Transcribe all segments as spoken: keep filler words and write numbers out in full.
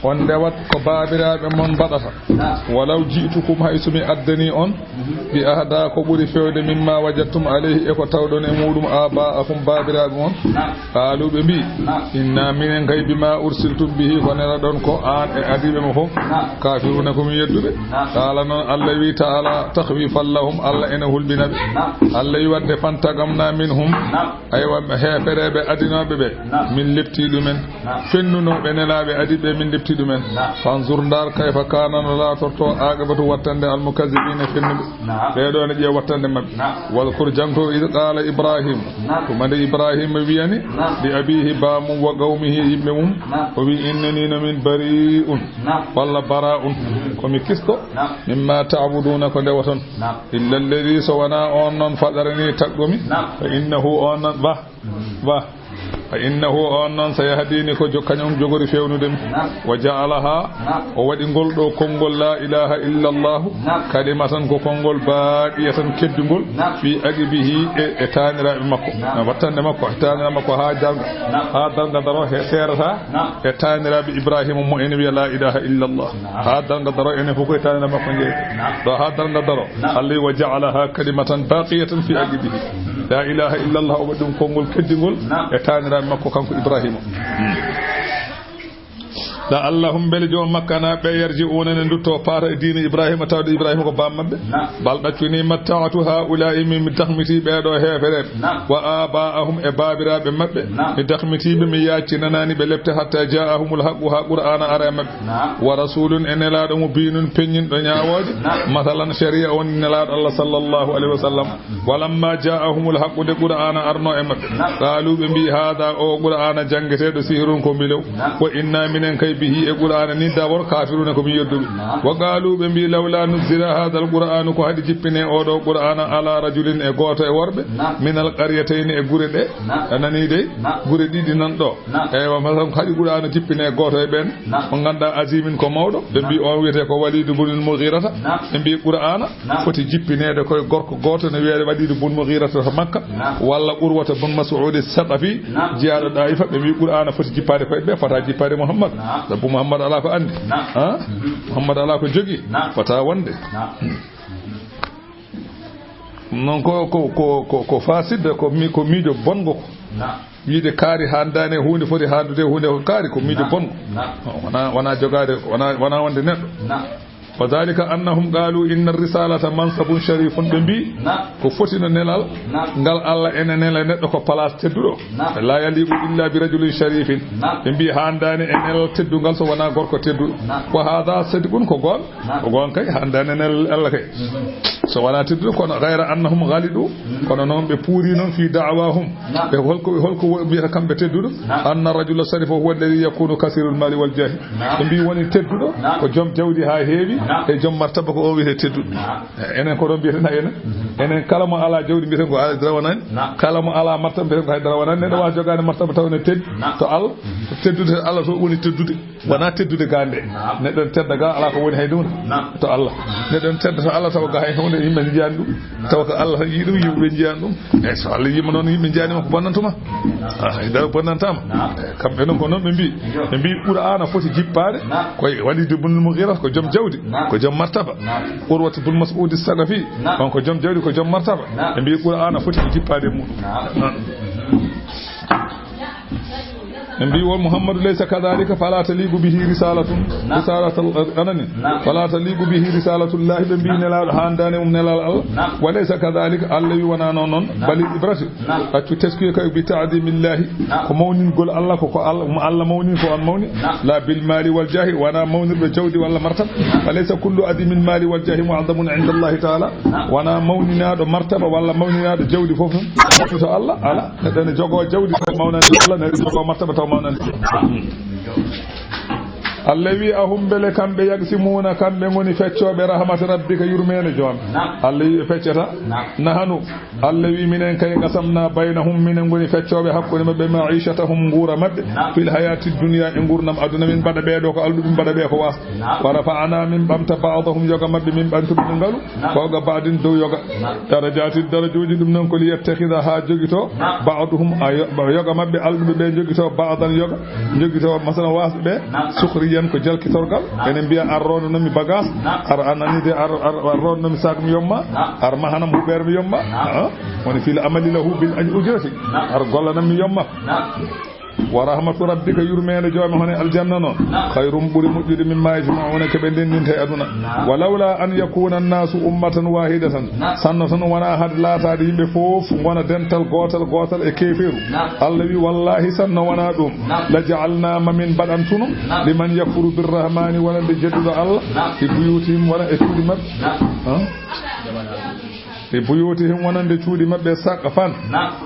On ndewat ko baabiraaɓe mon mbaɗata. Naam. Walaw ji'tukum, hay so mi addanii on, mhm, bi ahda, ko ɓuri feewde, mimma wajadtum alayhi, e ko tawɗon e muuɗum, aba'akum, baabiraaɓe mon. Naam. Qaalu, ɓe mbii, naam, inna, minen kay, bima ursiltum bihi, ko nelaɗon ko aan e adiiɓe mo fof, naam, kafiruna, ko min yedduɓe. Naam. Qaala, noon Allah wi ta'ala, takhwifan lahum, Allah ene hulɓina ɓe. Naam. Allah wi, wadde, fantaqamna minhum. Naam. Aywa, heefereeɓe adinooɓe ɓe, naam, min leptii ɗumen. Naam. Fennunooɓe nelaaɓe adiiɓe, min leptii ɗumen. Naam. Fanzur, ndaar, kayfa kaana, no laatortoo, aqibatu, wattande, al-mukazzibiina, fennuɓe. Naam. Ɓee ɗoo ne ƴeew wattande maɓɓe. Naam. Wadkur, jangto, id qaala Ibrahim. Naam. Tuma nde Ibrahima wiyani, naam, li abiihi, baamum, wa qawmihi, yimɓe mum. Naam. O wi, innanii, no min, bari'un, naam, walla bara'un, mhm, ko mi kisto, naam, mimma ta'buduuna, ko ndewoton. Naam. Illa alladhi, so wonaa oon noon, fataranii, tagɗo mi. Naam. Fa innahu, oon noon, ba, ba. Fa innahu, oon noon, sayahdini, ko jo-, kañum jogori feewnude mi. Naam. Wa ja'alaha, naam, o waɗi ngol ɗoo konngol laa ilaaha illa Allahu, naam, kalimatan, ko konngol, baaqiyatan, keddungol, naam, fi aqibihi, e, e taaniraaɓe makko. Naam. Wattande makko, e taaniraaɓe makko haa darnga, naam, haa darnga daroo, he seerata, naam, e taaniraaɓe Ibrahima mo ene wiya laa ilaaha illa Allah. Naam. Haa darnga daroo, enen fof ko e taaniraaɓe makko njeeyten. Naam. Ɗo haa darnga daroo. Naam. Allah wi, wa ja'alaha kalimatan baaqiyatan fi aqibihi. Laa ilaaha illa Allah, o waɗi ɗum konngol keddingol, naam, e taaniraaɓe makko kanko Ibrahima. La'allahum, mbele joom makkanaaɓe ɓe, yarji'uuna, ne nduttoo, paata e diine Ibrahima, tawde Ibrahima ko baam maɓɓe. Naam. Bal, ɗaccunii, matta'tu haa'ulaa'i, min mi dahmitii ɓee ɗoo heefereeɓe. Naam. Wa aabaa'ahum, e baabiraaɓe maɓɓe. Naam. Mi dahmitii ɓe, mi yaaccinanaani ɓe lepte, hatta jaa'ahumul haqqu, haa Qur'aana ara e maɓɓe. Naam. Wa rasuulun, e nelaaɗo, mubiinun, peññinɗo ñaawooje. Naam. Masalan, shari'a woni nelaaɗo Allah sallallahu alayhi wa sallam. Walamma jaa'ahumul haqqu, nde Qur'aana arno e maɓɓe. Naam. Qaalu, ɓe mbii, haada, o Qur'aana janngeteeɗo, sihrun, ko mbilew. Naam. Wa inna, minen kay, bihi, e Qur'aana ni, d'abord, kafiruna, ko min yedduɓe. Naam. Wa qaalu, ɓe mbii, lawla nuzzila haadal Qur'aanu, ko haɗi jippinee oo ɗoo Qur'aana, ala rajulin, e gooto e worɓe, naam, minal qaryatayni, e gure ɗe, naam, a nanii dey, naam, gure ɗiɗi nan ɗoo. Naam. Eywa, masalan, ko haɗi Qur'aana jippinee gooto e ɓeen, naam, mo ngannduɗaa azimin ko mawɗo, ɓe mbii, naam, on wiyetee ko Waliidu bunul Mughirata. Naam. Ɓe mbii, Qur'aana, naam, foti jippineede koye gorko gooto, no wiyeede Waliidu bun Mughirata to Makka, naam, walla Urwata bun Mas'uudi Saqafi, naam, jeyaaɗo Ɗaayifa, ɓe mbii, Qur'aana foti jippaade koye ɓe, fota jippaade Muhammad. Naam. Sabu Muhammad alaa ko anndi. Naam. Ha? Mhm. Muhammad alaa ko jogii. Naam. Fota wonde. Naam. Noon ko, ko, ko, ko, ko fasidde, ko mi-, ko miijo bonngo ko. Naam. Wiide kaari haandaani e huunde, foti haandude e huunde ko kaari, ko miijo, naam, bonngo. Naam. Wona, wona jogaade, wona, wona wonde neɗɗo. Naam. Wa dhalika annahum qaalu inna ar-risalata mansabun sharifun, ɓe mbii, naam, ko foti no nelal, naam, ngal Allah ene nela neɗɗo ko place tedduɗo. Naam. La yaliqu illa bi rajulin sharifin. Naam. Ɓe mbii haandaani e nelal teddungal so wonaa gorko tedduɗo. Naam. Wa hadha sidqun, ko goonga. Naam. Ko goonga kay, haandaani e nelal Allah kay. Mhm. So wonaa tedduɗo, kono ghayra annahum ghalidu, mhm, kono noon ɓe puuri noon fi da'wahum. Naam. Ɓe holko, holko wo-, mbiyata kamɓe tedduɗo? Naam. Anna rajula sharifa huwa alladhi yakunu kathirul mali wal jahi. Naam. Ɓe mbii woni tedduɗo, naam, ko joom jawdi haa heewi, naam, e joom martaba ko o wiyetee tedduɗo. Naam. E, enen ko ɗon mbiyeten hay enen. Mhm. Enen kala mo alaa jawdi mbiyeten ko alaa dara wonani. Naam. Kala mo alaa martaba mbiyeten ko hay dara wonani. Neɗɗo, naam, waawa jogaade martaba taw ne teddi, naam, to Allah. Mhm. Teddude Allah to woni teddude. Wonaa teddude ga nde. Naam. Neɗɗo ne tedda ga, alaa ko woni hay huunde. Naam. To Allah. Neɗɗo ne tedda to Allah, tawa ga hay huunde, yimɓe ne njiyaani ɗum. Naam. Tawa ko Allah tan yii ɗum, yimɓe njiyaani ɗum. Eyi, so Allah yiima noon, yimɓe njiyaani ma, ko bonnantuma? Naam. Ah, hay dara bonnantaama. Naam. Eyi, kamɓe noon ko noon ɓe mbii. Iyo. Ɓe mbii Qur'aana foti jippaade, naam, ko e Waliid ibn Mughira, ko joom jawdi, naam, ko joom martaba. Naam. Urwat ibn Mas'ud Saqafi, naam, on ko joom jawdi, ko joom martaba. Naam. Ɓe mbii Qur'aana foti ko jippaade e muɗum. Naam. Naam. Ɓe mbii, wa Muhammadu laysa kadhalika, fala taliqu bihi risalatun, naam, risalatul, anani? Naam. Fala taliqu bihi risalatullahi, ɓe mbii, naam, nelaaɗo haandaani mum nelal Allah. Naam. Wa laysa kadhalika, Allah wi wonaa noon noon. Naam. Bal ibrati. Naam. Accu teskiye kay bi ta'dimillahi. Naam. Ko mawningol Allah, ko, ko Allah, mo Allah mawni, ko on mawni. Naam. La bil mali wal jahi, wonaa mawnirɓe jawdi walla martaba. Naam. Fa laysa kullu adimin mali wal jahi mu'azzamun inda Allahi ta'ala. Naam. Wonaa mawninaaɗo martaba walla mawninaaɗo jawdi fof tan. To Allah, ala. Neɗɗo ne jogoo jawdi taw mawnani Allah, neɗɗo jogoo martaba taw mawnani. Allah wi, ahum, mbele kamɓe, yaqsimuna, kamɓe ngoni feccooɓe, rahmata rabbika, yurmeende joom. Naam. Allah wi ɓe feccata. Naam. Nahanu, Allah wi minen kay, qasamna baynahum, minen ngoni feccooɓe hakkunde maɓɓe, ma'ishatahum, nguura maɓɓe, naam, fil hayati dunya, e nguurndam aduna, min mbaɗa ɓee ɗoo ko alɗuɓe, min mbaɗa ɓee ko waasɓe. Naam. Wa rafa'na, min ɓamta, ba'dahum, yoga maɓɓe, min ɓamti ɗum ngalu, naam, fawqa ba'din, dow yoga. Naam. Darajati, darajooji, ɗum noon ko liyattakhidha, haa jogito, naam, ba'duhum, a yo-, yoga maɓɓe, alɗuɓe ɓe jogito, ba'dan, yoga, jogito, masalan, waasɓe ɓe, naam, sukhriya. Yan ko jalkitorgal. Enen mbiya ar rondo nomi bagage. Ar anani de ar ar ar rondo nomi sak mi yomma. Ar mahanam huɓere mi yomma. Woni fil amali lahu bil ujrati. Ar gollanam mi yomma. Wa rahmatu rabbika, yurmeende joome hone aljanna noon, khayrun, ɓuri moƴƴude, mimma yajma'una, ko ɓe ndendinta e aduna. Wa lawla an yakuna annasu ummatan wahidatan, sanno tan wona hade laataade yimɓe fof ngona dental gootal gootal e keeferu. Allah wi wallahi sanno wona ɗum, la ja'alna, ma min mbaɗantuno, liman yakfuru birrahmani, wonande jedduɗo Allah, fi buyutihim, wona e cuuɗi maɓɓe. Fi buyutihim, wonande cuuɗi maɓɓe, saqfan,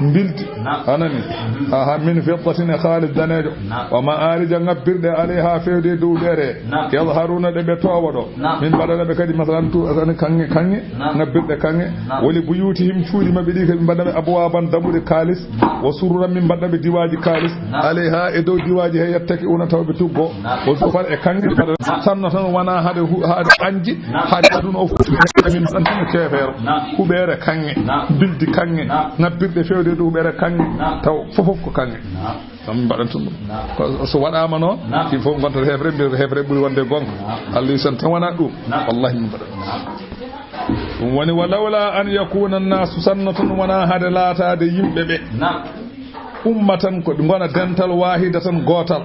mbildi, anani, aha, min fiddatin, e kaalis daneejo, wa ma'arija, ngabbirɗe, alayha, fewde e dow ɓeere, yadharuna, ɗe ɓe toowa ɗo, min mbaɗana ɓe kadi, masalan, tu, anani, kaŋŋe, kaŋŋe, ngabbirɗe kaŋŋe, wa li buyutihim, cuuɗi maɓɓe ɗi kadi, min mbaɗana ɓe abwaban, dammuɗe kaalis, wa sururan, min mbaɗana ɓe diwaaji kaalis, alayha, e dow diwaaji he, yattaki'una, tawa ɓe tuggo, wa zukhrufa, e kaŋŋe, sanno tan wona hade hu-, hade anji, hade aduna o fof, min tan tan keefeero. Huɓeere kaŋŋe, mbildi kaŋŋe, ngabbirɗe fewde dow huɓeere kaŋŋe, taw fof fof ko kaŋŋe. Min mbaɗan tun ɗum. Ko so waɗaama noon, il faut ngonta heefre, mbiyata heefre ɓuri wonde gonga. Allah wi sanno tan wona ɗum, wallahi min mbaɗan. Ɗum woni, wa lawla an yakuna annasu, sanno tan wona hade laataade yimɓe ɓe. Ummatan, ko ngona dental, wahidatan, gootal.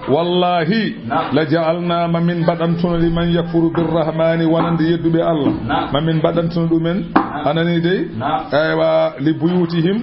Wallahi, la ja'alna, ma min mbaɗantuno, liman yakfuru birrahmani, wonande yedduɓe Allah, ma min mbaɗantuno ɗumen, anani dey, eywa, li buyutihim,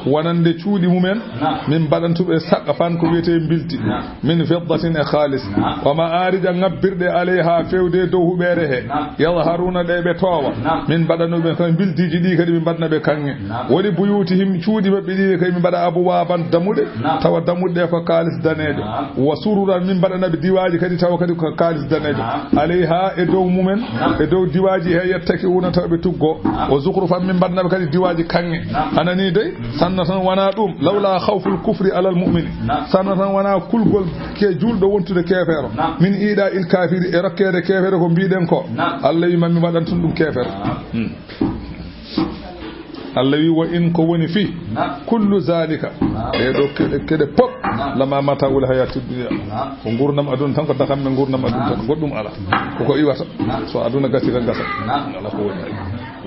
wonande cuuɗi mumen, min mbaɗantuɓe saqfan, ko wiyetee mbildi, min fiddatin, e kaalis, wa ma'arija, ngabbirɗe, alayha, fewde dow huɓeere he, yadharuna, ɗe ɓe toowa, min mbaɗanuɓe ko mbildiiji ɗi kadi min mbaɗana ɓe kaŋŋe. Wa li buyutihim, cuuɗi maɓɓe ɗi kadi min mbaɗa abwaban, dammuɗe, tawa dammuɗe ɗe ko kaalis daneejo. Wa sururan, min mbaɗana ɓe diwaaji kadi, tawa kadi ko kaalis daneejo. Alayha, e dow mumen, e dow diwaaji he, yattaki'una, tawa ɓe tuggo. Wa zukhrufan, min mbaɗana ɓe kadi diwaaji kaŋŋe. Anani dey, sanno tan wona ɗum, lawla khawful kufri alal mu'mini. Sanno tan wona kulgol ke juulɗo wontude keefeero. Min iɗa'il kafiri, e rokkeede keefeero ko mbiɗen ko. Allah wi ma min mbaɗan tun ɗum keefeero. Allah wi, wa in, ko woni fii, kullu zalika, ɗee ɗoo keɗe, keɗe pop, lama mata'ul hayati dunya, ko nguurndam aduna tan, ko dakamme nguurndam aduna tan, goɗɗum alaa. Koko iwata, so aduna gasi tan gasa, alaa ko woni.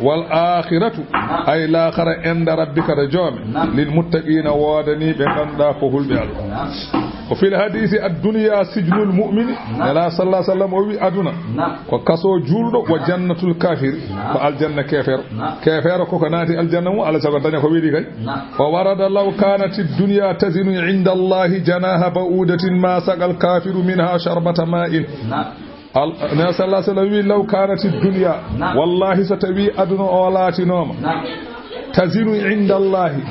Wal akhiratu, ay laakhara, inda rabbika, to joome, lil muttaqina, woodanii ɓe ngannduɗaa ko hulɓe Allah. Ko fil hadisi, ad-dunya sijnul mu'mini. Nela sallallahu alaihi wasallam o wi aduna ko kaso juulɗo, wa jannatul kafir, ko aljanna keefeero. Keefeero koko naati aljanna mum, alaa sago daña ko weeli kay. Wa warada, law kanati dunya tazinu inda Allahi janaha ba'udatin ma saqal kafiru minha sharbata ma'in. Al-, Nabi sallallahu alaihi wasallam wi, law kanati dunya, wallahi so tawi aduna o laatinooma, tazinu inda Allahi,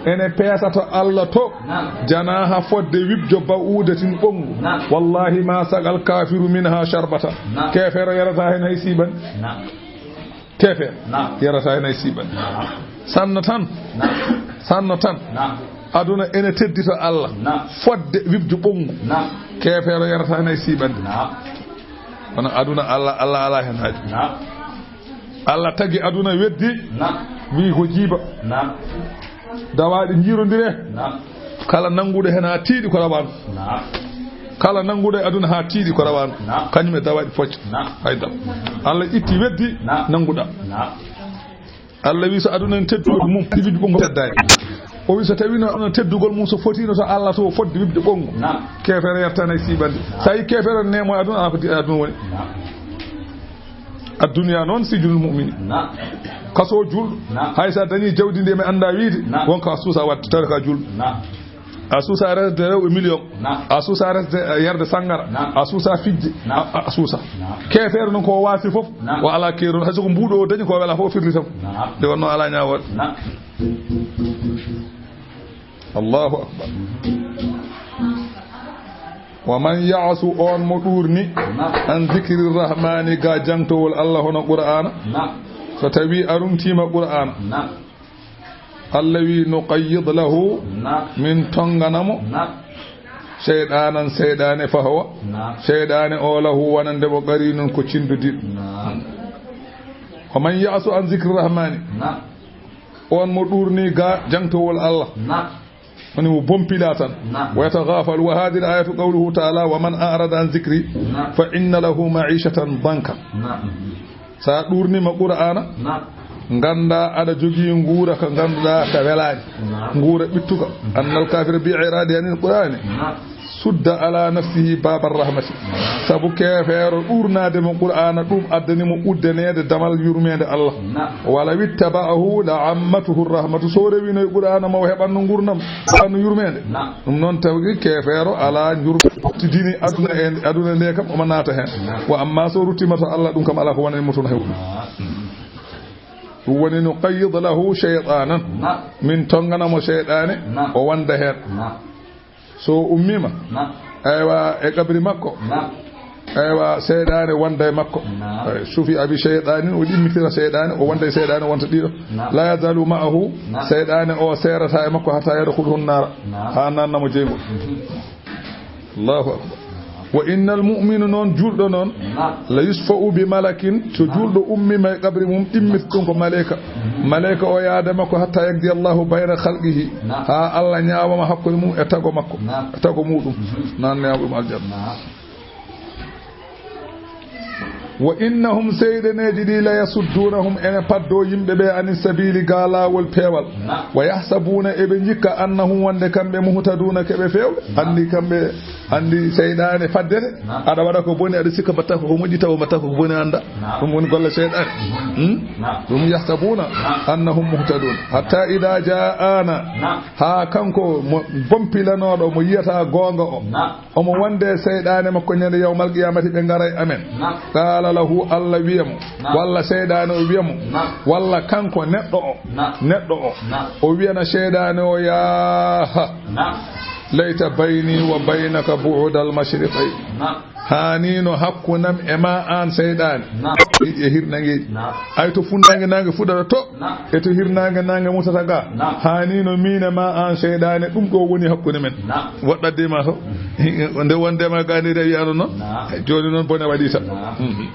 ene peesa to Allah to, janaha fodde wibjo ba'udatin ɓonngu, wallahi ma saqal kafiru minha sharbata. Keefeero yarata heen hay siɓan. Keefeero yarata heen hay siɓan. Sanno tan. Sanno tan. Aduna ene teddi to Allah. Fodde wibjo ɓonngu. Keefeero yarata heen hay siɓan. Kono aduna Allah, Allah alaa heen haaju. Allah tagi aduna, weddi, wi ko jiiba. Dawaaɗi njiirondire. Kala nannguɗo heen haa tiiɗi ko rawaandu. Kala nannguɗo e aduna haa tiiɗi ko rawaandu. Kañum e dawaaɗi pocca. Hay dara. Allah itti, weddi, nannguɗaa. Allah wi so aduna en teddugol mum, wibjo ɓonngu teddaani. O wi so tawiino aduna teddugol mum so fotiino to Allah to fodde wibjo ɓonngu, keefeero yarata heen hay siɓan. So tawi keefeero neemo aduna, alaa ko di-, aduna woni. Addunya noon sijnul mu'mini. Kaso juulɗo. Hay so a dañi jawdi ndi mi annda wiide, won ko a suusa waɗde, tawde ko a juulɗo. A suusa resde rewɓe million. A suusa resde, eh, yarde sanngara. A suusa fijde. A, a suusa. Keefeero noon ko o waasi fof, o alaa keerol. Hay so ko mbuuɗo o dañi ko o welaa fof, o firli tan. Nde wonnoo alaa ñaawoore. Allahu akbar. Wa man ya'su, on mo ɗuurni, an zikri rahmani, ga jangtowol Allah hono Qur'aana. So tawi a rumtiima Qur'aana, Allah wi, nuqayyid lahu, min tongana mo, shaytanan, seyɗaane, fahowa, seyɗaane o, lahu, wonande mo, qarinun, ko cinndodiiɗo. Wa man ya'su an zikri rahmani, on mo ɗuurni ga jangtowol Allah. Woni mo bompila tan. Naam. Wa yataghafalu, wa hadhihi al-ayatu qawluhu ta'ala, "Wa man a'rada an dhikri, naam, fa inna lahu ma'ishatan danka." Naam. Sa ɗurnima Qur'ana, naam, ganda aɗa jogii nguura ka ganduɗa ka welaani. Naam. Nguura ɓittuka. Annal kafira bi iradi anil Qur'ani. Naam. Sudda ala nafsihi babar rahmati. Sabu keefeero ɗurnade mo Qur'ana, ɗum addani mo uddaneede damal yurmeende Allah. Naam. Wala wittaba'ahu la ammatuhu rahmatu. So rewinoy Qur'ana mo heɓanno ngurnam, heɓanno yurmeende. Naam. Ɗum noon tawgi keefeero ala njur-, dini aduna e, aduna nde kam omo naata heen. Naam. Wa amma so ruttima to Allah, ɗum kam ala ko wonani mo toon hew. Naam. Ɗum woni nuqayyid lahu shaytanan. Naam. Min tongana mo seyɗaane, naam, o wonda heen. Naam. So ummima, naam, aywa, e qabri makko, naam, aywa, seyɗaane wonda e makko. Naam. Ay, sufi abi shaytanin, o ɗimmitira seyɗaane, o wonda e seyɗaane wonta ɗiɗo. Naam. La yazalu ma'ahu, naam, seyɗaane o serata e makko hatta yadkhuluhu nara. Naam. Ha nannamo jeyngol. Mhm. Allahu akbar. Wa innal mu'minu, noon julɗo noon, naam, la yusfa'u bi malakin, so, naam, julɗo ummima e qabri mum, ɗimmita ɗum ko maleyka. Mhm. Maleyka o yaada makko hatta yaqdi Allahu bayna khalqihi. Naam. Ha Allah ñaawama hakkunde mum e tago makko. Naam. E tago muɗum. Mhm. Nan ñaama ɗum aljanna. Naam. Wa innahum, seyɗaneeji ɗi, la yasuddunahum, ene paddo yimɓe ɓe, ani sabili, ga laawol peewal. Naam. Wa yahsabuna, eɓe jikka, annahum, wonde kamɓe, muhtaduna, keɓe feewɓe. Naam. Andi kamɓe, andi seyɗaane faddete. Naam. Aɗa waɗa ko boni, aɗa sikka mbatta ko moƴƴi, tawa mbatta ko boni, anda. Naam. Ɗum woni golle seyɗaane. Hmm? Naam. Ɗum yahsabuna, naam, annahum muhtadun. Hatta ida ja'ana, naam, ha kanko mo bompilanoɗo, mo yiyata goonga o. Naam. Omo wonde e seyɗaane makko ñande yawmal qiyamati, ɓe ngara e amen. Naam. Qala lahu, Allah wiya mo, naam, walla seyɗaane o wiya mo, naam, walla kanko neɗɗo o, naam, neɗɗo o, naam, o wiyana seyɗaane o, yaha, naam, layta bayni wa baynaka bu'dal mashriqayn. Naam. Haanino hakkunam e ma an seyɗaane. Naam. Ɗiɗi e hirnangeeji. Naam. Ay to funnaange naange fuɗata to. Naam. E to hirnaange naange mutata ga. Naam. Haanino min e ma an seyɗaane, ɗum ɗo woni hakkunde men. Naam. Woɗɗadde ma to. Nde wonde ma ga nde rewi ano noon. Naam. Jooni noon bone waɗi tan. Naam. Mhm.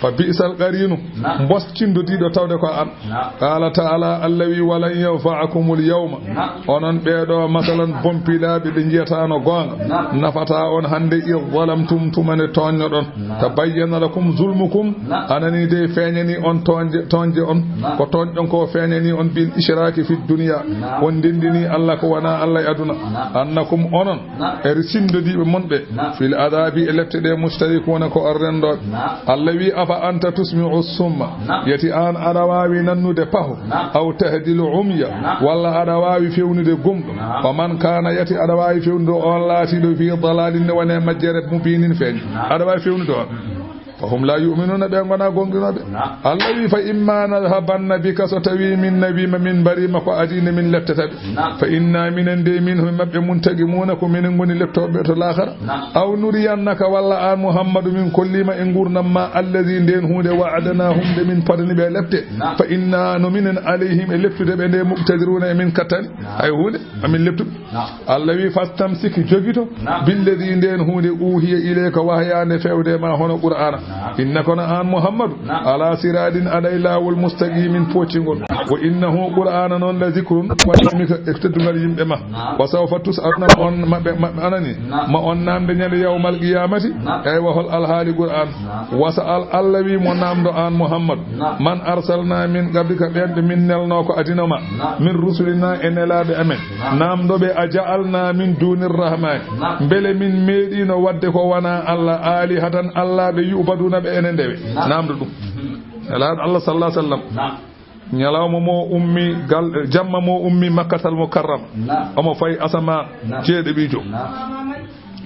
Fa bi'sal qarinu. Naam. Mbos cindodiiɗo tawde ko an. Naam. Qala ta'ala, Allah wi, walan yanfa'akumul yawma. Naam. Onon ɓeeɗo, masalan, bompilaaɓe ɓe njiyataano goonga. Naam. Nafata on hannde, id zalamtum, tuma nde tooñnoɗon. Naam. Tabayyana lakum zulmukum. Naam. Anani de feeñani on toonje, toonje on. Naam. Ko tooñɗon ko feeñani on bil ishraaki fi dunya. Naam. On ndenndini Allah ko wona Allah e aduna. Naam. Annakum onon. Naam. E sindodiiɓe mon ɓe. Naam. Fil adabi, e lepte ɗe, mustarikuna, ko on renndooɓe. Naam. Allah wi, afa anta tusmi'u summa. Naam. Yati an aɗa waawi nannude paho. Naam. Aw tahdil umya. Naam. Walla aɗa waawi fewnude gumɗo. Naam. Fa man kana, yati aɗa waawi fewnude on laatiiɗo fi dalalin, ne wone majjere mubinin feeñ. Naam. Aɗa waawi fewnude on. Mm-mm. Fa hum la yu'minuna, ɓe ngona gonɗinooɓe. Naam. Allah wi, fa imma nadhabanna bika, so tawi min nawima, min mbarima ko adii nde, min leptata ɓe. Naam. Fa inna, minen de, minhum, maɓɓe, muntaqimuna, ko minen ngoni leptooɓe to laakhara. Naam. Aw nuriyannaka, walla an Muhammadu, min kollima e ngurnam ma, alladhi, nden huunde, wa'adnahum, nde min padani ɓe lepte. Naam. Fa inna, no minen, alayhim, e leptude ɓe nde, muqtadiruna, e min kattani. Naam. Hay huunde, amin leptuɓe. Naam. Allah wi, fastamsik, jogito, naam, billadhi, nden huunde, uhiya ilayka, wahyaande fewde ma, hono Qur'aana. Naam. Innaka, kono an Muhammadu, naam, ala siratin, aɗa e laawol, mustaqimin, pooccingol. Naam. Wa innahu, Qur'aana noon, la zikrun, waɗi mi ko e teddungal yimɓe ma. Naam. Wa sawfa tus'aluna, ma on, maɓɓe, maɓɓe anani, naam, ma on naamde ñande yawmal qiyamati. Naam. Eywa, hol alhaali Qur'aan? Naam. Wasa'al, Allah wi mo, naamndo an Muhammad. Naam. Man arsalna min qablika, ɓen ɓe min nelno ko adino ma. Naam. Min rusulina, e nelaaɓe amen. Naam. Naamndo ɓe, a ja'alna min dunir rahmani. Naam. Mbele min meeɗino waɗde ko wona Allah, alihatan, Allah ɓe, yu'baduna, ɓe ene ndewe. Naam. Naamndo ɗum. Mhm. Nelaaɗo Allah sallallahu alaihi wasallam. Naam. Ñalawma mo ummi gal, jamma mo ummi Makkatal Mukarrama. Naam. Omo fayi asamaan, naam, jeeɗiɗiijo. Naam.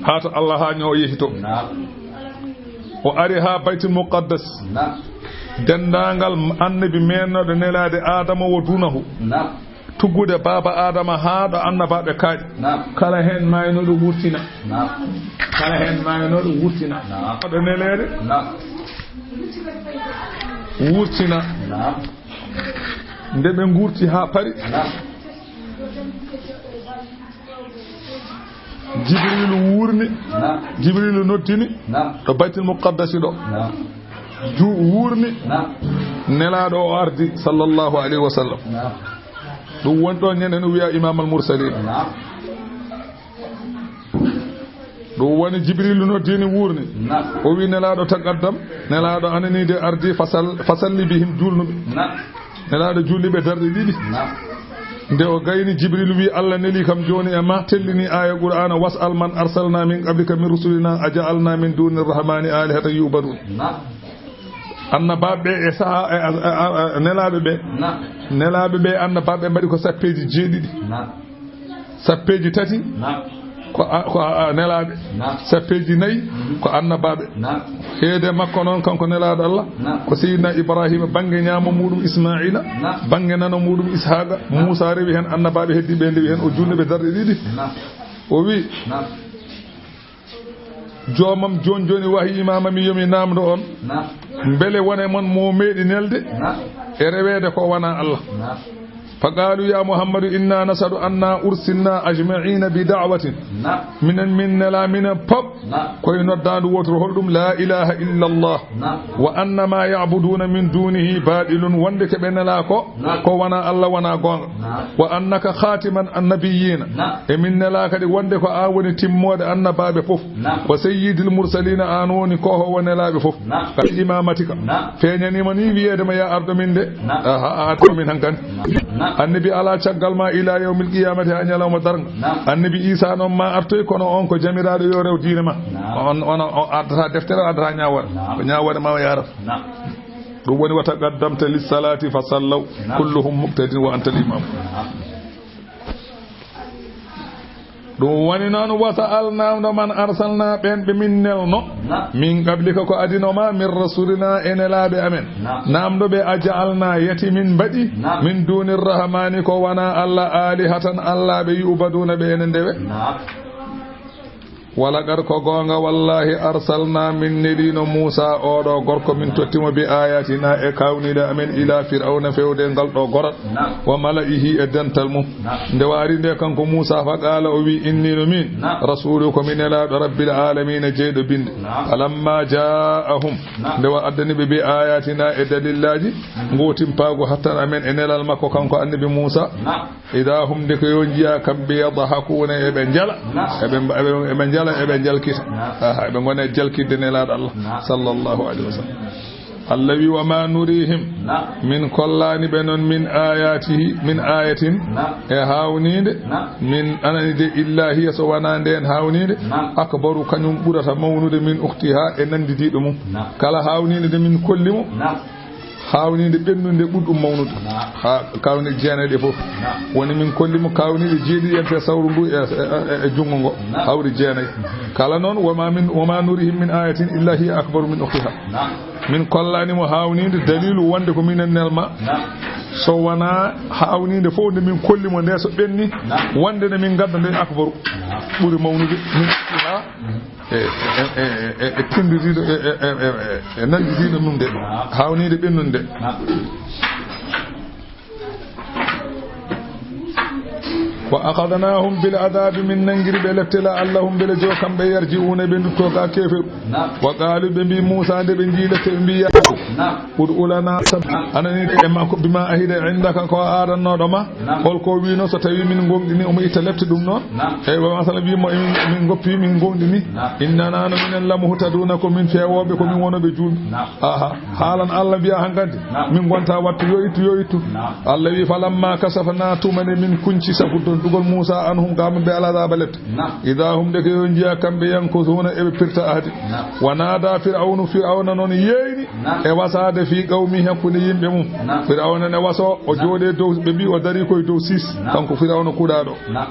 Haa to Allah haa ñoo yehi to. Naam. O ari haa Baytul Muqaddas. Naam. Denndaangal annabi meennooɗo nelaade Aadama wo duunahu. Naam. Tuggude baaba Aadama haa ɗo annabaaɓe kaaɗi. Naam. Kala heen maaynooɗo wurtina. Naam. Kala heen maaynooɗo wurtina. Naam. Ɗo neleede. Naam. Wurtina. Naam. Nde ɓe nguurti haa pari, naam, Jibriilu wuurni, naam, Jibriilu noddini, naam, ɗo Baytul Muqaddasi ɗo. Naam. Ju-, wuurni, naam, Nelaaɗo o ardi, sallallahu alayhi wa sallam. Naam. Ɗum woni ɗo ñande no wiya Imam al Mursalin. Naam. Ɗum woni Jibrilu noddini wuurni. Naam. O wi Nelaaɗo taqaddam, Nelaaɗo anani de ardi fasal, fasalli bihim juulnuɓe. Naam. Nelaaɗo juulniɓe darɗe ɗiɗi. Naam. Nde o gayni Jibrilu wi Allah neli kam jooni e ma, tellini aya Qur'ana, "Was'al man arsalna min qablika min rusulina aja'alna min duni rahmani alihatan yu'badun." Naam. Annabaaɓe ɓe e saha, e, e, e, e, nelaaɓe ɓe. Naam. Nelaaɓe ɓe, annabaaɓe mbaɗi ko sappeeji jeeɗiɗi. Naam. Sappeeji tati. Naam. Ko a, ko a, a, nelaaɓe. Naam. Sappeeji nayi. Mhm. Ko annabaaɓe. Naam. Heede makko noon, kanko nelaaɗo Allah. Naam. Ko Seydina Ibrahima, bannge ñaamo muuɗum Ismaila. Naam. Bannge nano muuɗum Ishaqa. Naam. Muusa rewi heen, annabaaɓe heddiiɓe ndewi heen, o juulniɓe darɗe ɗiɗi. Naam. O wi, naam. Joomam jooni jooni wahi imama mi yomi namdo on. Naam. Mbele wone mon mo meeɗi nelde. Naam. E reweede ko wona Allah. Naam. Faqalu ya Muhammadu inna nasadu anna ursilna ajma'ina bi da'watin. Naam. Minen min nela minen pop. Naam. Koye noddaandu wootoro holɗum la ilaha illa Allah. Naam. Wa anna ma ya'buduna min dunihi batilun, wonde ke ɓe nela ko. Naam. Ko wona Allah wona goonga. Naam. Wa annaka khatiman annabiyina. Naam. E min nela kadi wonde ko a woni timmoode annabaaɓe fof. Naam. Wa sayyidil mursalina, an woni ko ho wonelaaɓe fof. Naam. Ka imamatika. Naam. Feeñaniima ni wiyeede ma ya ardo min de. Naam. Aha, a ardo min hankadi. Naam. Annabi ala caggal ma ila yawmil qiyamati ha ñalawma darnga. Naam. Annabi Isa noon ma artoy kono on ko jamiraaɗo yo rew diine ma. Naam. On, on, on ardata deftere, ardata ñaawoore. Naam. Ko ñaawoore ma o yarata. Naam. Ɗum woni wata qaddamta lissalati fa sallaw. Naam. Kulluhum muqtadin wa anta al imam. Naam. Ɗum woni noon wasa alnamdo man arsalna ɓen ɓe min nelno. Naam. Min qablika ko adino ma min rasulina e nelaaɓe amen. Naam. Namdo ɓe a ja'alna yati min mbaɗi. Naam. Min duni rahmani ko wona Allah alihatan Allah ɓe yu'baduna ɓe ene ndewe. Naam. Walaqad ko goonga wallahi arsalna min nelino Muusa oɗo gorko min tottimo bi ayatina e kawniɗe amen ila fir'auna fewde ngal ɗo gorat. Naam. Wa mala'ihi e dental mum. Naam. Nde waari nde kanko Muusa fa qala o wi inni no min. Naam. Rasulu ko min nelaɗo rabbil alamina jeyɗo binde. Naam. Falamma ja'ahum. Naam. Nde wa addani ɓe bi ayatina e dalillaji. Mm. Ngotimpaago hattan amen e nelal makko kanko annabi Muusa. Naam. Ida hum, nde ko yo njiya kamɓe, yadhakuna, eɓe njala. Naam. Eɓe mba-, eɓe, eɓe njala, eɓe njalkita. Naam. Aha, eɓe ngona e jalkitde nelaaɗo Allah. Naam. Sallallahu alayhi wa sallam. Allah wi, "Wa ma nurihim." Naam. Min kollani ɓe noon min ayatihi, min ayatin. Naam. E hawnide. Naam. Min anani de illa hiya so wona nden hawnide. Naam. Akbaru, kañum ɓurata mawnude min ukhtiha e nandidiɗo mum. Naam. Kala hawnide nde min kolli mo. Naam. Hawnide ɓennunde ɓurɗum mawnude. Naam. Ha kawni jeenayi ɗe fof. Naam. Woni min kolli mo kawnide jeeɗiɗi en fe sawru ndu e, e, e, e junngo ngo. Naam. Hawri jeenayi. Mhm. Kala noon, wa ma min, wa ma nurihim min ayatin illa hiya akbaru min ukhtiha. Naam. Min kollani mo hawnide dalilu wonde ko minen nelma. Naam. So wona hawnide fof nde min kolli mo nde so ɓenni, naam, wonde nde min gadda nde akbaru. Naam. Ɓuri mawnude min ukhtiha. Mhm. E, e, e, e, e, e tinditiiɗo, e, e, e, e, e, e nanndidiiɗo ɗum de, haawniiɗo ɓennunde. Naam. Wa akhadnahum bil adhabi, min nanngiri ɓe lepte, la'allahum, mbele jo kamɓe, yarji'una, ɓe ndutto ka keeferu. Naam. Wa qaalu, ɓe mbi Muusa, nde ɓe njii lepte, ɓe mbi, ya, naam, ud'u lana sab-, anani de e makko, bima ahida indaka, ko a aadannooɗo ma. Naam. Hol ko wiino so tawi min ngongɗini, omo itta lepte ɗum noon? Naam. Eywa, masala wiimo, emin, min ngoppi, min ngongɗini. Naam. Innana no minen lamuhtaduna, ko min feewooɓe, ko min wonooɓe juulɓe. Naam. Aha. Haalan Allah mbiya hankadi. Naam. Min ngonta wattu yo ittu, yo ittu. Naam. Allah wi, falamma kashafna, tuma nde min kunci sabu dondugol Muusa anhum, gam ɓe ala adaba lepte. Naam. Ida hum, nde ko yo njiya kamɓe, yankusuna, eɓe pirta ahdi. Naam. Wa nada Fir'awnu, Fir'awna noon yeeyni. Naam. E wasaade fi qawmi, hakkunde yimɓe mum. Naam. Fir'awna ne waso, o, naam, jooɗe dow, ɓe mbi o dari koye dow siis. Naam. Kanko Fir'awna kuɗaaɗo. Naam.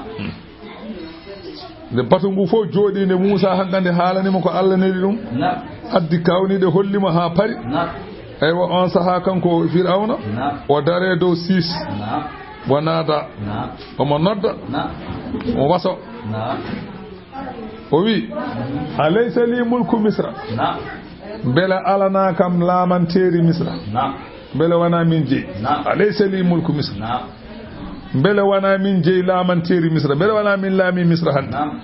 Nde batu ngu fof jooɗi, nde Muusa hankande haalani mo ko Allah neli ɗum. Naam. Addi kawniɗe holli mo haa pari. Naam. Eywa, on sahaa kanko Fir'awna, naam, o dare dow siis. Naam. Wa nada. Naam. Omo nodda. Naam. O waso. Naam. O wi, "Alaysa li mulku Misra?" Naam. Mbele alana kam laamanteeri Misra? Naam. Mbele wona min jeyi? Naam. "Alaysa li mulku Misra?" Naam. Mbele wona min jeyi laamanteeri Misra? Mbele wona min laami Misra hannde? Naam.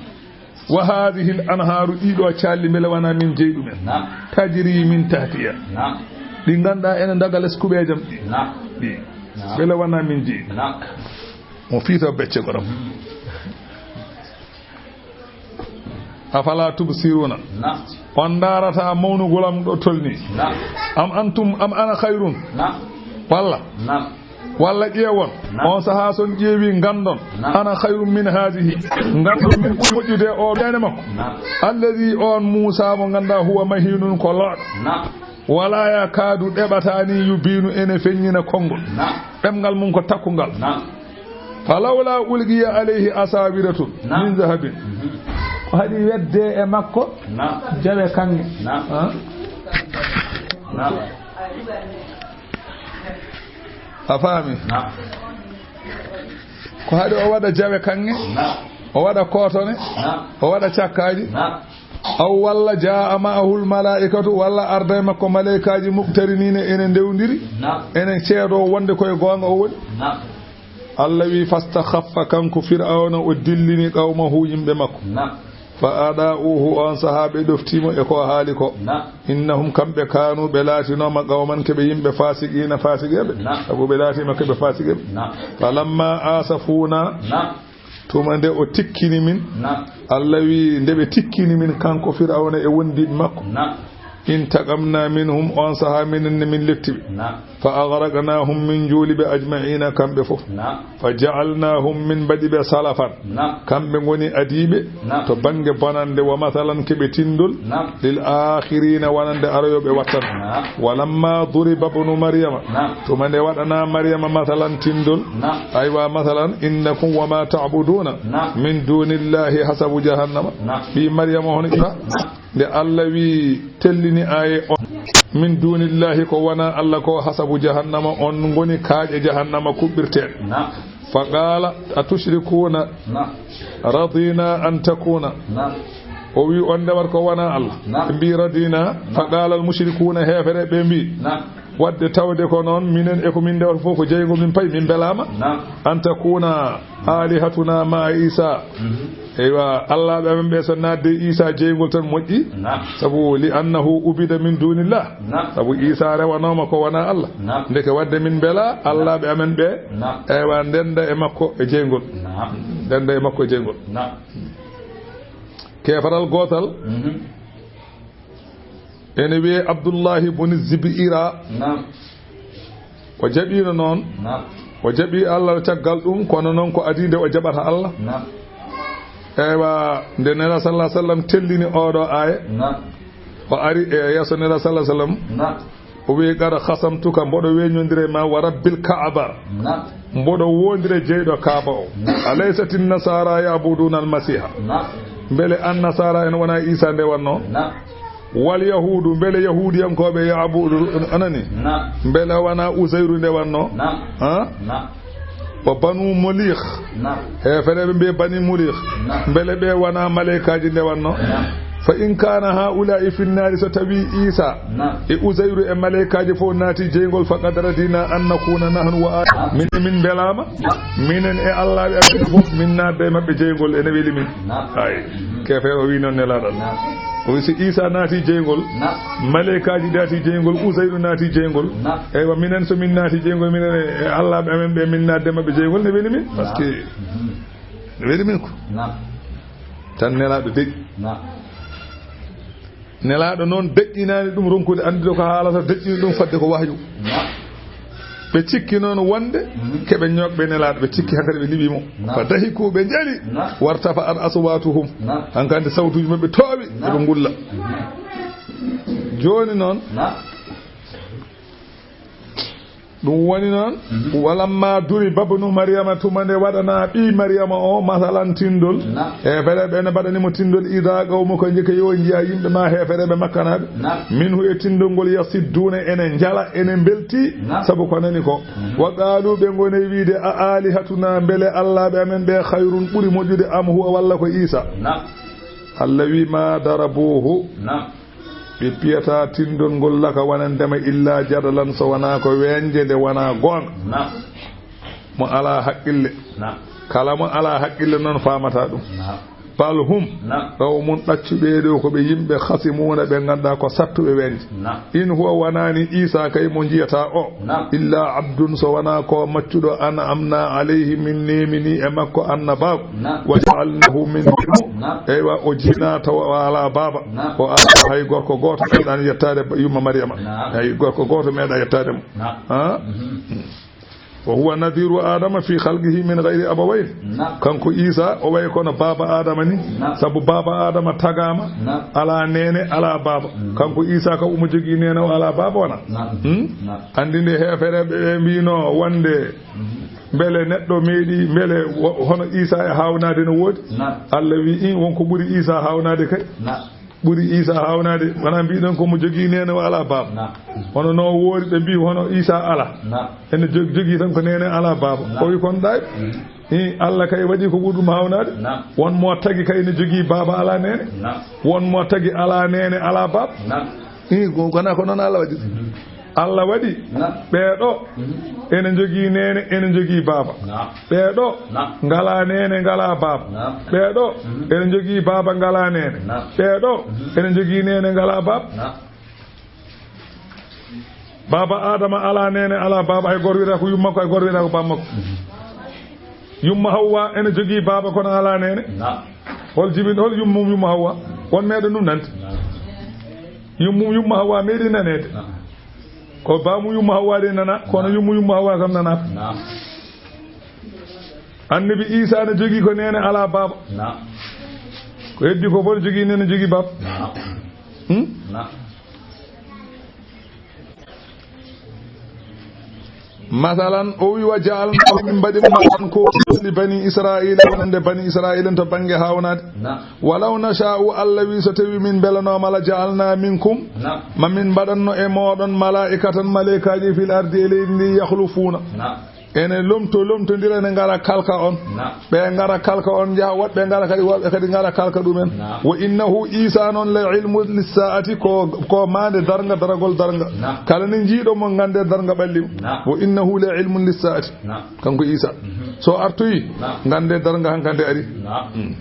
"Wa hadhihi al anharu, ɗiɗo calli, mbele wona min jeyi ɗumen? Naam. Tajri min tahtiya." Naam. Ɗi ngannduɗaa ene ndaga les kuɓeejam ɗi. Naam. Ɗi. Naam. Mbele wona min jeyi? Naam. Mo fiito becce goɗam. Afala tubsiruna. Na. On ndaarata mawnugol am ɗo tolni. Na. Am antum, am ana khayrun. Na. Walla. Na. Walla ƴeewon. Na. On sahaa son ƴeewi nganndon. Na. Ana khayrun min haadihi. Nganndon min ɓuri moƴƴude o ɓeene makko. Na. Alladhi on Muusa mo nganndaa huwa mahinun ko looɗo. Na. Wala ya kaadu ɗeɓataani yubinu ene feññina konngol. Na. Ɗemngal mum ko takkungal. Na. Falawla ulqiya alayhi asawiratun. Na. Min zahabin. Mhm. Ko haɗi wedde e makko. Na. Jawe kaŋŋe. Na. Ha? Na. A faami? Na. Ko haɗi o waɗa jawe kaŋŋe. Na. O waɗa kootone. Na. O waɗa cakkaaji. Na. Aw walla jaa ma'ahul malaa'ikatu, walla arda e makko maleykaaji muqtariniina ene ndewndiri, na, ene ceedoo wonde koye goonga o woni. Na. Allah wi, fastakhaffa, kanko Fir'awna, o dillini qawmahu, yimɓe makko. Na. Fa adaa'uhu, on sahaa ɓe ɗoftii mo e ko o haali ko. Na. Innahum, kamɓe, kaanu, ɓe laatinooma qawman, ke ɓe yimɓe faasiqiina, faasiqeeɓe. Na. Sabu ɓe laatiima ke ɓe faasiqeeɓe. Na. Falamma asafuuna. Na. Tuma nde o tikkini min, na, Allah wi, nde ɓe tikkini min, kanko Fir'awna e wondiiɓe makko, na, intaqamna minhum, on sahaa minen ne min letti ɓe. Na. Fa aghraqnahum, min njuuli ɓe, ajma'ina, kamɓe fof. Na. Fa ja'alnahum, min mbaɗi ɓe salafan. Na. Kamɓe ngoni adiiɓe, na, to bannge bonande, wa masalan, keɓe tinndol, na, lil akhirina, wonande aroyooɓe wattan. Na. Walamma duriba ibnu Maryama, na, tuma nde waɗanaa Maryama masalan tinndol, na, aywa, masalan, innakum wa ma ta'buduna, na, min dunillahi hasabu jahannama. Na. Ɓii Maryama hono ɓii, na, nde Allah wi tellini aaye on, min dunillahi, ko wonaa Allah ko, hasabu jahannama, on ngoni kaaƴe jahannama kuɓɓirteeɗe. Na. Fa qala atushrikuna, na, radina an takuna. Na. O wi on ndewat ko wonaa Allah. Na. Ɓe mbi radina. Na. Fa qala al mushrikuna, heefere ɓe mbi. Na. Wadde tawde ko noon, minen e ko min ndewata fof ko jeyngol, min payi, min mbelaama. Na. An takuna alihatuna ma Isa. Mhm. Eywa, Allah ɓe amen ɓe so naatde Isa jeyngol tan moƴƴi. Na. Sabu li annahu ubida min dunillah. Na. Sabu Isa rewanooma ko wonaa Allah. Na. Ndeke wadde min mbela Allah ɓe amen ɓe. Na. Eywa, ndenda e makko e jeyngol. Na. Ndenda e makko e jeyngol. Na. Keefaral gootal. Mhm. Ene wiyee Abdullahi boni Zibiira. Naam. O jaɓiino noon. Naam. O jaɓi Allah caggal ɗum, kono noon ko adii nde o jaɓata Allah. Naam. Eywa, nde Nelaaɗo sallallahu alaihi wasallam tellini oɗo aaya. Naam. O ari e yeeso Nelaaɗo sallallahu alaihi wasallam. Naam. O wiyi, "Qad khasamtuka, mboɗo weñondire ma, wa rabbil Ka'aba." Naam. Mboɗo wondire jeyɗo Kaaba o. Naam. "Alaysati nasara ya'buduna al-Masiha?" Naam. Mbele an nasara en wona Isa nde wanno? Naam. "Wal yahudu, mbele yahudiyankooɓe ya'budu, anani? Naam. Mbele wona Uzayru nde wanno?" Naam. Ha? Naam. "Wa banu Mulikh." Naam. Heefereɓe mbiye bani Mulikh. Naam. Mbele ɓe wona malaykaaji nde wanno? Naam. "Fa in kana haula'i fin nari," so tawi Isa, naam, e Uzayru e malaykaaji fof naati jeyngol, "faqad radina an nakuna nahnu wa a-," min, min mbelaama, naam, minen e Allah ɓe amen fof, min naatde e maɓɓe jeyngol, ene weli min. Naam. Ay, keefeero o wi noon Nelaaɗo Allah. Naam. O wi, "Si Isa naati jeyngol, naam, malaykaaji naati jeyngol, Uzayru naati jeyngol. Naam. Eywa, minen so min naati jeyngol, minen e, e Allah ɓe amen ɓe, min naatde e maɓɓe jeyngol, ne weli min." Naam. Parce que, mhm, ne weli min ko. Naam. Tan Nelaaɗo deƴƴi. Naam. Nelaaɗo noon deƴƴinaani ɗum ronkude anndude ko haalata, deƴƴini ɗum fadde ko wahyu. Naam. Ɓe cikki noon wonde, mhm, keɓe ñookɓe Nelaaɗo, ɓe cikki hankadi ɓe liɓi mo. Naam. Fa dahiku, ɓe njali. Naam. Wartafa'at aswatuhum. Naam. Hankadi sawtuuji maɓɓe toowi, naam, eɓe ngulla. Mhm. Jooni noon, naam, ɗum woni noon, mhm, "Walamma duriba ibnu Maryama," tuma nde waɗanaa ɓii Maryama o masalan tinndol. Naam. Heefereɓe ene mbaɗani mo tinndol, "ida qawmuka," njeke yo njiya yimɓe ma heefereɓe makkanaaɓe. Naam. "Minhu," e tinndol ngol, "yasidduna," ene njala, ene mbelti, naam, sabu ko nani ko. Mhm. "Wa qalu," ɓe ngoni wiide, "a alihatuna, mbele Allah ɓe amen ɓe khayrun ɓuri moƴƴude am huwa walla ko Isa?" Naam. Allah wi, "Ma darabuhu." Naam. Ɓe piyata tinndol ngol laka wonandema illa jadalan, so wonaa ko weñde nde wonaa goonga. Naam. Mo alaa haqqille. Naam. Kala mo alaa haqqille noon faamata ɗum. Naam. Bal hum, Naam. Qawmun, ɗaccu ɓee ɗoo ko ɓe yimɓe, khasimuuna, ɓe nganndaa ko sattuɓe weñde. Naam. In huwa, wanaani Iisaa kay mo njiyataa o, Naam. Illa abdun, so wanaa ko maccuɗo, an'amnaa alayhi, min neeminii e makko annabaaku, Naam. Wa ja'alnaahu, min, Naam. Eywa, o jinaa tawa o alaa baaba, Naam. O alaa hay gorko gooto meeɗaani yettaade ba-, yumma Maryama. Naam. Hay gorko gooto meeɗaa yettaade mo. Naam. Ha? Mhm. Wa huwa nadhiru Adama fi khalqihi min ghayri abawayn. Naam. Kanko Iisaa, o wayi kono baaba Adama ni. Naam. Sabu baaba Adama tagaama, Naam. Alaa neene, alaa baaba. Mm. Kanko Iisaa kam, omo jogii neene, o alaa baaba, wonaa? Naam. Hmm? Naam. Anndi nde heefereeɓe ɓe mbiinoo wonde, Mhm. Mbele neɗɗo meeɗi, mbele wo-, hono Iisaa e haawnaade no woodi? Naam. Allah wi'i, in won ko ɓuri Iisaa haawnaade kay. Naam. Ɓuri Iisaa haawnaade, wonaa mbiɗon ko mo jogii neene o alaa baaba. Naam. Hono no woori ɓe mbii hono Iisaa alaa. Naam. Ene jog-, jogii tan ko neene alaa baaba. Naam. O wi kon ɗaay. Mhm. Hii, Allah kay waɗi ko ɓuri ɗum haawnaade. Naam. Won mo tagi kay ene jogii baaba alaa neene. Naam. Won mo tagi alaa neene alaa baaba. Naam. Hii, ko, kono ko noon Allah waɗi. Mhm. Allah waɗi Naam. Ɓee ɗoo Mhm. ene njogii neene, ene njogii baaba. Naam. Ɓee ɗoo Naam. Ngalaa neene, ngalaa baaba. Naam. Ɓee ɗoo Mhm. ene njogii baaba, ngalaa neene. Naam. Ɓee ɗoo Mhm. ene njogii neene, ngalaa baaba. Naam. Baaba Adama alaa neene, alaa baaba. Hay gooto wiyata ko yumma makko, hay gooto wiyata ko baaba makko. Mhm. Yumma Hawwa ene jogii baaba, kono alaa neene. Naam. Hol jibin, hol yummum yumma Hawwa? Won meeɗa ɗum nande? Naam. Yummum yumma Hawwa meeɗi naneede. Naam. Ko baamu yumma Hawwa de nana, kono Naam. Yummu yumma Hawwa kam nanaaka. Naam. Annabi Iisaa ne jogii ko neene alaa baaba. Naam. Ko heddi ko fof jogii neene, jogii baaba. Naam. Hmm? Naam. Masalan, o wi, "Wa ja'alnaahu", min mbaɗi mo masalan ko li bani Israa'iila, wonande bani Israa'iila to bannge haawnaade. Naam. "Walaw nashaa'u", Allah wi, "So tawi min mbelanooma, la ja'alnaa minkum", Naam. "Ma min mbaɗanno e mooɗon, malaa'ikatan", maleykaaji, "fil ardi", e leydi ndi, "yakhlufuuna", Naam. "Ene lomto, lomtondira, ene ngara kalka on." Naam. Ɓe ngara kalka on, njaha, woɗɓe ngara kadi, woɗɓe kadi ngara kalka ɗumen. Naam. "Wa innahu", Iisaa noon, "la ilmun lissaa'ati", ko, ko maande darnga, daragol darnga. Naam. Kala ne njiiɗo mo, ngannde darnga ɓalli mo. Naam. "Wa innahu la ilmun lissaa'ati." Naam. Kanko Iisaa. Mhm. So artoyi, Naam. Ngannde darnga hankande ari. Naam. Mm.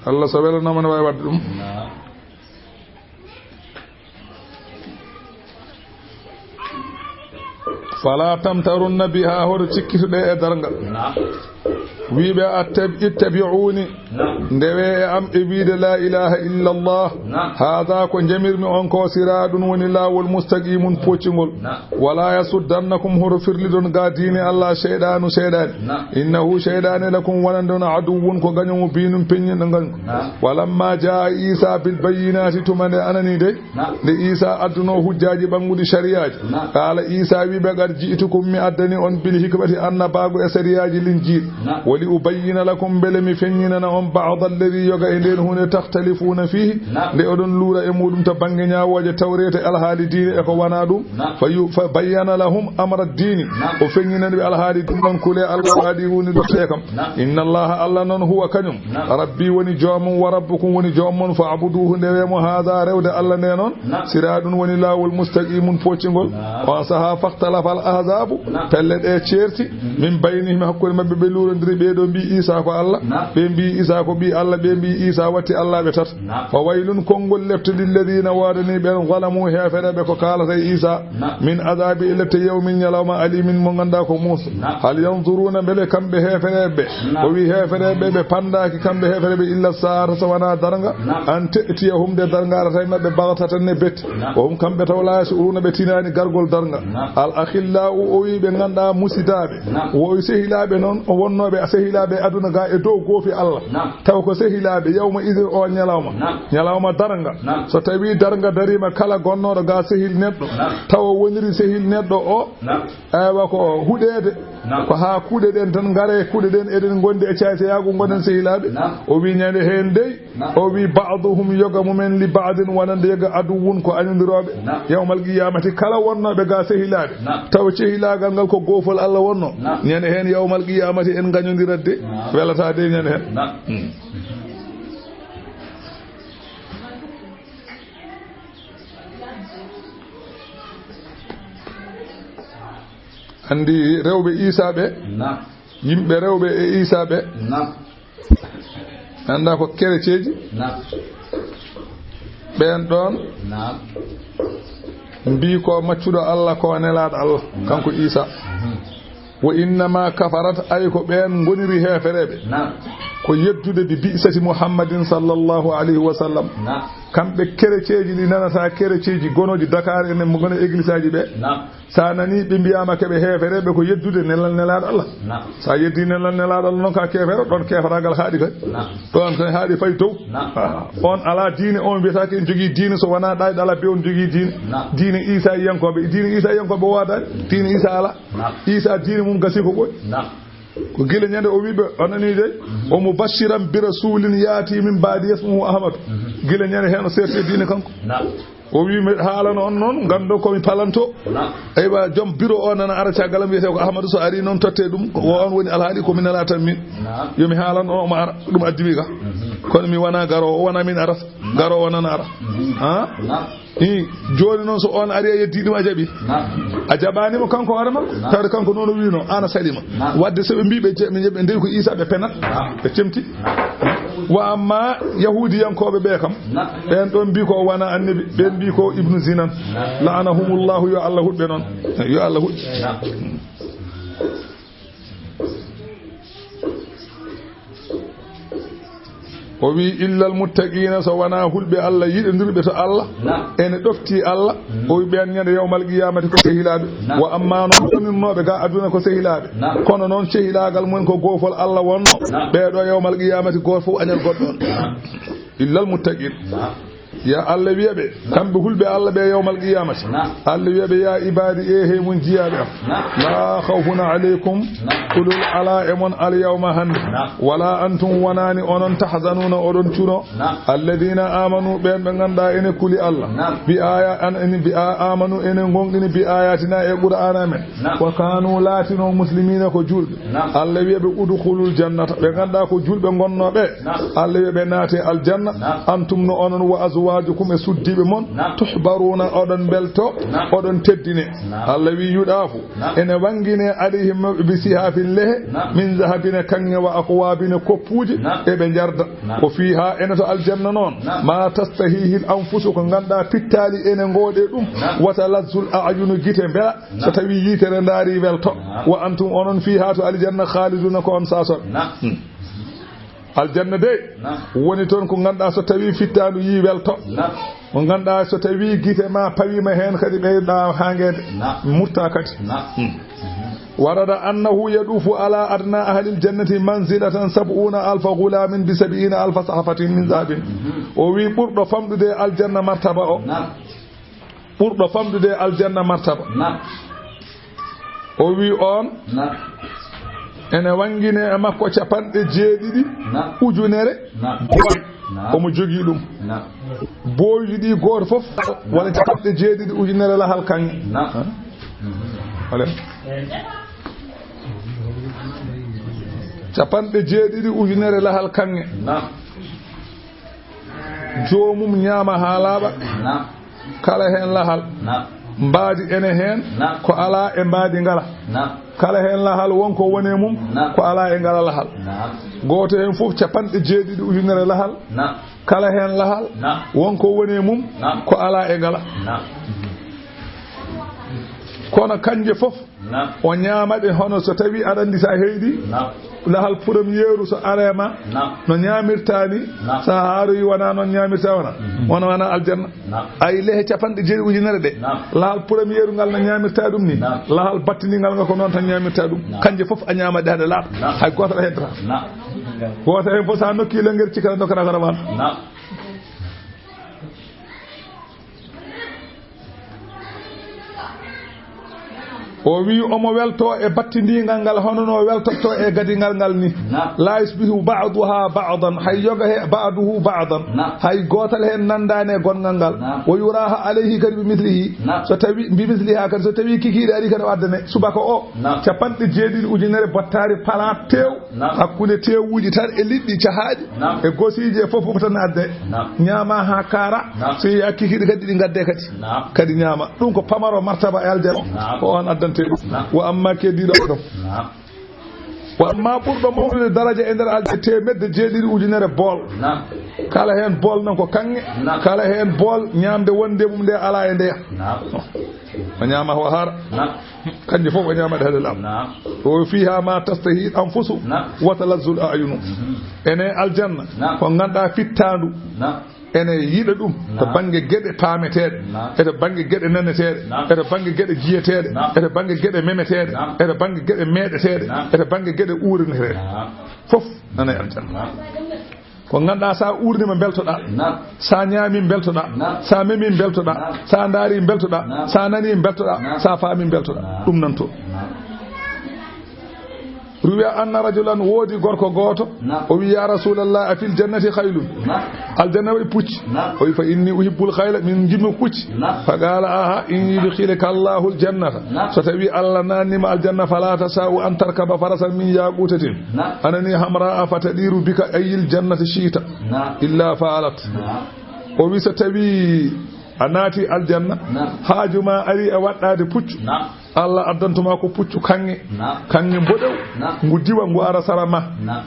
Allah so welanaama ne waawi waɗde ɗum. Naam. "Fala tamtarunna biha", hoto cikkitoɗe e darnga. Naam. Wiiɓe, "Attab-, ittabi'uni", Naam. Ndewe e am e wiide, "La ilaha illa Allah." Naam. "Haada", ko njamirmi on ko, "siraɗun", woni laawol, "mustaqimun", poccingol. Naam. "Wala yasuddannakum", hoto firlidon ga diine Allah, "shayɗanu", seyɗaani. Naam. "Innahu", seyɗaani, "lakum", wonande on, "aduwwun", ko gaño mubinun, peññinɗo gaño. Naam. "Walamma jaa Iisa bil bayyinaati", tuma nde anani dey, Naam. Nde Iisa adduno hujjaaji ɓannguɗi, sariyaaji. Naam. Qaala, Iisa wi ɓe, "Qad ji'tukum", mi addani on, "bil hikmati", annabaagu, e sariyaaji Linjiil. Naam. "Wa li ubayyina lakum", mbele mi feññinana on, "ba'da alladhi", yoga e ndeen huunde, "takhtalifuuna fiihi", Naam. Nde oɗon luura e muuɗum to bannge ñaawooje Tawreeta, alhaali diine e ko wanaa ɗum. Naam. Fa yu-, fa bayyana lahum amra diini. Naam. O feññinani ɓe alhaali ɗum ɗon, kulee Allah waɗi woni ɗo e kam. Naam. "Inna Allaha", Allah noon, "huwa", kañum, Naam. "Rabbi", woni joomum, "wa rabbukum", woni joom mon, "fa'buduhu", ndewe mo, "haada", rewde Allah nde noon, Naam. "siraɗun", woni laawol, "mustaqimun", poccingol. Naam. On sahaa, "fakhtalafa al ahzaabu", Naam. pelle ɗe ceerti, Mhm. "min baynihim", hakkunde maɓɓe, ɓe luurondiri, ɓee ɗo mbii Iisa ko Allah, Naam. ɓe mbii Iisa ko ɓii Allah, ɓe mbii Iisa watti Allah ɓe tata. Naam. "Fa waylun", konngol lepte, "lilladhiina", woodanii ɓeen, "zalamu", heefereeɓe, ko kaalata e Iisa, Naam. "min adhaabi", e lepte, "yawmin", ñalawma, "aliimin", mo nganndaa ko muus. Naam. "Hal yanzuruuna", mbele kamɓe heefereeɓe ɓe, Naam. o wi heefereeɓe ɓe, ɓe panndaaki kamɓe heefereeɓe, "illa saa'ata", so wanaa darnga, Naam. "an ta'tiyahum", nde darnga arata e maɓɓe, "baghtatan", ne betti. Naam. "Wa hum", kamɓe taw, "laa yash'uruuna", ɓe tinaani gargol darnga. Naam. "Al akhillaa'u", o wi ɓe nganndaa musidaaɓe. Naam. Wo sehilaaɓe noon, o wonnooɓe sehilaaɓe aduna ga e dow goofi Allah. Naam. Taw ko sehilaaɓe, yawma idin, o ñalawma. Naam. Ñalawma darnga. Naam. So tawi darnga dariima, kala gonnooɗo ga sehil neɗɗo, Naam. tawa woniri sehil neɗɗo o, Naam. Eywa, ko huɗeede. Naam. Ko haa kuuɗe ɗen tan ngare, kuuɗe ɗen eɗen ngondi e caaycayaagu, ngonen sehilaaɓe. Naam. O wi ñande heen dey, Naam. o wi, "ba'duhum", yoga mumen, "li ba'din", wonande yoga, "aduwwun", ko añondirooɓe. Naam. Yawmal qiyaamati, kala wonnooɓe ga sehilaaɓe, Naam. taw cehilaagal ngal ko goofol Allah wonno. Naam. Ñande heen yawmal qiyaamati en ngañondirat de, Naam. welataa de ñande heen. Naam. Hmm. Anndi rewɓe Iisaa ɓe, naam, yimɓe rewɓe e Iisaa ɓe, naam, annda ko kereceeji, naam, ɓeen ɗoon, naam, mbii ko maccuɗo Allah, ko nelaaɗo Allah, naam, kanko Iisaa. Mhm. Wa innama kafarat, ay ko ɓeen ngoniri heefereeɓe. Naam. Ko yeddude bi bi'sati Muhammadin sallallahu alayhi wa sallam. Naam. Kamɓe kereceeji ɗi nanata kereceeji gonooji Dakar enen mo gona égliseaji ɓe. Naam. Sa nani ɓe mbiyaama keɓe heefereeɓe ko yeddude nelal nelaaɗo Allah. Naam. Sa yeddi nelal nelaaɗo Allah noon ka keefero, ɗoon keeferagal haaɗi kay. Naam. Ɗoon kay haaɗi fay dow. Naam. Ah, on alaa diine, on wiyata ko en jogii diine so wonaa ɗayɗo alaa be on jogii diine. Naam. Diine Iisaayankooɓe, diine Iisaayankooɓe woodaani. Diine Iisaa alaa. Naam. Iisaa diine mum gasi ko ɓooyi. Naam. Ko gila ñande o wiɓe, o nani de, mhm, o mubashiran bi rasulin yaati min baadi yasmuhu Ahmadu. Mhm. Gila ñande heen o seerti e diine kanko. Naam. O wi mi haalano on noon, nganndo ko mi palanto. Naam. Eywa, joom biro o nana ara caggal am, wiyetee ko Ahmadu, so ari noon totte ɗum, ko o on woni alhaali ko min alaa tan min. Naam. Yo mi haalan o, omo ara, ɗum addi mi ga. Mhm. Kono mi wona garoowo, o wona min arata. Naam. Garoowo nana ara. Mhm. Ha? Naam. I, jooni noon so on ari a yeddi ɗum a jaɓi. Naam. A jaɓaani mo kanko hoore makko. Naam. Tawde kanko noon o wiino, aan a salima. Naam. Wadde so ɓe mbii ɓe je-, ɓe njeɓe ndewi ko Iisaa ɓe penat. Naam. Ɓe cemti. Naam. Wa amma yahuudiyankooɓe ɓe kam, naam, ɓeen ɗoon mbii ko o wona annabi, ɓeen mbii ko ibnu zinan. Naam. La'anahumullahu, yo Allah huɗɓe noon. Yo Allah huɗɓe. Naam. O wi, "Illal muttaqiina", so wonaa hulɓe Allah, yiɗondirɓe to Allah, naam, ene ɗofti Allah. Mm. O wi, "Ɓeen ñande yawmal qiyaamati ko sehilaaɓe." Naam. Wa amma noon wonirnooɓe ga aduna ko sehilaaɓe. Naam. Kono noon sehilaagal mumen ko goofol Allah wonno. Naam. Ɓee ɗo yawmal qiyaamati gooto fof añat goɗɗo on. Naam. Illal muttaqiin. Naam. Ya Allah wiya ɓe, naam, kamɓe hulɓe Allah ɓe yawmal qiyamati. Naam. Allah wiya ɓe, "Ya ibaadi, e he mon jiyaaɓe am. Naam. La khawfun alaykum, naam, kulol alaa e mon al yawma hannde. Naam. Wala antum, wonaani onon, tahzanuuna, oɗon cuno. Naam. Alladina amanu, ɓeen ɓe ngannduɗaa ene kuli Allah. Naam. Bi aya-, an, ene bi a-, amanu, ene ngonɗini bi ayatina e Qur'aana men. Naam. Wa kanu, laatino, muslimiina, ko juulɓe." Naam. Allah wiya ɓe, "Udkhulul jannata." Ɓe ngannduɗaa ko juulɓe ngonnoo ɓe. Naam. Allah wiya ɓe, "Naate aljanna." Naam. "Antum, no onon, wa azwajukum, e suddiiɓe mon. Naam. Tuhbaruuna, oɗon mbelto, naam, oɗon teddine." Naam. Allah wi, "Yuɗaafu." Naam. Ene wanngine alayhim, mawɓe, bi sihafin, lehe, naam, min zahabin, e kaŋŋe, wa akwabin, e koppuuji, naam, eɓe njarda. Naam. Ko fiiha, ene to aljanna noon, naam, ma tastahihil anfusu, ko ngannduɗaa pittaali ene ngoode ɗum, naam, wa talazzul a'yunu, gite mbela, so, naam, tawi yitere ndaari welto. Naam. Wa antum, onon, fiiha, to aljanna, khaliduna, ko on sasoɓe. Naam. Hmm. Aljanna de, naam, woni toon ko ngannduɗaa so tawi fittaandu yii welto. Naam. Mo ngannduɗaa so tawi gite ma pawiima heen kadi ɓeyɗa haangeede. Naam. Mutta kadi. Naam. Hmm. Warada annahu yadufu ala adna ahlil jannati manzilatan sab'una alfa ghulamin bi sab'ina alfa sahfatin min zahabin. Mhm. O wi ɓurɗo famɗude aljanna martaba o. Naam. Ɓurɗo famɗude aljanna martaba. Naam. O wi on, naam, ene wanngine e makko capanɗe jeeɗiɗi, naam, ujunere, naam, boy. Naam. Omo jogii ɗum. Naam. Booyuji ɗi gooto fof, naam, wona capanɗe jeeɗiɗi ujunere lahal kaŋŋe. Naam. Han? Wala? Capanɗe jeeɗiɗi ujunere lahal kaŋŋe. Naam. Joomum ñaama haa laaɓa. Naam. Kala heen lahal. Naam. Mbaadi ene heen. Naam. Ko alaa e mbaadi ngala. Naam. Kala heen lahal won ko woni e mum. Naam. Ko alaa e ngala lahal. Naam. Gooto heen fof capanɗe jeeɗiɗi ujunere lahal. Naam. Kala heen lahal, naam, won ko woni e mum. Naam. Ko alaa e ngala. Naam. Kono kanje fof, naam, o ñaama ɗe hono so tawi aɗa anndi so a heyɗi, naam, lahal premieru so arema, naam, no ñaamirta ni, naam, so a haaroyi wona noon ñaamirta wona. Mhm. Wona, wona aljanna. Naam. Ay lehe capanɗe jeeɗiɗi ujunere ɗe. Naam. Lahal premieru ngal no ñaamirta ɗum ni. Naam. Lahal battindingal ngal ko noon tan ñaamirta ɗum. Naam. Kanje fof a ñaama ɗe hade laaɓa. Naam. Hay gooto a heddata. Naam. Gooto heen fof so a nokki lengel cikkata dokkata kara wan. Naam. O wi omo welto e battindingal ngal hono no weltotto e gadingal ngal ni. Naam. La yusbihu ba'duha ba'dan, hay yoga he ba'duhu ba'dan. Naam. Hay gootal heen nanndaani e gonngal ngal. Naam. Wa yuraha alayhi kadi bi mislihi. Naam. So tawi, bi misliha kadi so tawi kikiiɗe ari kadi o addane subaka o. Naam. Capanɗe jeeɗiɗi ujunere bottaari pala tew. Naam. Hakkunde teewuuji tan e liɗɗi cahaaɗi. Naam. E gosiiji e fof fof tan adde. Naam. Ñaama haa kaara. Naam. So yehi hakkikiiɗe kadi ɗi ngadde kadi. Naam. Kadi ñaama. Ɗum ko pamaro martaba e aljanna. Naam. Ko on addanta. Wa amma keddiiɗo ɗo. Wa amma ɓurɗo mawɗude daraja e nder aljanna, teemedde jeeɗiɗi ujunere bool. Kala heen bool noon ko kaŋŋe. Kala heen bool ñaamde wonde mum nde alaa e ndeya. O ñaama o haara. Kanji fof o ñaama ɗe hade laaɓa. O fiha ma tastahi anfusu wa talazzul a'yunu. Ene aljanna ko ngannduɗaa fittaandu. Ene yiɗa ɗum to bannge geɗe paameteeɗe, e to bannge geɗe naneteeɗe, e to bannge geɗe jiyeteeɗe, e to bannge geɗe memeteeɗe, e to bannge geɗe meeɗeteeɗe, e to bannge geɗe uurneteeɗe. Fof nana e aljanna. Ko ngannduɗaa, so a uurniima mbeltoɗaa, so a ñaamii mbeltoɗaa, so a memii mbeltoɗaa, so a ndaarii mbeltoɗaa, so a nanii mbeltoɗaa, so a faamii mbeltoɗaa. Ɗum nan toon. Ruwiya anna rajulan, woodi gorko gooto, o wi, "Ya Rasulallah, a fil jannati khaylun?" Aljanna waɗi pucci. O wi, "Fa inni uhibbul khayla, min njiɗmi pucci." Fa qala, "Aha, in yudkhilka Allahu aljannata." So tawi Allah naatnima aljanna, "Fala tasha'u an tarkaba farasan min yaqutatin." Anani hamra'a fa tadiru bika ayyil jannati shi'ta. Illa fa'alat. O wi, so tawi a naati aljanna, haaju ma ari e waɗɗaade puccu. Allah addantuma ko puccu kaŋŋe. Kaŋŋe mboɗew. Ngu diwa, ngu ara sara ma.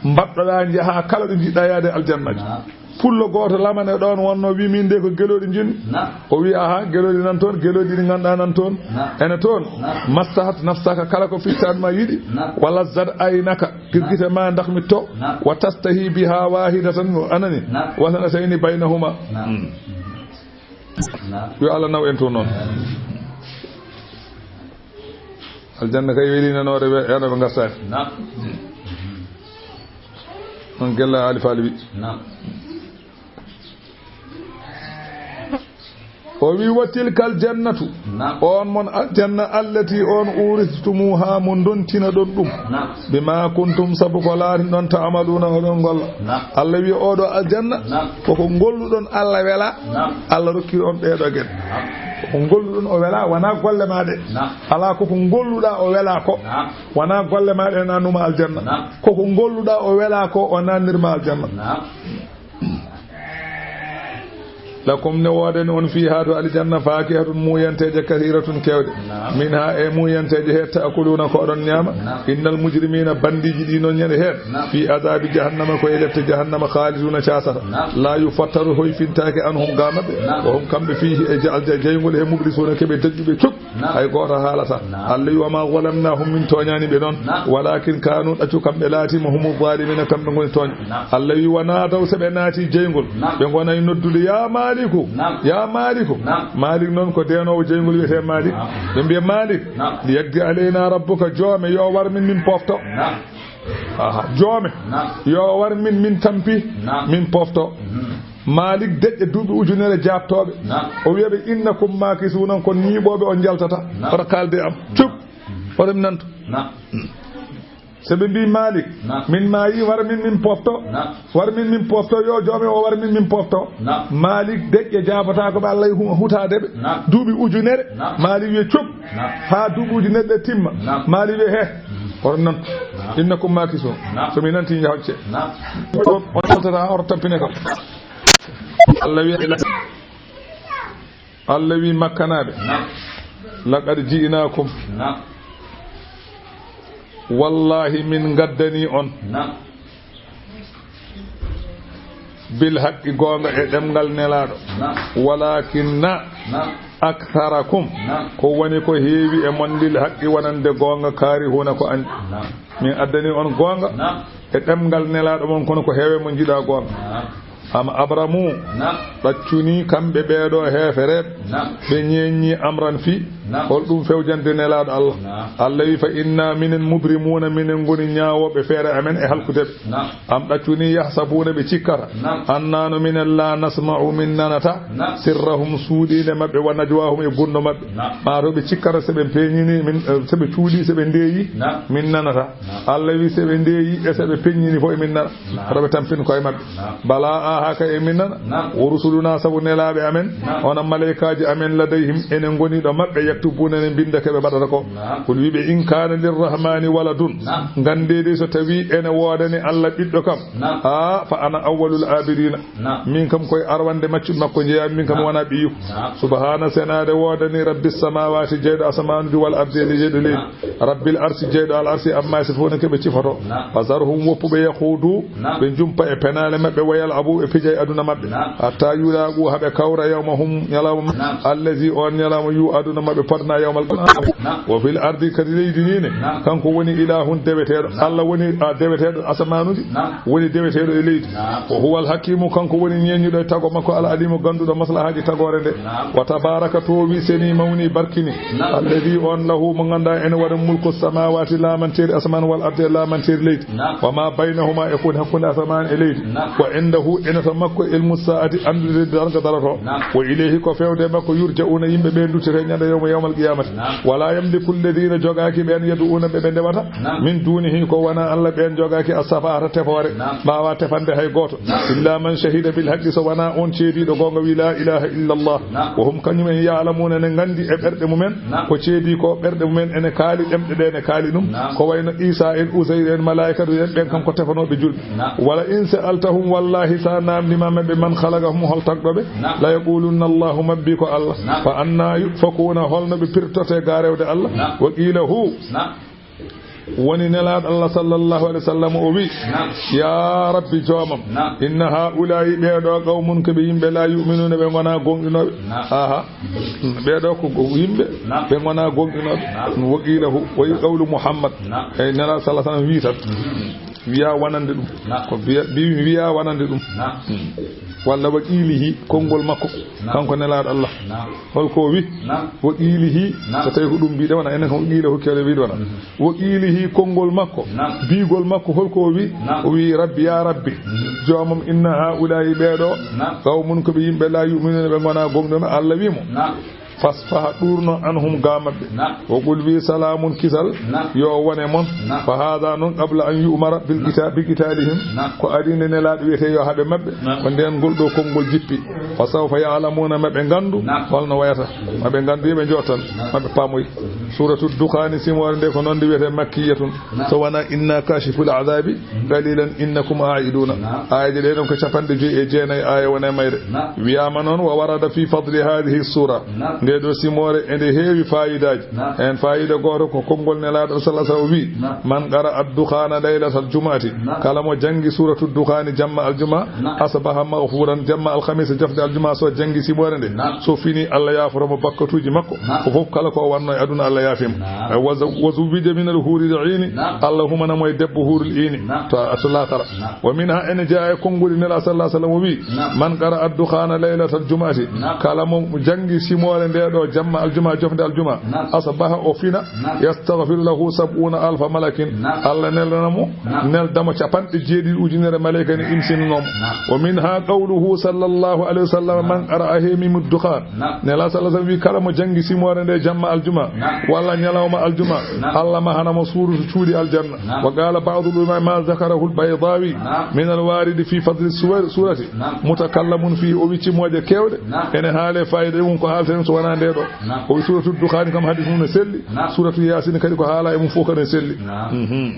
Mbaɗɗoɗaa, njaha kala ɗo njiɗɗa yaade aljannaji. Pullo gooto lamane ɗoon wonno wi, "Min de ko gelooɗi njiɗmi." O wi, "Aha, gelooɗi nan toon, gelooɗi ɗi ngannduɗaa nan toon." Ene toon, "Mastahat nafsaka, kala ko fittan ma yiɗi, wa lazzat aynaka, girgite ma ndakhmi to, wa tastahi biha wahidatan, anani, wa sanatayni baynahuma." Yo Allah naw en toon noon. Aljanna kay weli nanoore, we-, ena ɓe ngartaani. Noon Gella Ali Faal wi. O wi, "Wa tilkal jannatu." On mon aljanna, "allati," on, "urithtumuha," mo ndontina ɗon ɗum. "Bima kuntum," sabu ko laatin ɗon, "ta'maluna," oɗon ngolla. Allah wi, "Oɗo aljanna, koko ngolluɗon Allah wela." Allah rokki on ɗeɗo geɗe. Koko ngolluɗon o wela, wona golle ma ɗe. Ala, koko ngolluɗa o wela ko. Wona golle ma ɗe na numa aljanna. Koko ngolluɗa o wela ko, o nannirma aljanna. Lakum, ne woodani on, fiha, to aljanna, fakihatun, muuyanteeje, kathiratun, keewɗe. Minha, e muuyanteeje he, ta'kuluna, ko oɗon ñaama. Innal mujrimina, bandiiji ɗi noon ñande heen, fi azabi jahannama, ko e lette jahannama, khaliduna, caasata. La yufattaru, hoyfintaake, anhum, ga maɓɓe. Wa hum, kamɓe, fihi, e ja-, alja-, jeyngol he, mublisuna, keɓe daƴƴuɓe cuk. Hay gooto haalata. Allah wi, "Wa ma zalamnahum," min tooñaani ɓe noon. Walakin kanu, ɗaccu, kamɓe laatiima, humu zalimina, kamɓe ngoni tooñ. Allah wi, "Wa nadaw," so ɓe naati jeyngol, ɓe ngonay noddude, "Ya Maliku, ya Maliku." Malik noon ko deenoowo jeyngol, wiyetee Malik. Ɓe mbiya, "Malik, li yaqdi alayna rabbuka," joome yo war min, min pofto. Aha, joome yo war min, min tampi, min pofto. Malik deƴƴa duuɓi ujunere jaaɓtooɓe. O wiya ɓe, "Innakum makisuuna, ko ñiiɓooɓe on njaltata." Oto kaalde am. Cuk. Oto mi nanto. So ɓe mbii, "Malik, min maayi, war min, min pofto. War min, min pofto, yo joome o war min, min pofto." Malik deƴƴa jaabotaako ɓe, Allah hu-, hutaade ɓe. Duuɓi ujunere. Malik wiya, "Cuk." Haa duuɓi ujunere ɗe timma. Malik wiya, "He, oto nanto. Innakum makisuun. So mi nanti, njahocce. On, on njaltata, oto tampine kam." Allah wiya, Allah wi Makkanaaɓe, "Laqad ji'naakum." Wallaahi, min ngaddanii on. "Bil haqqi," goonga e ɗemngal Nelaaɗo. "Walaakinna aktharakum," ko woni ko heewi e mon, "lil haqqi," wonande goonga, "kaarihuuna," ko añɓe. Min addanii on goonga e ɗemngal Nelaaɗo mon, kono ko heewi e mon njiɗa goonga. "Am abramu," ɗaccunii kamɓe ɓeeɗo heefereɓe, ɓe ñeeññii, "amran," fii, "hol ɗum fewjande Nelaaɗo Allah?" Allah wi, "Fa inna minen mubrimuuna," minen ngoni ñaawooɓe feere amen e halkude ɓe. "Am," ɗaccunii, "yahsabuuna," ɓe cikkata, "annaa," no minen, "laa nasma'u," min nanata, "sirrahum," suuɗiinde maɓɓe, "wa najwaahum," e gunndo maɓɓe. Maa to ɓe cikkata so ɓe peeñini min, eh, so ɓe cuuɗii, so ɓe ndeeyi, min nanata. Allah wi, "So ɓe ndeeyi e so ɓe peññini fof, emin nana." Hoto ɓe tampin koye maɓɓe. "Bala, aha, kay emin nana." "Wa rusuluna," sabu nelaaɓe amen, "ona malaykaaji amen, ladayhim," ene ngoni ɗo maɓɓe, Tubbuna ne mbinda ko ɓe mbaɗata ko. Naam. Kul wiɓe, "In kaana lirrahmaani waladun." Naam. Nganndeede so tawii ene woodani Allah ɓiɗɗo kam. Naam. Haa fa ana awwalul aabiriina. Naam. Min kam koye arwande maccuɗo makko njeyaa, min kam. Naam. Wonaa ɓiyu. Naam. Subhaana senaade woodani Rabbi samaawaati, jeyɗo asamaanuuji, wal ardi e jeyɗo leydi. Naam. Rabbil arsi, jeyɗo al arsi, amma yasifuuna ko ɓe cifoto. Naam. Fazarhum, woppu ɓe, yahuudu, Naam. Ɓe njumpa e penaale maɓɓe, wa yal'abu, ɓe pija e aduna maɓɓe. Naam. Hatta yulaqu, haa ɓe kawra yawmahum, ñalawma maɓɓe. Naam. Allazi, on ñalawma, yu'aduna, maɓɓe potna yawmal qiyamah. Naam. Wa fil ardi, kadi leydi ni ne. Naam. Kanko woni ilahun deweteeɗo. Naam. Allah woni, a, deweteeɗo asamaanuuji. Naam. Woni deweteeɗo e leydi. Naam. Wa huwal hakimu, kanko woni ñeeñuɗo e tago makko, al alimu, gannduɗo maslahaaji tagoore nde. Naam. Wa tabaraka, toowi, seni, mawni, barkini. Naam. Allazi, on, lahu, mo ngannduɗaa ene waɗa mulku samaawaati, laamanteeri asamaan, wal ardi, e laamanteeri leydi. Naam. Wa ma baynahuma, e ko woni hakkunde asamaan e leydi. Naam. Wa indahu, ene to makko, ilmu saa'ati, anndude darnga daroto. Naam. Wa ilayhi, ko feewde e makko, yurja'una, yimɓe ɓe nduttete ñande yawma yawmal qiyamati. Naam. Wala yamliku alladhina, jogaaki ɓeen, yad'una, ɓe ɓe ndewata, Naam. Min dunihi, ko wona Allah, ɓeen jogaaki, as-shafa'ata, tefoore, Naam. Mbaawa tefande hay gooto. Naam. Illa man shahida bil haqqi, so wona on ceediiɗo goonga wi, "La ilaha illa Allah." Naam. Wa hum, kañum en, ya'lamuna, ne nganndi e ɓerɗe mumen, Naam. Ko ceedi ko ɓerɗe mumen ene kaali, ɗemɗe ɗe ne kaali ɗum. Naam. Ko wayno Isa en, Uzayr en, malaa'ikatu en, ɓen kam ko tefanooɓe julɓe. Naam. Wala in sa'altahum, wallahi, sa naamndiima maɓɓe, man khalaqahum, hol tagɗo ɓe? Naam. La yaqulunna Allahu, maɓɓe wi ko Allah. Naam. Fa anna yufakuna, holno ɓe pirtote ga rewde Allah? Naam. Wa qila hu. Naam. Woni Nelaaɗo Allah sallallahu alayhi wa sallam o wi, Naam. Ya Rabbi joomam, Naam. Inna haa'ulaa'i, ɓee ɗoo, qawmun, ko ɓe yimɓe, laa yu'minuuna, ɓe ngonaa gooŋɗinooɓe. Naam. Aha. Ɓee ɗoo ko go-, yimɓe, Naam. Ɓe ngonaa gooŋɗinooɓe. Naam. Wa qiila hu, wa qawlu Muhammad. Naam. E Nelaaɗo sallallahu alayhi wa sallam wi tan. Mhm. Wiya wonande ɗum. Naam. Ko biya-, bi-, wiya wonande ɗum. Naam. Hmm. Walla wa qiilihi, konngol makko. Naam. Kanko Nelaaɗo Allah. Naam. Holko o wi? Naam. Wa qiilihi, Naam. So tawi ko ɗum mbiɗen wona, enen ko qiila hokki Allah wiide wona. Mhm. Wa qiilihi, konngol makko, Naam. Biigol makko, holko o wi? Naam. O wi, "Rabbi, ya Rabbi, Mhm. Joomam, inna haa'ulaa'i, ɓee ɗoo, Naam. Qawmun, ko ɓe yimɓe, laa yu'minuuna, ɓe ngonaa gooŋɗinooɓe." Allah wi mo, Naam. "Fasfah, ɗuurno, anhum, ga maɓɓe." Naam. Wa qul, wi, "Salaamun, kisal, Naam. Yo wone mon." Naam. Fa haada noon, qabla an yu'mara bil qita-, bi qitalihim, Naam. Ko adii nde Nelaaɗo wiyetee yo haɓe maɓɓe, Naam. Ko ndeen ngol ɗoo konngol jippi. Fa sawfa ya'lamuuna, maɓe nganndu, Naam. Holno wayata. Maɓe nganndu, yo ɓe njottan, Naam. Maɓe paamoy. Suuratu Dukhaani, simoore nde ko noon nde wiyetee, makkiyatun. Naam. So wonaa inna kashiful adhaabi, Mhm. Qalilan innakum aa'iduuna. Naam. Aayeeje ɗe ɗon ko capanɗe joyi e jeenayi aaya woni e mayre. Naam. Wiyaama noon, wa warada fi fadli haadihi suura. Naam. Nde ɗoo simoore ene heewi faayidaaji. Naam. Heen faayida gooto ko konngol Nelaaɗo sallallahu alayhi wa sallam o wi, Naam. "Man qara'a ad-dukhaana laylatal jumu'ati." Naam. Kala mo janngi suuratu Dukhaani jamma aljuma, Naam. Asbaha maghfuuran, jamma alhamisa jofde aljuma, so janngi simoore nde, Naam. So fini, Allah yaafoto mo bakkatuuji makko. Naam. Ko fof kala ko o wanno e aduna, Allah yaafi mo. Naam. E wa zaw-, wa zawwija min al-huuril iini. Naam. Allah humana mo e debbo huurul iini. Naam. To, to laakara. Naam. Wa minha, ene jeyaa e konngol Nelaaɗo sallallahu alayhi wa sallam o wi, Naam. "Man qara'a ad-dukhaana laylatal jumu'ati." Naam. Kala mo janngi simoore nde ɗoo jamma aljuma, jofde aljuma. Naam. Asbaha, o fina. Naam. Yastaghfiru lahu sab'uuna alfa malakin. Naam. Allah nelana mo, Naam. Nelda mo capanɗe jeeɗiɗi ujunere malayka ne imsinanoo mo. Naam. Wa minha qawluhu sallallahu alayhi wa sallam, Naam. "Man qara'a haamimu dukhaan." Naam. Nelaaɗo sallallahu alayhi wa sallam wi, kala mo janngi simoore nde jamma aljuma, Naam. Walla ñalawma aljuma, Naam. Allah mahana mo suuratu cuuɗi aljanna. Naam. Wa qaala ba'dul ulamaa, ma dhakarahu al-Baydaawi, Naam. Min al-waaridi fi fadli suwar-, suurati, Naam. Mutakallamun fi, o wi cimooje keewɗe. Naam. Ene haale faayida mum ko haalten so wonaa nde ɗoo. Naam. O wi suuratu Dukhaani kam hadiis mum ne selli. Naam. Suuratu Yaasin kadi ko haala e mum fof kadi ne selli. Naam. Mhm.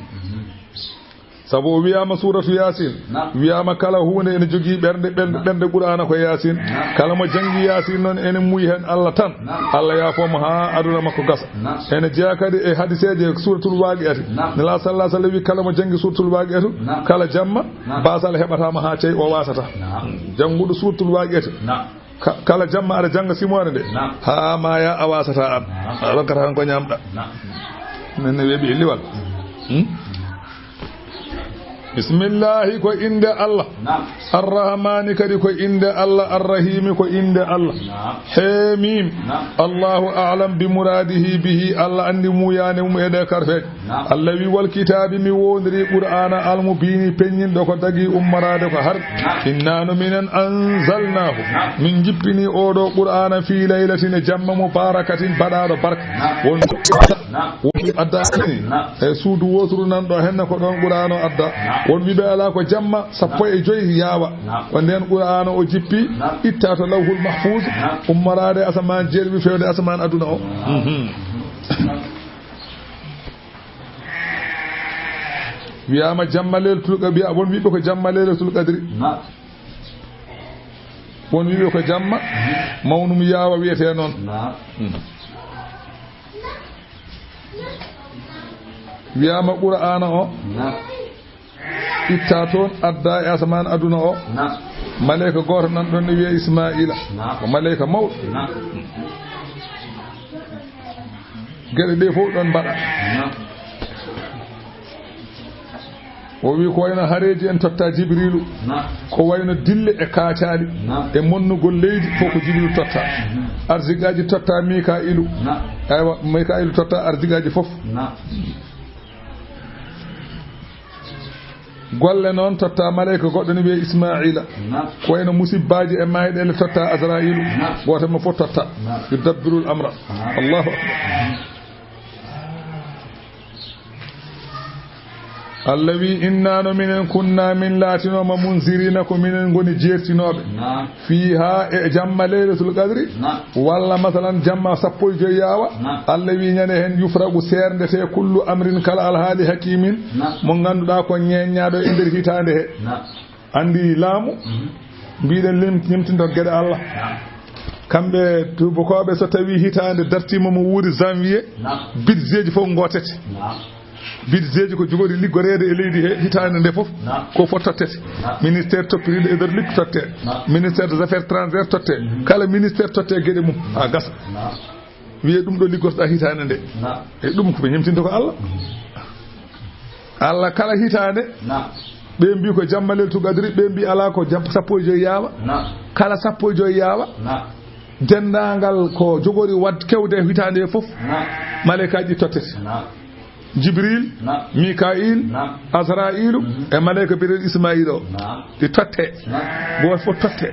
Sabu o wiyaama suuratu Yaasin, Naam. Wiyaama kala huunde ene jogii ɓernde, ɓernde, Naam. Ɓernde Qur'aana ko Yaasin. Naam. Kala mo janngi Yaasin noon ene muuyi heen Allah tan. Naam. Allah yaafoo mo haa aduna makko gasa. Naam. Ene jeyaa kadi e hadiseeje suuratul Waaqi'ati. Naam. Nelaaɗo sallallahu alayhi wa sallam wi kala mo janngi suuratul Waaqi'atu, Naam. Kala jamma, Naam. Baasal heɓataa mo haa cey o waasataa. Naam. Jannguɗo suuratul Waaqi'ati. Naam. Ka-, kala jamma aɗa jannga simoore nde. Naam. Haa maaya a waasataa aan. Naam. A ronkata tan ko ñaamɗa. Naam. Nen ne weeɓi e liwal. Hmm? Bismillahi ko innde Allah. Naam. Arrahmaani kadi ko innde Allah. Arrahiimi ko innde Allah. Naam. Heemiim. Naam. Allahu a'lam bi muraadihi bihi. Allah anndi muuyaande mum e ɗe karfeeje. Naam. Allah wi, "Wal kitaabi, mi woondirii Qur'aana, al-mubiini, peññinɗo ko dagii ummoraade ko harmi. Naam. Innaa no minen anzalnaahu, Naam. Min njippinii oo ɗoo Qur'aana fii laylatin e jamma mubaarakatin baɗaaɗo barka." Naam. Won Won ɓe adda ni e suudu wooturu nan ɗo henne ko ɗon Qur'aana o adda. Won ɓe ɓe alaa ko jamma sappo e joy yaawa. Ko ndeen Qur'aana o jippi itta to Lawhul Mahfuuz, ummoraade asamaan jeeɗiɗi fewde asamaan aduna o. Mhm. Wiyaama jamma Laylatul Qa-, wiya, won wiɓe ko jamma Laylatul Qadri. Won wiɓe ko jamma mawnum yaawa wiyetee noon. Wiyaama Qur'aana o itta toon, adda e asamaan aduna o. Maleyka gooto nan ɗon ne wiyee Ismaa'iila. Ko maleyka mawɗo. Geɗe ɗe fof ɗon mbaɗa. O wi ko wayno hareeji en totta Jibriilu. Ko wayno dille e kaacaali e monnugol leydi fof ko Jibriilu totta. Arsiqaaji totta Mikaa'iilu. Aywa, Mikaa'iilu totta arsiqaaji fof. Golle noon totta maleyka goɗɗo ne wiyee Ismaa'iila. Ko wayno musibbaaji e maayɗeele totta Azra'iilu. Gooto mo fof totta. Yudabbirul amra. Allahu akbar. Allah wi, "Inna no minen kunna min laatinooma munzirina ko minen ngoni jeertinooɓe." Fiiha e jamma Laylatul Qadri, walla masalan jamma sappo e joy yaawa, Allah wi, "Ñande heen yufraqu seerndete kullu amrin kala alhaali hakimin mo ngannduɗaa ko ñeeññaaɗo e nder hitaande he." Anndi laamu, mbiɗen lim-, limtinto geɗe Allah. Kamɓe tubakooɓe so tawi hitaande dartiima mo wuuri janvier, budgetji fof ngootete. Budgetji ko jogori liggoreede e leydi he hitaande nde fof, ko fof tottete. Ministère toppitiiɗo hydraulique totte. Ministère des affaires étrangères totte. Kala ministère totte geɗe mum, haa gasa. Wiyee ɗum ɗo liggortoɗaa hitaande nde. E ɗum ko ɓe ñemtinta ko Allah. Allah kala hitaande, ɓe mbi ko jamma Laylatul Qadri, ɓe mbi alaa ko jam-, sappo e joy yaawa. Kala sappo e joy yaawa, denndaangal ko jogori waɗ kewde hitaande fof, malaykaaji tottete. Jibril, Mika'il, Azra'ilu, e malayka biyeteeɗo Isma'il o. Ɗi totte. Gooto fof totte.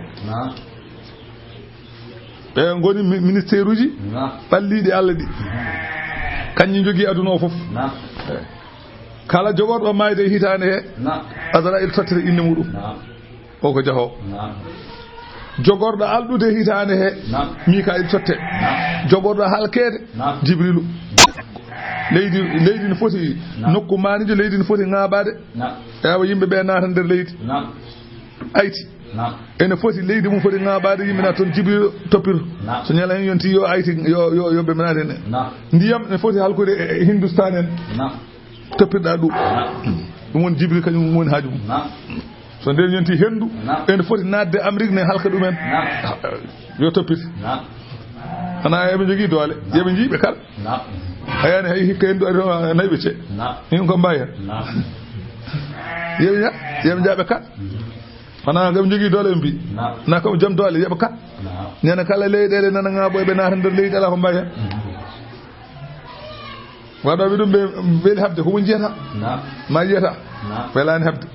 Ɓe ngoni mi-, ministère uji ɓalliiɗi Allah ɗi. Kanƴi njogii aduna o fof. Kala jogorɗo maayde e hitaande he, Azra'il tottete innde muɗum. O ko jahoowo. Jogorɗo alɗude hitaande he, Mika'il totte. Jogorɗo halkeede, Jibrilu. Leydi, leydi ne foti, nokku maanijo, leydi ne foti ŋaabaade. Ewa, yimɓe ɓe naata nder leydi. Ayti. Ene foti leydi mum foti ŋaabaade, yimɓe naata toon, Jibrilu toppito. So ñala en yonti yo ayti, yo, yo, yo ɓe naata heen. Ndiyam ne foti halkude e, e Hindustan en. Toppirɗa ɗum. Ɗum woni Jibril, kañum woni haaju mum. So nden yonti henndu, ene foti naatde Amérique ne halka ɗumen. Yo toppit. Xanaa eɓe njogii doole, yeɓe njii ɓe kala. A yani hay hikka henndu ari toon, nayi ɓe ce. Min ko mbawi hen. Yeɓe ña, yeɓe njaa ɓe kala. Xanaa kam njogii doole ɓe mbi. Na kam jom doole yeɓa kala. Ñande kala leyɗeele nana ŋaabo eɓe naata nder leydi, alaa ko mbawi hen. Waɗooɓe ɗum ɓe weli haɓde, ko woni jiyata? Ma yiyata? Welaani haɓde.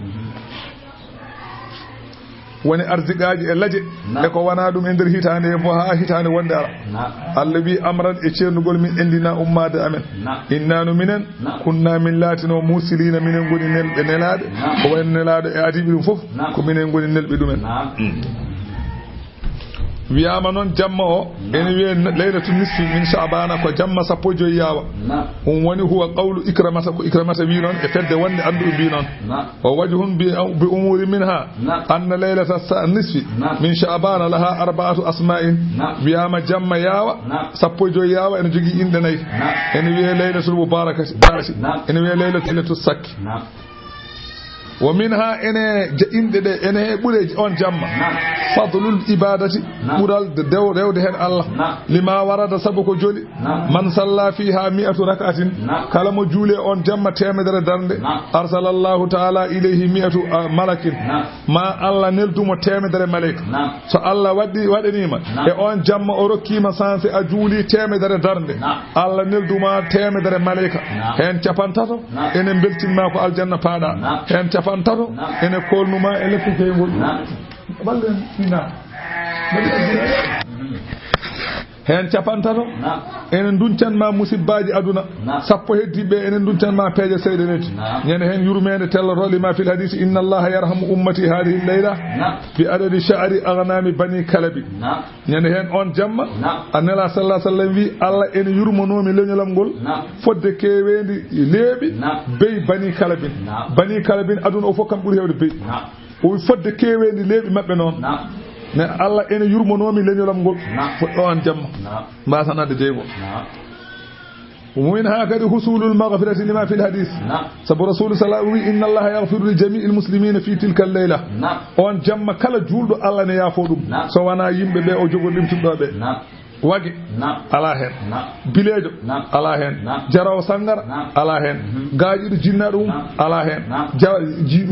Woni arsiqaaji e laje e ko wonaa ɗum e nder hitaande he fof haa hitaande wonde ara. Allah wi, "Amran e ceernugol min enndina ummaade amen. Inna no minen, kunna min laatino mursiliina, minen ngoni nelɓe nelaaɓe." Ko wayno nelaaɗo e adiiɓe ɗum fof, ko minen ngoni nelɓe ɗumen. Wiyaama noon jamma o, ene wiyee laylatul nisfi min Sha'bana, ko jamma sappo e joy yaawa. Ɗum woni huwa qawlu Ikramata, ko Ikramata wi noon e fedde wonde annduɓe mbi noon. O wajhun bi, bi umuri minha, anna laylata sa-, nisfi min Sha'bana laha arba'atu asma'in. Wiyaama jamma yaawa, sappo e joy yaawa, ene jogii inɗe nayi. Ene wiyee laylatul mubarakati, ene wiyee laylatul, laylatul sakki. Wa minha, ene je-, inɗe ɗe, ene ɓure on jamma. Fadlul ibadati, ɓural de-, dew-, rewde heen Allah. Lima warada, sabu ko joli. Man salla fiha mi'atu rak'atin, kala mo juule on jamma teemedere darnde. Arsala Allahu ta'ala ilayhi mi'atu, ah, malakin. Ma Allah neldu mo teemedere maleyka. So Allah waɗi, waɗaniima e on jamma o rokkiima sanse a juuli teemedere darnde, Allah neldu ma teemedere maleyka. Heen capantato ene mbeltin ma ko aljanna paaɗa. Heen capantato ene kolnu ma e lette seyngol. Balɗe en ina. En capantato. Naam. Enen nduncan ma musibbaaji aduna. Naam. Sappo heddi ɓe enen nduncan ma peeje seyɗe neti. Naam. Ñande heen yurmeende telloto lima fil hadisi inna allaha yarhamu ummati hadihi leyla. Naam. Bi adadi sha'ri aghnami bani kalabi. Naam. Ñande heen oon jamma. Naam. A nela sallallahu sallam wi allah ene yurmanoomi leñolam ngol. Naam. Fodde keeweendi leeɓi. Naam. Bey bani kalabin. Naam. Bani kalabin aduna o fof kam ɓuri heewde bey. Naam. O wi fodde keeweendi leeɓi maɓɓe noon. Mais Allah ene yurmonoomi leñolam ngol. Fuɗɗo aan jamma. Mbaasanade jeego. Mumin haa kadi husulul magfirati lima fil hadis. Sabu Rasul sala wi inna allaha yaghfiru li jami'il muslimina fi tilka al-layla. On jamma kala juulɗo Allah ne yaafo ɗum. So wonaa yimɓe ɓe o jogo limtuɗo ɓe. Wage. Alaa heen. Bileejo. Alaa heen. Jaroowo sanngara. Alaa heen. Gaaƴuɗo jinnaaɗo mum. Alaa heen.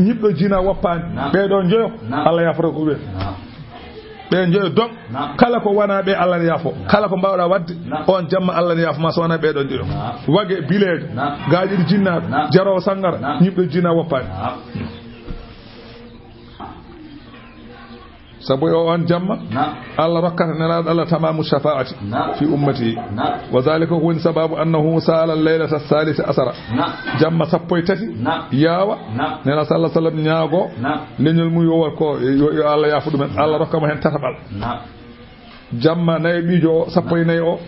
Ñiɓɗo jina woppaani. Ɓee ɗoo njoyo. Allah yaafoto ko ɓe. Ɓee njoyo dog. Kala ko wonaa ɓe Allah ne yaafo. Kala ko mbaawɗaa waɗde. On jamma Allah ne yaafo ma so wonaa ɓee ɗoo njoyo. Wage bileejo. Gaaƴuɗo jinnaaɗo. Jaroowo sanngara. Ñiɓɗo jina woppaani. Sabu e o on jamma. Allah rokkata nelaaɗo Allah tamamu shafaati. Fi ummati. Wa zalika ko woni sababu annahu sala laylata salisi asara. Jamma sappo e tati. Yaawa. Nela sallah sallam ñaago. Leñol mum yo wat ko yo Allah yaafu ɗumen Allah rokkamo heen tataɓal. Jamma nayi ɓiijo o sappo e nayi o.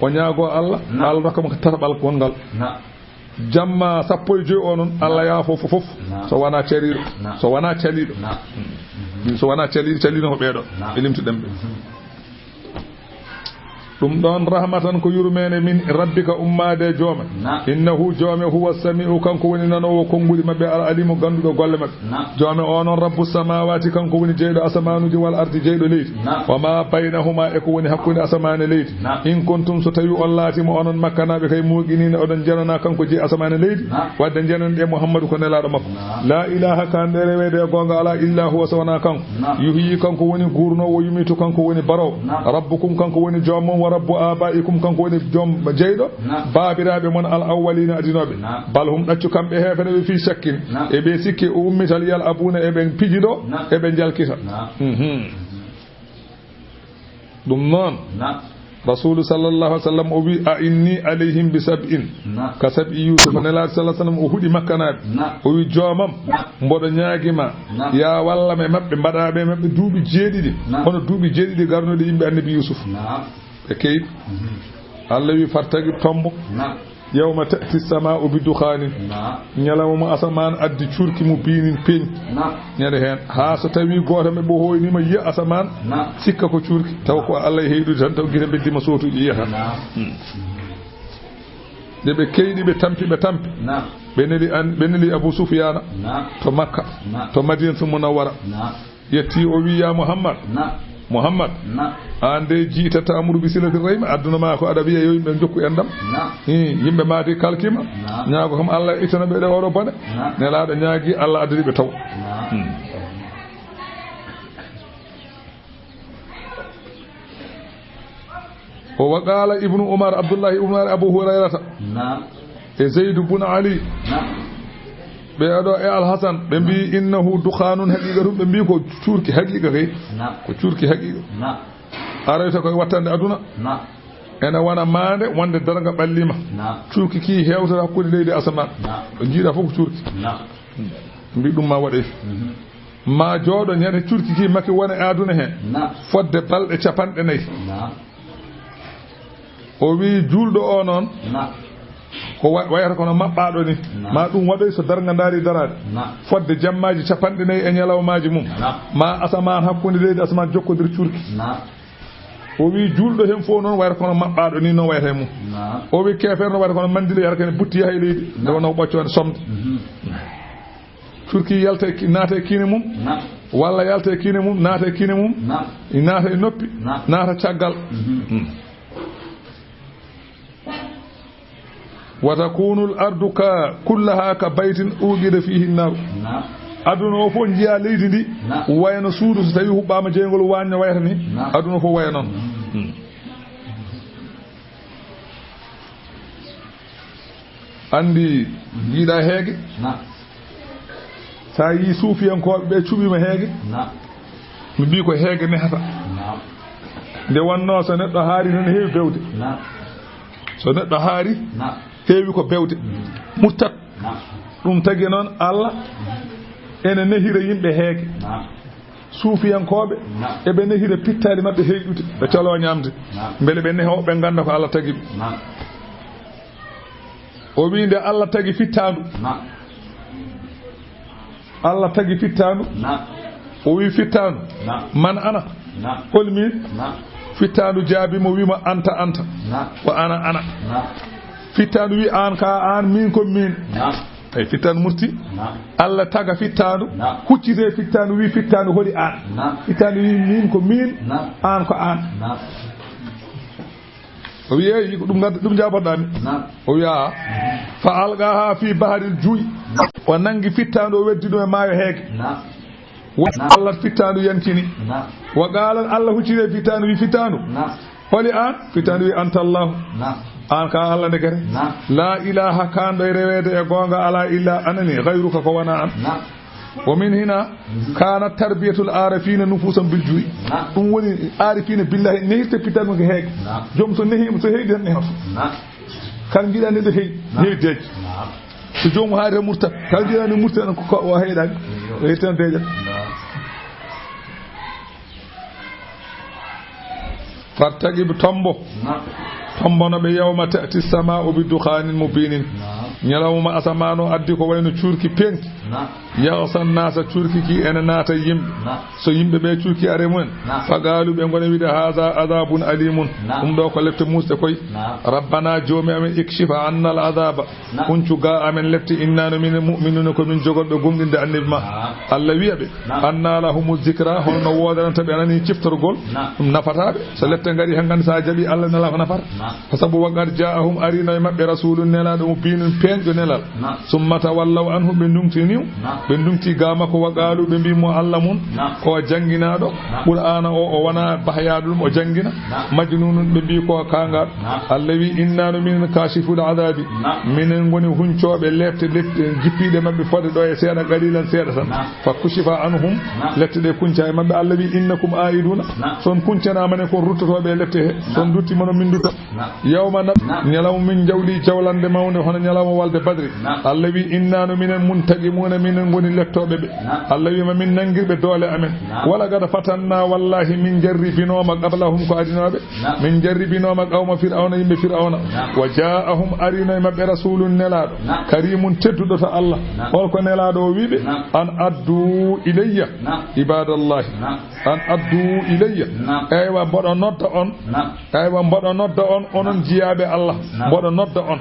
O ñaago Allah. Allah rokkamo tataɓal wongal. Jamma sappo e joyi o noon Allah yaafo fof fof. So wona cariiɗo. So wona caliiɗo. So wona caliiɗo caliino ko ɓeeɗo. Ɓe limtuɗen ɓe. Ɗum ɗoon rahmatan ko yurmeende min rabbika ummaade e jooma. Innahu joome huwa samiu kanko woni nanoowo konnguɗi maɓɓe al alimu gannduɗo golle maɓɓe. Joome o noon rabbu samawati kanko woni jeyɗo asamaanuji wal ardi jeyɗo leydi. Wa ma baynahuma e ko woni hakkunde asamaane leydi. In kuntum so tawi on laatimo onon makkanaaɓe kay muuqiniina oɗon njenana kanko jeyi asamaane leydi. Wadde njenan ɗe Muhammadu ko nelaaɗo makko. La ilaha kan ɗe reweede e goonga ala illa huwa so wonaa kanko. Yuhyi kanko woni guurnoowo yumitu kanko woni baroowo. Rabbukum kanko woni joom mon wa rabbu abaikum kanko woni joom jeyɗo. Baabiraaɓe mon al awwalina adinooɓe. Bal hum ɗaccu kamɓe heefere ɓe fii shakkin. E ɓe sikki o ummital yal abuna eɓe pijido eɓe njalkita. Ɗum noon. Rasulu sallallahu alaihi wasallam o wi a inni alayhim bi sab'in ka sab'i yusuf. Nelaaɗo sallallahu alaihi wasallam o huɗi makkanaaɓe. O wi joomam mboɗo ñaagima ya wallame maɓɓe mbaɗaɓe maɓɓe duuɓi jeeɗiɗi hono duuɓi jeeɗiɗi garnuɗe yimɓe annabi yusuf. Ɓe keyɗi. Allah wi fartagi tombo. Yawma ta'ti as-samaa'u bi dukhaanin. Ñalawma asamaan addi cuurki mo biinin peeñ. Ñande heen haa so tawii gooto maɓɓe o hooyniima yiya asamaan sikka ko cuurki tawa ko Allah e heyɗude tan taw gite mbeddiima sootuuji yiya tan. Nde ɓe keyɗi ɓe tampi ɓe tampi. Ɓe neli an ɓe neli Abu Sufyaana to Makka to Madinatul Munawwara. Yetti o wi ya Muhammad. Muhammad. An de jiita ta'muru bi silati rahim adduna ma ko aɗa wiya yo yimɓe jokku enɗam. Yimɓe ma de kalkima. Ñaago kam Allah ittana ɓe ɗe oɗo bone. Nelaaɗo ñaagi Allah addani ɓe taw. O wa qala ibnu umar abdullahi ibnu umar abu hurayrata e zeydu bun ali. Ɓe aɗo e alhasan ɓe mbi innahu dukhanun haqiqa tum ɓe mbi ko cuurki haqiqa kay. Ko cuurki haqiqa. Arayta koye wattande aduna. Ene wona maande wonde darga ɓallima. Cuurki ki hewtata hakkunde leydi asaman. Ɗo jiiɗa fof ko cuurki. Mbi ɗum ma waɗe. Ma jooɗo ñande cuurki ki maki wona e aduna he. Fodde balɗe capanɗe nayi. O wi juulɗo o noon. Ko wayata kono maɓɓaɗo ni. Ma ɗum waɗoy so darga daari daraade. Fodde jammaji capanɗe nayi e ñalawmaji mum. Ma asaman hakkunde leydi asaman jokkodir cuurki. O wi juulɗo hen fof noon wayata kono maɓɓaɗo ni noon wayata e mum. O wi kefer no wayata kono mandilo yata kene butti yaha e leydi nde wonno ɓoccoonde somde. Cuurki yalta e naata e kiine mum. Walla yalta e kiine mum naata e kiine mum. Naata e noppi. Naata caggal. Wa takunu l ardu ka kullaha ka baytin uqida fihi nnar. Aduna o fof njiya leydi ndi wayano suudu so tawi huɓɓama jeygol wañno wayata ni. Aduna o fof waya noon. Andi jiiɗa heege. Sa yi suufiyankooɓe ɓe cuɓima heege. Mi mbi ko heege nehata. Nde wonnoo so neɗɗo haari noon heewi bewde. So neɗɗo haari heewi ko bewde. Murtat. Ɗum tagi noon Allah ene nehira yimɓe heege. Suufiyankooɓe eɓe nehira pittaali maɓɓe heyɗude, ɓe calo ñaamde. Mbele ɓe neho, ɓe ngannda ko Allah tagi ɓe. O wii nde Allah tagi fittaandu. Allah tagi fittaandu. O wii fittaandu. Man ana? Hol miin? Fittaandu jaabi mo, wii mo anta anta. Wa ana ana. Fittaandu wii aan ka aan, miin ko miin. Ay, fittaandu murti. Allah taga fittaandu. Huccitee fittaandu, wii fittaandu holi aan? Fittaandu wii miin ko miin, aan ko aan. O wi'i, "Eey, ko ɗum ngadda, ɗum jaaboɗaa mi?" O wi'i, "Aa." Fa alqaaha fi baharil juu'i. O nanngi fittaandu, o weddi ɗum e maayo heege. Wa Allah fittaandu yankini. Wa qaala, Allah huccini e fittaandu, wi'i fittaandu, "Holi aan?" Fittaandu wi'i, "Anta Allahu." Aan ka Allah ndekete. Laa ilaaha kaanɗo e reweede e goonga alaa illaa anani, gayruka ko wonaa aan. Wa min hina kaanat tarbiyatul aarifiina nufuusan bil juu'i. Ɗum woni aarifiina billahi nehirta fittaandu ko heege. Joom so nehi, so heyɗi tan nehoto. Kala njiɗaa neɗɗo heyi, heyi deeƴa. So joomum haari tan murtat. Kala njiɗaa ne murtat tan ko, ko o heyɗaani. O heyi tan deeƴa. Fartaqib, tombo. Tombono ɓe, yawma ta'ti samaa'u bi dukhaanin mubiinin. Ñalawma asamaan o addi ko wayno cuurki peeŋti. Yaghshan naasa, cuurki ki ene naata yimɓe. So yimɓe ɓe cuurki ari e mumen, fa qaalu, ɓe ngona wiide, haadha adhaabun aliimun. Ɗum ɗo ko lepte muusɗe koy. Rabbana, joomi amen, ikshif anna al adhaaba. Huncu ga amen lepte, inna no minen mu'minuuna ko min jogorɓe gomɗinde annabi ma. Allah wi'a ɓe, anna lahumu dhikra, holno woodananta ɓe nani ciftorgol? Ɗum nafataa ɓe. So lepte ngari hannde, so a jaɓi Allah, nela ko nafata. Ko sabu, wa qad jaa'ahum, arino e maɓɓe, rasulun, nelaaɗo, mubiinun, peeñɗo nelal. Summa tawallaw anhu, ɓe ndumtini, ɓe ndumti ga makko, wa qaalu, ɓe mbi mo, Allah mun ko jannginaaɗo Qur'aana o, o wona bahyaaɗo ɗum o janngina, majnunun, ɓe mbi ko kaangaaɗo. Allah wi, inna no minen kashiful adhaabi, minen ngoni huncooɓe lepte, lepte jippiiɗe maɓɓe fodde ɗo e seeɗa, qalilan, seeɗa tan. Fa kushifa anhum, lepte ɗe kunca e maɓɓe. Allah wi, innakum aa'iduna, so on kuncanaama ne, ko on ruttotooɓe e lepte he, so on dutti mono min dutto. Yawma na, ñalawma min jawli jawlande mawnde, hono ñalawma walde Badri. Allah wi, inna no minen muntaqimuna, minen ngoni lettooɓe ɓe. Allah wi, ma min nangirɓe doole amen. Wala qad fatanna, wallahi min jarribinooma, qablahum, ko adinooɓe. Min jarribinooma qawma Fir'awna, yimɓe Fir'awna. Wa jaa'ahum, arino e maɓɓe, rasulun, nelaaɗo. Karimun, tedduɗo to Allah. Holko nelaaɗo o wi ɓe? An addu ilayya ibadallahi. An addu ilayya. Eywa, mboɗo nodda on. Eywa, mboɗo nodda on, onon jiyaaɓe Allah. Mboɗo nodda on.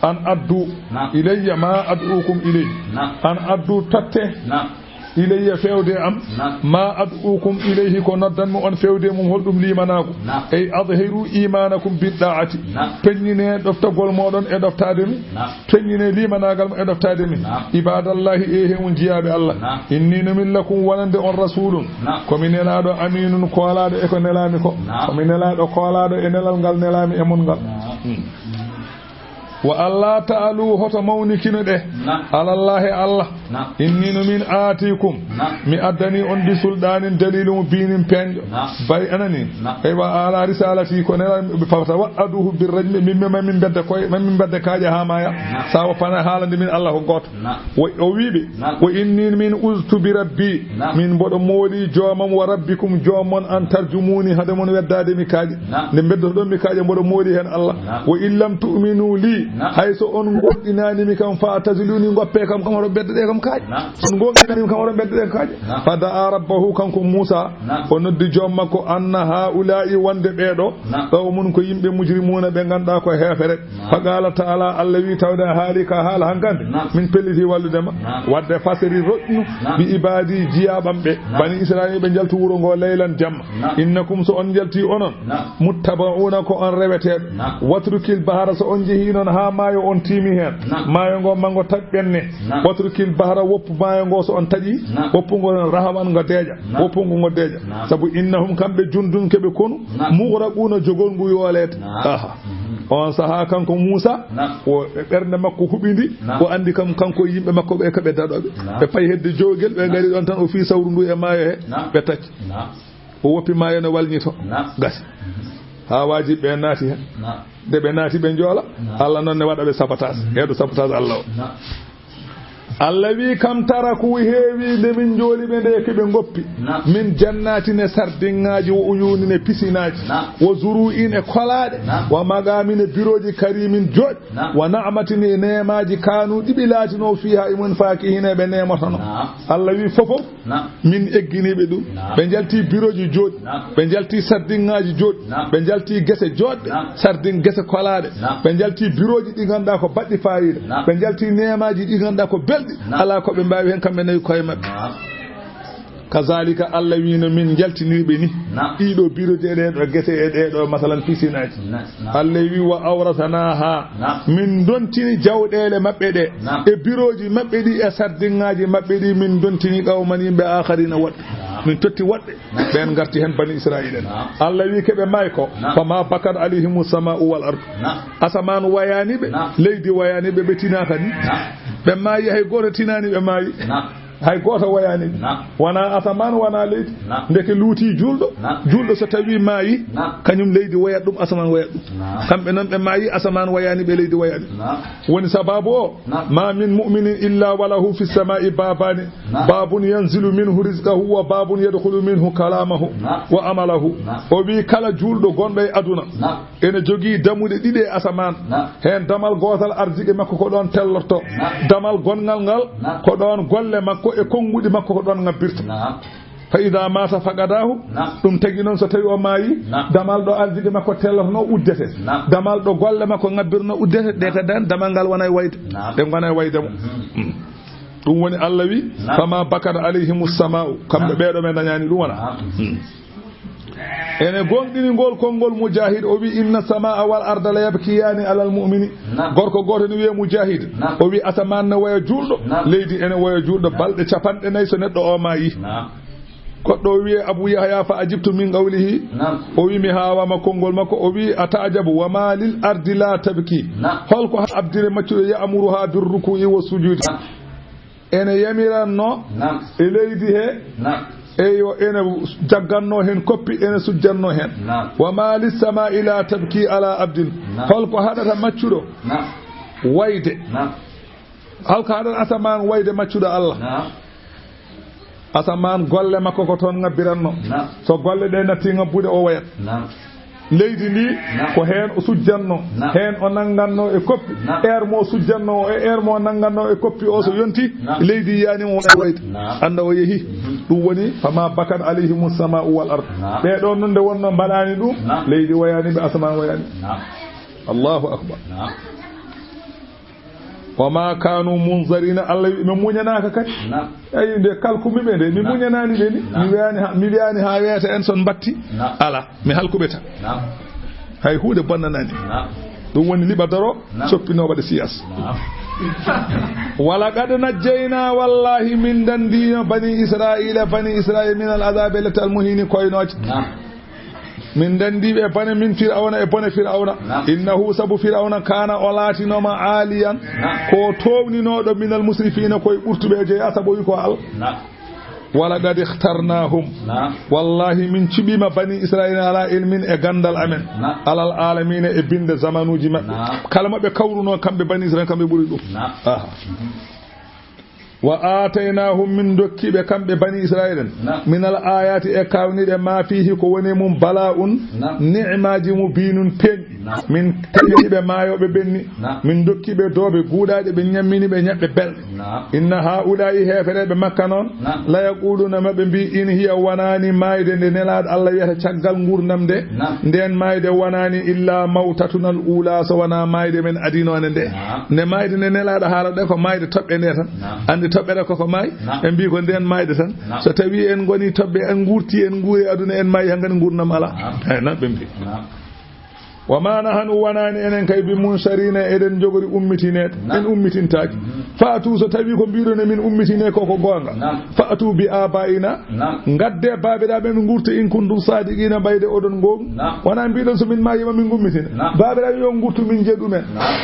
An addu ilayya ma ad'ukum ilayhi. An addu, totte, ilayya, fewde am, ma ad'ukum ilayhi, ko noddanmi on fewde mum, holɗum limanaagu? Ey, adhiru imanakum bit ta'ati. Peññine ɗoftagol moɗon e ɗoftaade mi. Peññine limanaagal mo e ɗoftaade mi. Ibadallahi, e he on jiyaaɓe Allah. Inni no min lakum wonande on rasulun. Ko mi nelaaɗo, aminun, koolaaɗo e ko nelaami ko. Ko mi nelaaɗo koolaaɗo e nelal ngal nelaami e mon ngal. Hmm. Wa alla ta'alu, hoto mawnikino ɗe. Alallahi, Allah. Inni no min aatikum. Mi addani on bi sulɗaanin, daliilu mubiinin, peeñɗo. Bay anani. Eywa, ala risalati, ko nela, fa tawa'aduhu bir rajmi, min, min, min bedda koye, min, min bedda kaaƴe haa maaya. Sa woppana haalande min Allah ko gooto. Wo, o wi ɓe, wa inni min uztu bi rabbi, min mboɗo mooli joomam, wa rabbikum, joom mon, an tarjumuni, hade mon weddaade mi kaaƴe. Nde beddotoɗon mi kaaƴe, mboɗo mooli heen Allah. Wa in lam tu'minu li, hay so on ngoonɗinaani mi kam, fa taziluni, ngoppe kam, kam hoto beddoɗe kam kaaƴe. So on ngoonɗinaani mi kam, hoto beddoɗe kam kaaƴe. Fa da'a rabbahu, kanko Muusa, o noddi joom makko, anna ha'ula'i, wonde ɓee ɗo, qawmun, ko yimɓe, mujrimuuna, ɓe ngannduɗaa ko heefere. Fa qaala ta'ala, Allah wi, tawde a haali ka haala hankande, min pelliti wallude ma. Wadde fasiri, roƴnu, bi ibadi, jiyaaɓam ɓe, bani Israila, ɓe njaltu wuro ngo leylan jamma. Innakum, so on njalti onon, muttaba'una, ko on reweteeɓe. Watrukil bahara, so on jehi noon haa maayo on tiimi heen, maayo ngo mango taƴ ɓenne. Watrukil bahara, woppu maayo ngo, so on taƴi, woppu ngo rahawan ngo deeƴa, woppu ngo ngo deeƴa. Sabu innahum, kamɓe, jundun, keɓe konu, mughraquna, jogol ngu yooleede. Aha. On sahaa kanko Muusa, o ɓernde makko huɓindi, o anndi kam kanko e yimɓe makko ɓe ko ɓe daɗooɓe. Ɓe payi hedde jowgel, ɓe ngari ɗon tan, o fii sawru ndu e maayo he, ɓe tacci. Ko woppi maayo no walñito. Naam. Gasi. Haa waajiɓe ɓe naati heen. Naam. Nde ɓe naati ɓe njoola. Naam. Allah noon ne waɗa ɓe sabotage. Mhm. Heeɗo sabotage Allah o. Naam. Allah wi: "Kam taraku, heewi nde min njooli ɓe nde ke ɓe ngoppi. Naam. Min jannatin, e sardiŋŋaaji, wa uyunin, e pisinaaji. Naam. Wa zuru'in, e kolaaɗe. Naam. Wa maqamin, e birooji, karimin, jooɗi. Naam. Wa na'matin, e neemaaji, kaanu, ɗi ɓe laatinoo, fiihaa, e mum, faakihina, ɓe neemotono." Naam. Allah wi: "Fofof." Naam. Min eggini ɓe ɗum. Naam. Ɓe njalti birooji jooɗi. Naam. Ɓe njalti sardiŋŋaaji jooɗi. Naam. Ɓe njalti gese jooɗɗe. Naam. Sardiŋ gese kolaaɗe. Naam. Ɓe njalti birooji ɗi ngannduɗaa ko baɗɗi faayiida. Naam. Ɓe njalti neemaaji ɗi ngannduɗaa ko belɗi. Naam. Alaa ko ɓe mbaawi heen kamɓe nawi koye maɓɓe. Naam. Kazaalika, Allah wi no min njaltiniri ɓe ni. Naam. Ɗiɗo birooji e ɗeɗo gese e ɗeɗo, masalan, pisinaaji. Naam. Naam. Allah wi: "Wa awrasanaaha." Naam. Min ndontini jawɗeele maɓɓe ɗe. Naam. E birooji maɓɓe ɗi, e sardiŋŋaaji maɓɓe ɗi, min ndontini qawman, yimɓe, aakhariina, woɗɓe. Naam. Min totti woɗɓe. Naam. Ɓeen ngarti heen Bani Israa'iila en. Naam. Allah wi: "Ke ɓe maayi ko." Naam. "Fama bakat alayhimu samaa'u wal ardu." Naam. Asamaan wayaani ɓe, naam, leydi wayaani ɓe, ɓe tinaaka ni. Naam. Ɓe maayi, hay gooto tinaani ɓe maayi. Naam. Hay gooto wayaani ɓe. Naam. Wonaa asamaan, wonaa leydi. Naam. Ndeke luuti juulɗo. Naam. Juulɗo so tawii maayi, naam, kañum leydi woyat ɗum, asamaan woyat ɗum. Naam. Kamɓe noon ɓe maayi, asamaan wayaani ɓe, leydi wayaani. Naam. Woni sababu o, naam, "Ma min mu'minin illa wa lahu fi samaa'i baabaani." Naam. "Baabun yanzilu minhu rizqahu wa baabun yadkhulu minhu kalaamahu, naam, wa amalahu." Naam. O wi kala juulɗo gonɗo e aduna, naam, ene jogii damuɗe ɗiɗi e asamaan. Naam. Heen damal gootal arziki makko ko ɗoon tellorto. Naam. Damal gonngal ngal, naam, ko ɗoon golle makko e konnguɗi makko ko ɗoon ngabbirta. Naam. "Fa idaa maata faqadaahu." Naam. Ɗum tagi noon so tawi o maayi, naam, damal ɗo arziki makko tellorno uddete. Naam. Damal ɗo golle makko ngabbirno uddete, ɗe kadi damal ngal wona e wayde. Naam. Ɗe ngona e wayde mo. Mhm. Mm. Ɗum woni Allah wi, naam, "Fama bakat alayhimu samaa'u." Kamɓe, naam, ɓeeɗo ɓe dañaani ɗum wona. Naam. Mm. Ene gomɗini ngol konngol Mujaahid, o wi: "Inna samaa'a wal arda la yabkiyaani alal mu'mini." Naam. Gorko gooto ne wiyee Mujaahid. Naam. O wi: "Asamaan ne waya juulɗo, naam, leydi ene waya juulɗo, naam, balɗe capanɗe nayi so neɗɗo o maayi." Naam. Goɗɗo o wiyee Abu Yahya, fa ajibtu min qawlihi. Naam. O wi, mi haawaama konngol makko, o wi: "A ta'jabu, wa ma lil ardi la tabki?" Naam. Holko ha abdire maccuɗo ya'muruha bir ruku'i wa sujudi? Naam. Ene yamiranno, naam, e leydi he, naam, eyo, ene jagganno heen koppi, ene sujjanno heen. Naam. "Wa ma lis samaa'i la tabki ala abdin." Naam. Holko haɗata maccuɗo, naam, wayde? Naam. Holko haɗata asamaan wayde maccuɗo Allah? Naam. Asamaan, golle makko ko toon ngabbiranno. Naam. So golle ɗe natti ngabbude, o wayat. Naam. Leydi ndi, naam, ko heen o sujjanno, naam, heen o nannganno e koppi. Naam. Heure mo o sujjanno o e heure mo o nannganno e koppi o, so, naam, yonti, naam, leydi yiyaani mo, wona wayde. Naam. Annda o yehi. Mhm. Ɗum woni, "Fama bakat alayhimu samaa'u wal ard." Naam. Ɓee ɗoon noon nde wonno mbaɗaani ɗum, naam, leydi wayaani ɓe, asamaan wayaani. Naam. Allahu akbar. Naam. "Wa ma kanu munzarina." Allah wi, ɓe muñanaaka kadi. Naam. Eyi, nde kalkumi ɓe nde, mi, naam, muñanaani ɓe ni. Naam. Mi wiyaani ha, mi wiyaani ha weeta en son mbatti. Naam. Ala, mi halkuɓe tan. Naam. Hay huunde bonnanaani. Naam. Ɗum woni liɓa daro, naam, coppinoo waɗa siyas. Naam. "Wa laqad najjayna," wallahi min danndino bani Israila, bani Israila min al azabi lati al muhini koynooje. Naam. Min ndenndi ɓe bone min Firawna e bone Firawna. Naam. Innahu, sabu Firawna, kaana, o laatinooma, aaliyan, naam, ko toowninooɗo, minal musrifiina, koye ɓurtuɓe e jeyaa, sabu o wi ko Allah. Naam. Walaqad ikhtarnaahum. Naam. Wallahi, min cuɓiima bani Israila ala ilmin, e ganndal amen. Naam. Alal aalamiina, e binnde zamanuuji maɓɓe. Naam. Kala mo ɓe kawrunoo, kamɓe bani Israila, kamɓe ɓuri ɗum. Naam. Aha. Mhm. Wa aataynaahum, min ndokki ɓe kamɓe bani Israila en, naam, minal aayaati, e kaawniiɗe, maa fiihi, ko woni e mum, balaa'un, naam, ni'imaaji mubiinun, peeñɗi. Naam. Min taƴi ɓe maayooɓe ɓenni. Naam. Min ndokki ɓe doobe guuɗaaɗe, ɓe ñammini ɓe ñaɓɓe belɗe. Naam. Inna haa'ulaa'i, heefereeɓe Makka noon, naam, la yaquuluuna, ma ɓe mbii, in hiya, wonaani maayde nde Nelaaɗo Allah wiyata caggal nguurndam nde, naam, ndeen maayde wonaani illa mawtatuna al uulaa, so wonaa maayde men adinoonde nde. Naam. Nde maayde nde Nelaaɗo haalata ɗe ko maayde toɓɓe nde tan. Naam. Anndi toɓɓere ko ko maay? Naam. Ɓe mbii ko ndeen maayde tan. Naam. So tawii en ngonii toɓɓe, en nguurtii, en nguuri aduna, en maayi, hankadi nguurndam alaa. Naam. Eey, noon ɓe mbii. Naam. Wa ma nahanu, wonaani enen kay, bi munsharina, eɗen njogori ummitineede. Naam. En ummitintaake. Mhm. Fa'tu, so tawii ko mbiiɗon e min ummitine ko ko goonga. Naam. Fa'tu bi abaina. Naam. Ngadde baabiraaɓe men nguurta, in kuntum sadiqina, ɓayde oɗon goonga. Naam. Wonaa mbiiɗon so min maayii ma min ngummitina. Naam. Baabiraaɓe yo nguurtu min njiya ɗumen. Naam.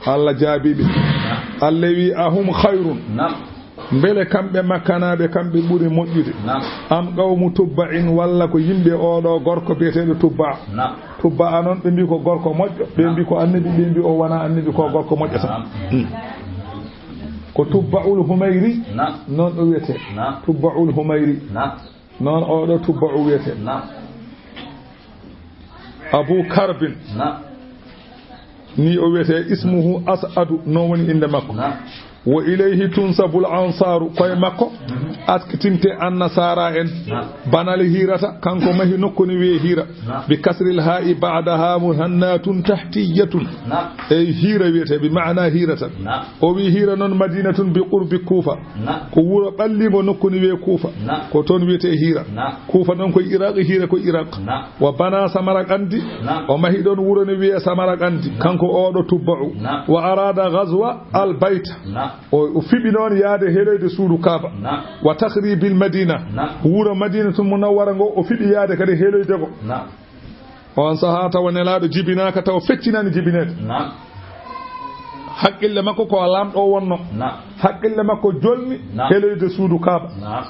Allah jaabii ɓe. Naam. Allah wi: "Ahum khayrun." Naam. Mbele kamɓe Makkanaaɓe, kamɓe ɓuri moƴƴude? Naam. Am qawmu Tubba'in, walla ko yimɓe oo ɗoo gorko biyeteeɗo Tubba'a? Naam. Tubba'a noon, ɓe mbii ko gorko moƴƴo, ɓe mbii ko annabi, ɓe mbii o wonaa annabi, ko gorko moƴƴo tan. Naam. Hmm. Ko Tubba'ul Humayri, naam, noon o wiyetee. Naam. Tubba'ul Humayri. Naam. Noon oo ɗoo Tubba'u wiyetee. Naam. Abu Karbin. Naam. Ni o wiyetee, ismuhu As'adu, noon woni innde makko. Naam. Wa ilayhi tunsabul ansaaru, koye makko, mhm, askitinte annasaara en. Naam. Banal Hiirata, kanko mahi nokku ni wiyee Hiira. Naam. Bi kasril haa'i ba'daha muhannatun tahtiyatun. Naam. Ey, Hiira wiyetee, bi ma'ana Hiirata. Naam. O wii Hiira noon Madinatun bi qurbi Kuufa. Naam. Ko wuro ɓalliingo nokku ni wiyee Kuufa. Naam. Ko toon wiyetee Hiira. Naam. Kuufa noon koye Iraq, Hiira koye Iraq. Naam. Wa bana Samaraqandi. Naam. O mahi ɗoon wuro ne wiyee Samaraqandi. Naam. Kanko oo ɗoo Tubba'u. Naam. Wa arada ghazwa al Bayta. Naam. O, o fiɓi noon yaade heloyde suudu Kaaba. Naam. Wa takhribil Madina. Naam. Wuro Madinatul Munawwara ngo o fiɓi yaade kadi heloyde ngo. Naam. Oon sahaa tawa Nelaaɗo jibinaaka, tawa feccinaani jibineede. Naam. Haqqille makko ko laamɗo o wonnoo. Naam. Haqqille makko jolni, naam, heloyde suudu Kaaba. Naam.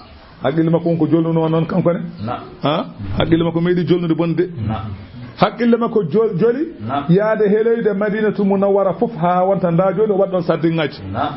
Haqqille makko on ko jolnunoo noon kanko ne? Naam. Ha? Haqqille makko meeɗi jolnude bonde. Naam. Haqqille makko jol-, joli, naam, yaade heloyde Madinatul Munawwara fof haa wonta ndaa jooni o waɗi ɗoon sardiŋŋaaji. Naam.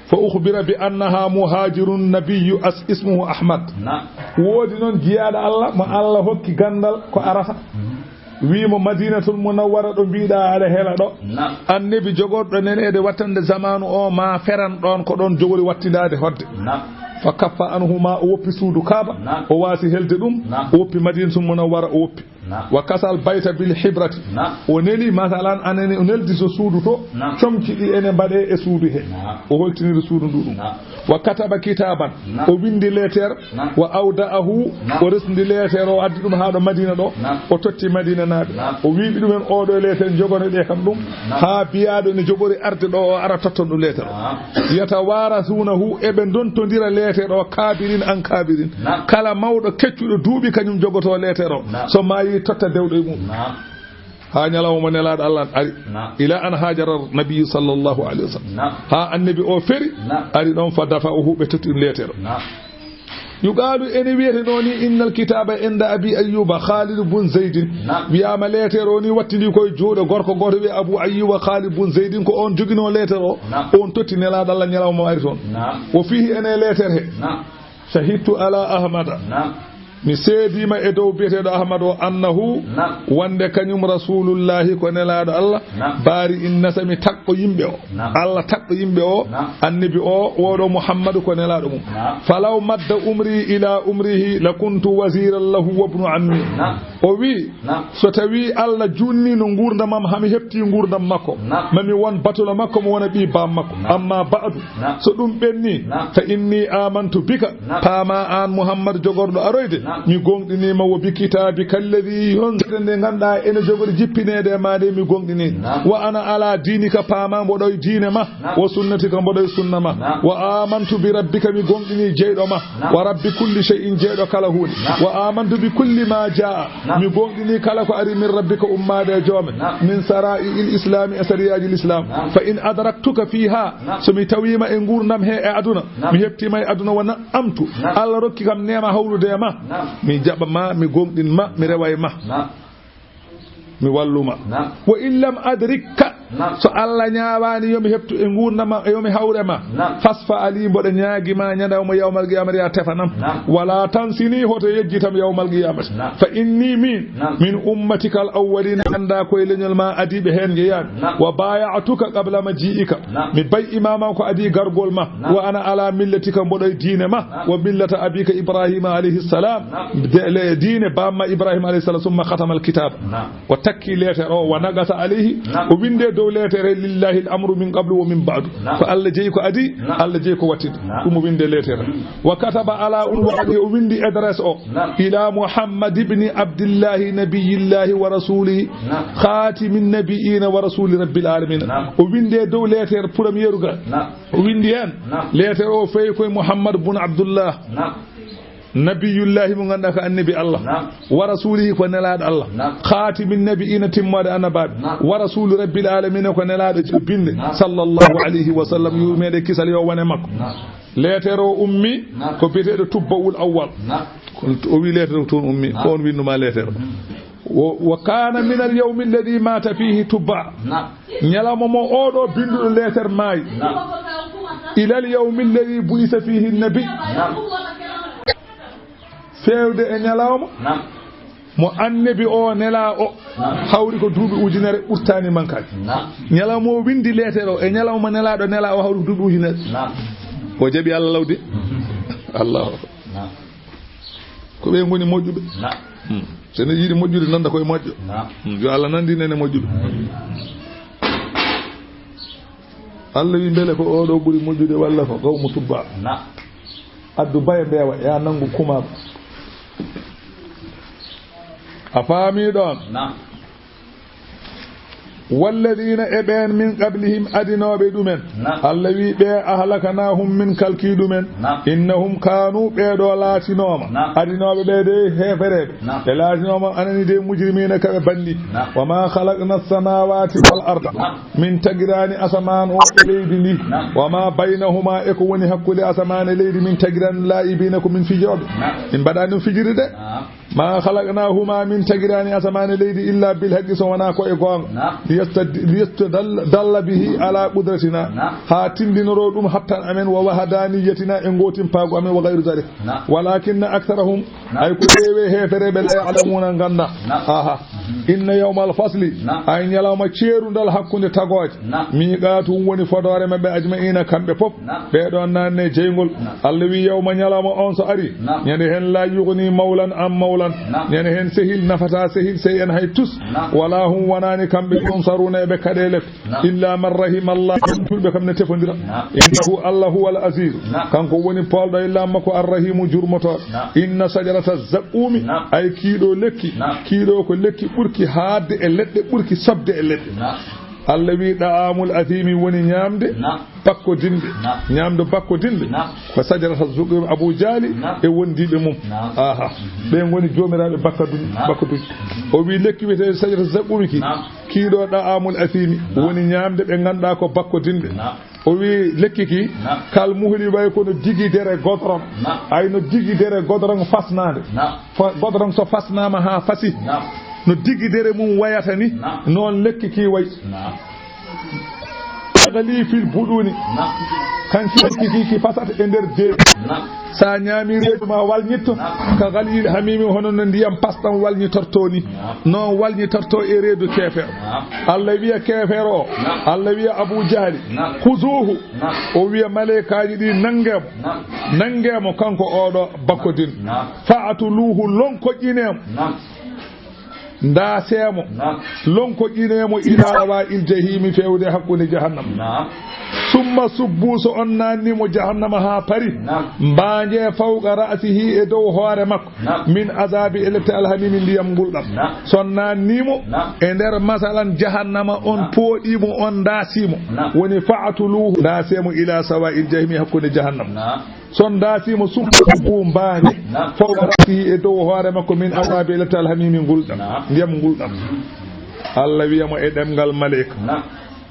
Fa ukhbira bi annaha muhajirun nabiyyu as-, ismuhu Ahmad. Naam. Woodi noon jiyaaɗo Allah mo Allah hokki ganndal ko arata. Mhm. Wii mo Madinatul Munawwara ɗo mbiiɗaa aɗa hela ɗo. Naam. Annabi jogorɗo neneede wattande zamaanu o ma feran ɗoon ko ɗoon jogori wattindaade hoɗde. Naam. Fa kaffa anhuma, o woppi suudu Kaaba. Naam. O waasi helde ɗum. Naam. O woppi Madinatul Munawwara, o woppi. Naam. Wa kasal bayta bil hibrati. Naam. O neli, masalan, anani o neldi so suudu to, naam, comci ɗi ene mbaɗee e suudu he. Naam. O holtiniri suudu ndu ɗum. Naam. Wa kataba kitaban. Naam. O windi leeter. Naam. Wa awda'ahu. Naam. O resndi leeter o, addi ɗum haa ɗo Madina ɗo. Naam. O totti Madina naaɓe. Naam. O wi'i ɗumen, oo ɗoo leeter, njogono ɗe kam ɗum. Naam. Haa biyaaɗo ne jogori arde ɗo, o ara totton ɗum leeter o. Naam. Yatawarasunahu, eɓe ndontondira leeter o, kabirin an kabirin. Naam. Kala mawɗo keccuɗo duuɓi, kañum jogoto leeter o. Naam. So maayi, totta dewɗo e mum. Naam. Haa ñalawma nelaaɗo Allah ari. Naam. Ila an hajara nabiyyu sallallahu alayhi wa sallam. Naam. Haa annabi o feri, naam, ari ɗoon, fa dafa'uhu, ɓe totti ɗum leeter o. Naam. Yuqaalu, ene wiyete noon ni, innal kitaaba inda Abi Ayyuba Khalid bun Zaydin. Naam. Wiyaama leeter o ni wattidi koye juuɗe gorko gooto wiyee Abu Ayyuba Khalid bun Zaydin, ko oon joginoo leeter o. Naam. Oon totti nelaaɗo Allah ñalawma o ari toon. Naam. Wo fiihi, ene leeter he. Naam. Shahidtu ala Ahmada. Naam. Mi seediima e dow biyeteeɗo Ahmad o, annahu, naam, wonde kañum Rasulullahi ko nelaaɗo Allah, naam, bari in nasami, taƴɗo yimɓe o. Naam. Allah taƴɗo yimɓe o, naam, annabi o, wooɗo Muhammadu ko nelaaɗo mum. Naam. Falaw madda umri ila umrihi la kuntu waziran lahu wa ibnu ammi. Naam. O wi, naam, so tawi Allah junnino nguurndam am, hami hefti nguurndam makko, naam, mami won batulo makko, mo wona ɓii baam makko. Naam. Amma ba'du, naam, so ɗum ɓenni, naam, fa inni amantu bika, naam, paama aan Muhammad jogorɗo aroyde, naam, mi goongɗiniima, wo bi kitaabika alladhi yunzilu, nde ngannduɗaa ene jogori jippineede e maa nde, mi goongɗinii. Naam. Wa ana ala diinika, paama mboɗo e diine ma. Naam. Wa sunnatika, mboɗo e sunna ma. Naam. Wa amantu bi rabbika, mi goongɗinii jeyɗo ma. Naam. Wa rabbi kulli shay'in, jeyɗo kala huunde. Naam. Wa amantu bi kulli ma jaa, naam, mi goongɗinii kala ko ari min rabbika, ummaade e joome. Naam. Min sara'i il islami, e sariyaaji l'islam. Naam. Fa in adraktuka fiha, naam, so mi tawiima e nguurndam he e aduna, naam, mi heftiima e aduna, wa na'amtu, naam, Allah rokki kam neema hawrude e ma, naam, mi jaɓa ma, mi goongɗin ma, mi rewa e ma. Naam. Mi wallu ma. Naam. Wa in lam adrikka, naam, so Allah ñaawaani yo mi heftu e nguurndam ma, yo mi hawre ma. Naam. Fasfa ali, mboɗo ñaagi ma ñalawma yawmal qiyamati, a tefanam. Naam. Wala tansini, hoto yejjitam yawmal qiyamati. Naam. Fa inni min, naam, min ummatika al awwalin, annda koye leñol ma adiiɓe heen njeyaami. Naam. Wa baya'tuka qabla maji'ika. Naam. Mi bay'i ma ko adii gargol ma. Naam. Wa ana ala millatika, mboɗo e diine ma. Naam. Wa millata abika Ibrahima alayhi salam. Naam. De-, le-, diine baam ma Ibrahima alayhi salam, summa khatamal kitab. Naam. O takki leeter o, wa naqasa alayhi. Naam. O winde dow leeter he, lillahi al amru min qablu wa min ba'du. Naam. Ko Allah jeyi ko adii, naam, Allah jeyi ko wattidi. Naam. Ɗum o winde leeter. Mm. Wa kataba ala ulwani, o windi adresse o. Naam. Ila Muhammad ibn Abdillahi nabiyyillahi wa rasulihi, naam, khatimin nabiyina wa rasuli rabbil alamin. Naam. O winde dow leeter premier ga. Naam. O windi heen. Naam. Leeter o feewi koye Muhammad bun Abdullah. Naam. Nabiyullahi mo ngannduɗaa ko annabi Allah. Naam. Wa rasulihi ko nelaaɗo Allah. Naam. Khatimi nabiyina timmoode annabaaɓe. Naam. Wa rasulu rabbil alamina ko nelaaɗo jubbinde. Naam. Sallallahu alayhi wa sallam, yurmeende kisal yo wone makko. Naam. Leetere o ummi. Naam. Ko biyeteeɗo Tubba'ul Awwal. Naam. Ko o wi leetere o toon ummi. Naam. Ko on winnuma leetere o. Mhm. Wo, wa kana min al yawmi alladhi mata fihi Tubba. Naam. Ñalawma mo oɗo binduɗo leetere maayi. Naam. Ila al yawmi alladhi bu'isa fihi nabi. Naam. Feewde e ñalawma. Naam. Mo annabi o nelaa o. Naam. Hawri ko duuɓi ujunere ɓurtaani mankaji. Naam. Ñalawma o windi leetere o e ñalawma nelaaɗo nelaa o hawri ko duuɓi ujunere. Naam. O jaɓi Allah lawdi. Mhm. Allahu akbar. Naam. Ko ɓe ngoni moƴƴuɓe. Naam. Hmm. So ne yiɗi moƴƴude, nanda koye moƴƴo. Naam. Hmm. Yo Allah nandin en e moƴƴuɓe. Amin. Allah wi, mbele ko oɗo ɓuri moƴƴude walla ko qawmu Tubba? Naam. Addu baye mbeewa, ya nangu kuma. A faami ɗon? Naam. Walladina e ɓeen min qablihim adinooɓe ɗumen. Naam. Allah wi ɓe ahlaknahum min kalki ɗumen. Naam. Innahum kanu ɓe ɗo laatinooma. Naam. Adinooɓe ɓe de heefereɓe. Naam. Ɓe laatinooma anani de mujrimina kaɓe banni. Naam. Wa ma khalaqna samawati wal arda. Naam. Min tagirani asamaan o e leydi ndi. Naam. Wa ma baynahuma e ko woni hakkunde asamaan e leydi min tagirani laibina ko min fijooɓe. Naam. Min mbaɗani ɗum fijirde de. Naam. Ma khalaqnahuma min tagirani asamaan e leydi illa bil haqqi so wona ko e goonga. Naam. Liyastad-, liyastadalla bihi ala qudratina. Naam. Ha tindinoro ɗum hattan amen wa wahadaniyatina e gootimpaagu amen wa ghayru dhalik. Naam. Walakinna aktharahum Naam. Ay ko heewe heefereɓe la ya'lamuna ngannda. Naam. Aha. Mhm. Inna yawmal fasli. Naam. Ay ñalawma ceerundal hakkunde tagooje. Naam. Miqaatuhum woni fodoore maɓɓe ajma'ina kamɓe fof. Naam. Ɓe ɗon naanne jeyngol. Naam. Allah wi yawma ñalawma on so ari. Naam. Ñande hen la yughni mawlan an mawlan. Naam. Ñande hen sehil nafata sehil sey en hay tus. Naam. Wala hum wonani kamɓe yunsaruna eɓe kaɗe lef. Naam. Illa man rahima Allah, julɓe kam ne tefondira. Naam. Innahu Allah huwal azizu. Naam. Kanko woni poolɗo e laamu makko arrahimu jurmotooɗo. Naam. Inna sajarata zaqqumi, naam, ay kiiɗo lekki, naam, kiiɗo ko lekki ɓurki haadde e leɗɗe, ɓurki soɓde e leɗɗe. Naam. Allah wi ɗa'amul athimi woni ñaamde, naam, bakkodinɓe. Naam. Ñaamde bakkodinɓe. Naam. Ko sajarata zaqqum Abu Jahli, naam, e wondiiɓe mum. Naam. Aha. Ɓe ngoni joomiraaɓe bakkadu-, naam, bakkaduuji. O wi lekki wiyetee sajarata zaqqumi ki. Naam. Kiiɗo ɗa'amul athimi, naam, woni ñaamde ɓe ngannduɗaa ko bakkodinɓe. Naam. O wi lekki ki, naam, kal muhli way ko no digidere godorong. Naam. Ay no digidere godorong fasnaande. Naam. Fa-, godorong so fasnaama haa fasi. Naam. No digidere mum wayata ni, naam, noon lekki ki way. Naam. Tagali fil buɗuni. Naam. Kanki lekki ki, ki fasata e nder deeɗi. Naam. Sa ñaami reedu ma walñitto, naam, ka galil hamimi hono no ndiyam pasɗam walñitorto ni. Naam. Noon walñitorto e reedu keefeero. Naam. Allah wiya keefeero o, naam, Allah wiya Abu Jahli, naam, khuzuhu. Naam. O wiya maleykaaji ɗi nanngeemo. Naam. Nanngeemo kanko oɗo bakkodin. Naam. Fa'tuluhu lonkoƴƴineemo. Naam. Ndaaseemo, naam, lonkoƴƴineemo ila sawa'il jahimi, feewde hakkunde jahannama. Naam. Summa subbu, so on naanni mo jahannama haa pari, naam, mbaanje fawqa ra'sihi, e dow hoore makko, naam, min azabi, e lepte alhamimi, ndiyam ngulɗam. Naam. So on naanni mo, naam, e nder masalan jahannama, on, naam, pooɗi mo, on ndaasi mo. Naam. Woni fa'tuluhu, ndaase mo ila sawa'il jahimi, hakkunde jahannama. Naam. So on ndaasi mo summa subbu mbaanje, naam, fawqa ra'sihi, e dow hoore makko, min azabi, e lepte alhamimi ngulɗam, naam, ndiyam ngulɗam. Allah wiya mo e ɗemngal maleyka, naam,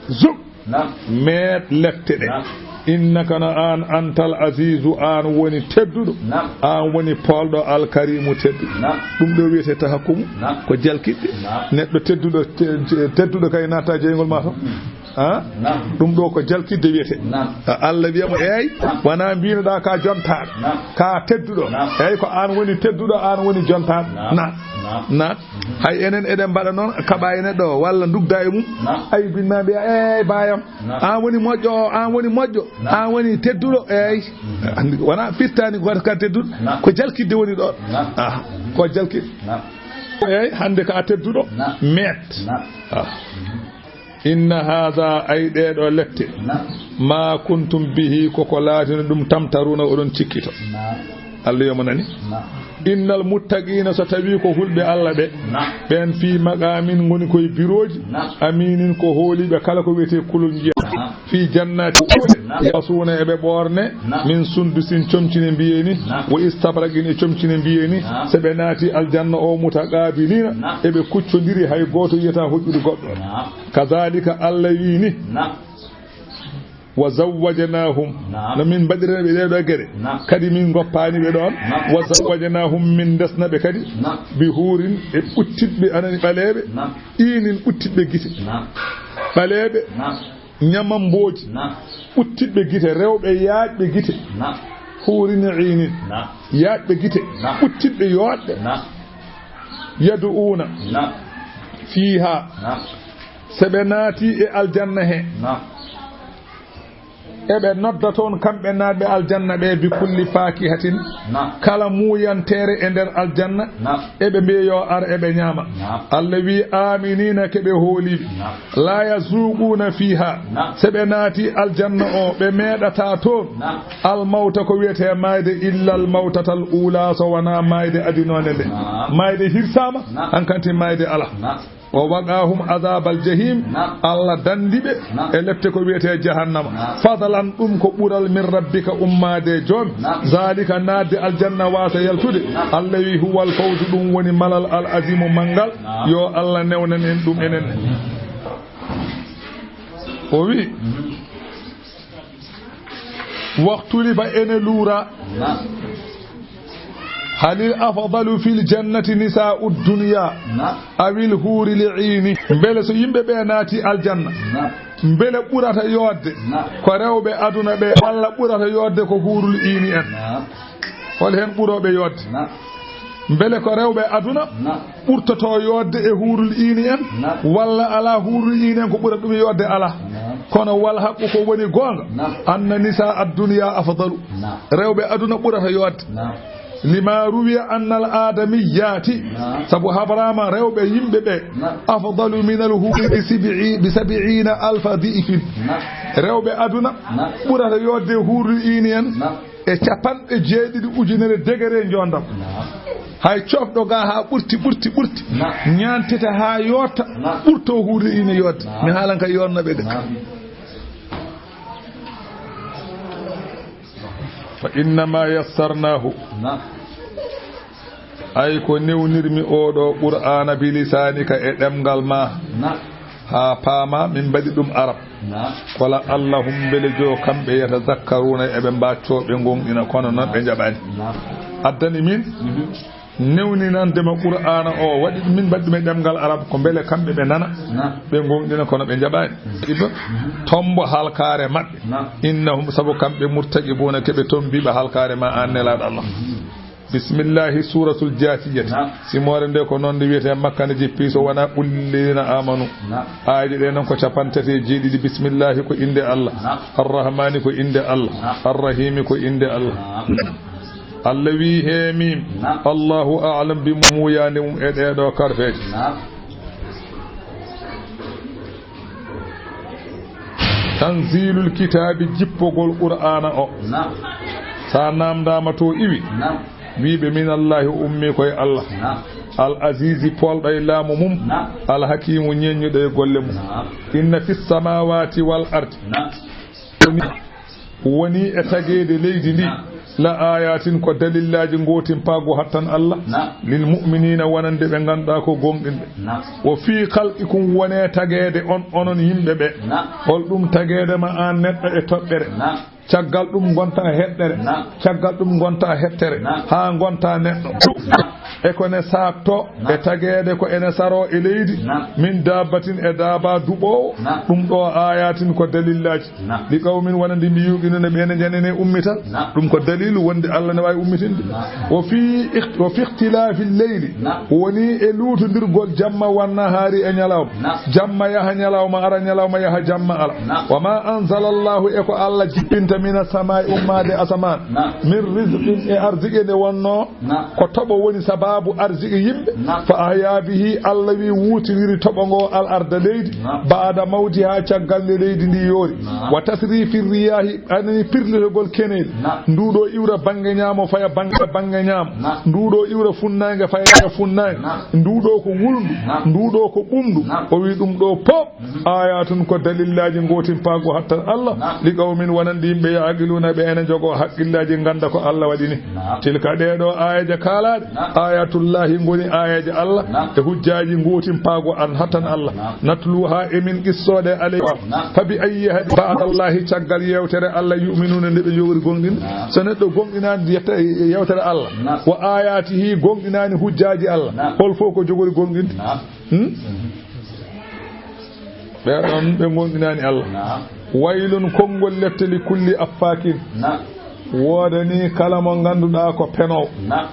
zuk, naam, meet lepte ɗe. Naam. Innaka no aan, antal azizu, aan woni tedduɗo, naam, aan woni poolɗo alkarimu tedduɗo. Naam. Ɗum ɗo wiyetee tahakkumu, naam, ko jalkitde. Naam. Neɗɗo tedduɗo, te-, te-, tedduɗo kay natta jeyngol ma to. Mm. Ha? Naam. Ɗum ɗo ko jalkitde wiyetee. Naam. A-, Allah wiya mo, eey, naam, wona mbinoɗa ka jontaaɗo. Naam. Ka tedduɗo. Naam. Eey, ko aan woni tedduɗo, aan woni jontaaɗo. Naam. Naat. Naam. Naat. Mhm. Hay enen eɗen mbaɗa noon, kaɓa e neɗɗo o, walla ndugda e mum. Naam. Ay, binna mbiya, eey, baayam. Naam. Aan woni moƴƴo o, aan woni moƴƴo. Naam. Aan woni tedduɗo, eey. Mhm. Anndi, wona firtaani gooto ka tedduɗo. Naam. Ko jalkitde woni ɗo. Naam. Ah, mhm, ko jalkitde. Naam. Eey, hannde ka tedduɗo. Naam. Meet. Naam. Ah. Mhm. Inna haadha, ay ɗee ɗo lepte, naam, ma kuntum bihi, koko laatino ɗum, tamtaruna, oɗon cikkito. Naam. Allah yo mo nani. Innal muttaqiina, so tawii ko hulɓe Allah ɓe, ɓeen fii maqaamin ngoni koye birooji, amiinin ko hooliiɓe kala ko wiyetee kulol njiya. Fii jannaati, yalbasuuna eɓe ɓoorne, min sundusin comcine mbiyeeni, wa istabraqin e comcine mbiyeeni, so ɓe naati aljanna o mutaqaabiliina, eɓe kuccondiri hay gooto yiyataa hoƴƴude goɗɗo. Kazaalika Allah wii ni. Wa zawwajnaahum. Naam. No min mbaɗirani ɓe ɗee ɗoo geɗe. Naam. Kadi min ngoppaani ɓe ɗoon. Naam. Wa zawwajnaahum, min ndesna ɓe kadi. Naam. Bi huurin, e ɓuttitɓe anani ɓaleeɓe. Naam. Iinin ɓuttitɓe gite. Naam. Ɓaleeɓe. Naam. Ñamambooji. Naam. Ɓuttitɓe gite, rewɓe yaaƴɓe gite. Naam. Huurin iinin. Naam. Yaaƴɓe gite. Naam. Ɓuttitɓe yooɗɗe. Naam. Yadu'uuna. Naam. Fiihaa. Naam. So ɓe naati e aljanna he. Naam. Eɓe nodda toon kamɓe naatɓe aljanna ɓe, bi kulli faakihatin, naam, kala muuyanteere e nder aljanna, naam, eɓe mbiya yo ar eɓe ñaama. Naam. Allah wii, aaminiina, ke ɓe hooliiɓe. Naam. Laa yazuuquuna fiihaa, naam, so ɓe naati aljanna o, ɓe meeɗataa toon, naam, almawta ko wiyetee maayde, illa almawtatal uulaa, so wonaa maayde adinoonde nde. Naam. Maayde hirsaama, naam, hankanti maayde alaa. Naam. Wa waqaahum azaabal jahiim. Naam. Allah danndi ɓe, naam, e lepte ko wiyetee jahannama. Naam. Fadlan, ɗum ko ɓural min rabbika, ummaade joom. Naam. Zaalika, naatde aljanna waasa yaltude. Naam. Allah wi, huwal fawzu, ɗum woni malal al aziimu manngal. Naam. Yo Allah newnan en ɗum enen. O wi, mhm. Waxtulifa ene luura. Naam. Halil afdalu fil jannati nisaa'u dunya, naam, awil huuril iini. Mbele so yimɓe ɓe naati aljanna, naam, mbele ɓurata yoodde, naam, ko rewɓe aduna ɓe, walla ɓurata yoodde ko huurul iini en? Naam. Hol heen ɓurooɓe yoodde? Naam. Mbele ko rewɓe aduna, naam, ɓurtotoo yoodde e huurul iini en? Naam. Walla alaa, huurul iini en ko ɓurata ɗum yoodde alaa? Naam. Kono wal haqqu, ko woni goonga, naam, anna nisaa ad-dunya afdalu. Naam. Rewɓe aduna ɓurata yoodde. Naam. Lima ruwiya annal aadamiyyaati. Naam. Sabu habraama rewɓe yimɓe ɓe, naam, afdalu minal huuri bi sibi'i-, bi sabi'iina alfa di'fin. Naam. Rewɓe aduna, naam, ɓurata yoodde huurul iini en. Naam. E capanɗe jeeɗiɗi ujunere degere njoondam. Naam. Hay cofɗo ga haa ɓurti, ɓurti, ɓurti. Naam. Ñaantete haa yootta, naam, ɓurto huurul iini yoodde. Naam. Mi haalan kay yoodnaɓe de. Naam. Fa innama yassarnahu. Naam. Ay ko newnirmi oo ɗoo Qur'aana bi lisaanika e ɗemngal ma. Naam. Haa paama, min mbaɗi ɗum Arab. Naam. Ko la'allahum, mbele joo kamɓe, yatazakkaruuna, eɓe mbaccoo, ɓe ngoongɗina, kono noon ɓe njaɓaani. Naam. Addani min, mhm, newninande ma Qur'aana o, waɗi min mbaɗi ɗum e ɗemngal Arab, ko mbele kamɓe ɓe nana, naam, ɓe ngoongɗina, kono ɓe njaɓaani. Mhm. Ido, mhm, tombo halkaare maɓɓe. Naam. Innahum, sabu kamɓe, murtaqibuuna, ke ɓe tombiiɓe halkaare ma, aan Nelaaɗo Allah. Mhm. Bismillahi, Suuratul Jaasiyyati. Naam. Simoore nde ko noon nde wiyetee, Makka nde jippi, so wonaa qul lilladhiina aamanu. Naam. Aayɗe ɗe noon ko cappanɗe tati e jeeɗiɗi. Bismillahi ko innde Allah. Naam. Arrahmaani ko innde Allah. Naam. Arrahiimi ko innde Allah. Naam. Allah wi, hee miim. Naam. Allahu a'lam bi muuyaande mum e ɗee ɗoo karfeeje. Naam. Tanziilul kitaabi, jippogol Qur'aana o. Naam. So a naamndaama to iwi, naam, wiiɓe, minallaahi, o ummii ko e Allah. Naam. Al aziizi, poolɗo e laamu mum. Naam. Al hakiimu, ñeeññuɗo e golle mum. Naam. Inna fis samaawaati wal ardi. Naam. Woni e tageede leydi ndi, naam, la aayaatin, ko dalillaaji ngootimpaagu hattan Allah, naam, lil mu'miniina, wonande ɓe ngannduɗaa ko gooŋɗinɓe. Naam. Wo fii khalqikum, woni e tageede on, onon yimɓe ɓe. Naam. Hol ɗum tageede ma aan neɗɗo e toɓɓere? Naam. Caggal ɗum ngonta heɗɗere. Naam. Caggal ɗum ngonta heɗtere. Naam. Haa ngonta neɗɗo. Naam. E ko ne saakto, naam, e tageede ko ene saroo e leydi. Naam. Min daabbatin, e daaba duɓoowo. Naam. Ɗum ɗo aayaatin ko dalillaaji. Naam. Li qawmin, wonande ɓe yuuqinuna, ɓe ene njanene ummital. Naam. Ɗum ko daliilu wonde Allah ne waawi ummitinde. Naam. Wo fi ikht-, wo fi ikhtilaafi leyli. Naam. Woni e luutondirgol jamma wan nahaari e ñalawma. Naam. Jamma yaha, ñalawma ara, ñalawma yaha, jamma ala. Naam. Wa ma anzala Allahu, e ko Allah jippinta, mina samaa'i, ummaade asamaan. Naam. Min rizqin, e arziki nde wonno. Naam. Ko toɓo woni sabab Abu arziki yimɓe. Naam. Fa ahya bihi, Allah wi wuutiniri toɓo ngo al arda leydi. Naam. Ba'da mawtiha, caggal nde leydi ndi yoori. Naam. Wa tasrifi riyahi, anani pirlitogol keneeli. Naam. Nduɗo iwra bannge ñaamo faya bannge, bannge ñaamo. Naam. Nduɗo iwra funnaange faya funnaange. Naam. Nduɗo ko wulndu. Naam. Nduɗo ko ɓumndu. Naam. O wi ɗum ɗo pop. Mhm. Ayatun ko dalillaaji gootimpaagu hattan Allah. Naam. Li qawmin wonande yimɓe ya'qiluna ɓe ene jogoo haqqillaaji ngannda ko Allah waɗi ni. Naam. Tilka ɗee ɗo aayeeje kaalaaɗe. Naam. Ayatullahi ngoni aayeeje Allah. Naam. E hujjaaji gootimpaagu an hattan Allah. Naam. Natluha emin qissoɗe alayka. Naam. Fa bi ayyi hadi ba'dallahi caggal yewtere Allah yu'minuna nde ɓe jogori gonɗinde. Naam. So neɗɗo gonɗinaani yetta-, yewtere Allah. Naam. Wa ayatihi gonɗinaani hujjaaji Allah. Naam. Hol fof ko jogori gonɗinde. Naam. Hmm? Ɓe ɗon ɓe gonɗinaani Allah. Naam. Waylun konngol lepte li kulli affaakin. Naam. Woodani kala mo ngannduɗaa ko penoowo. Naam.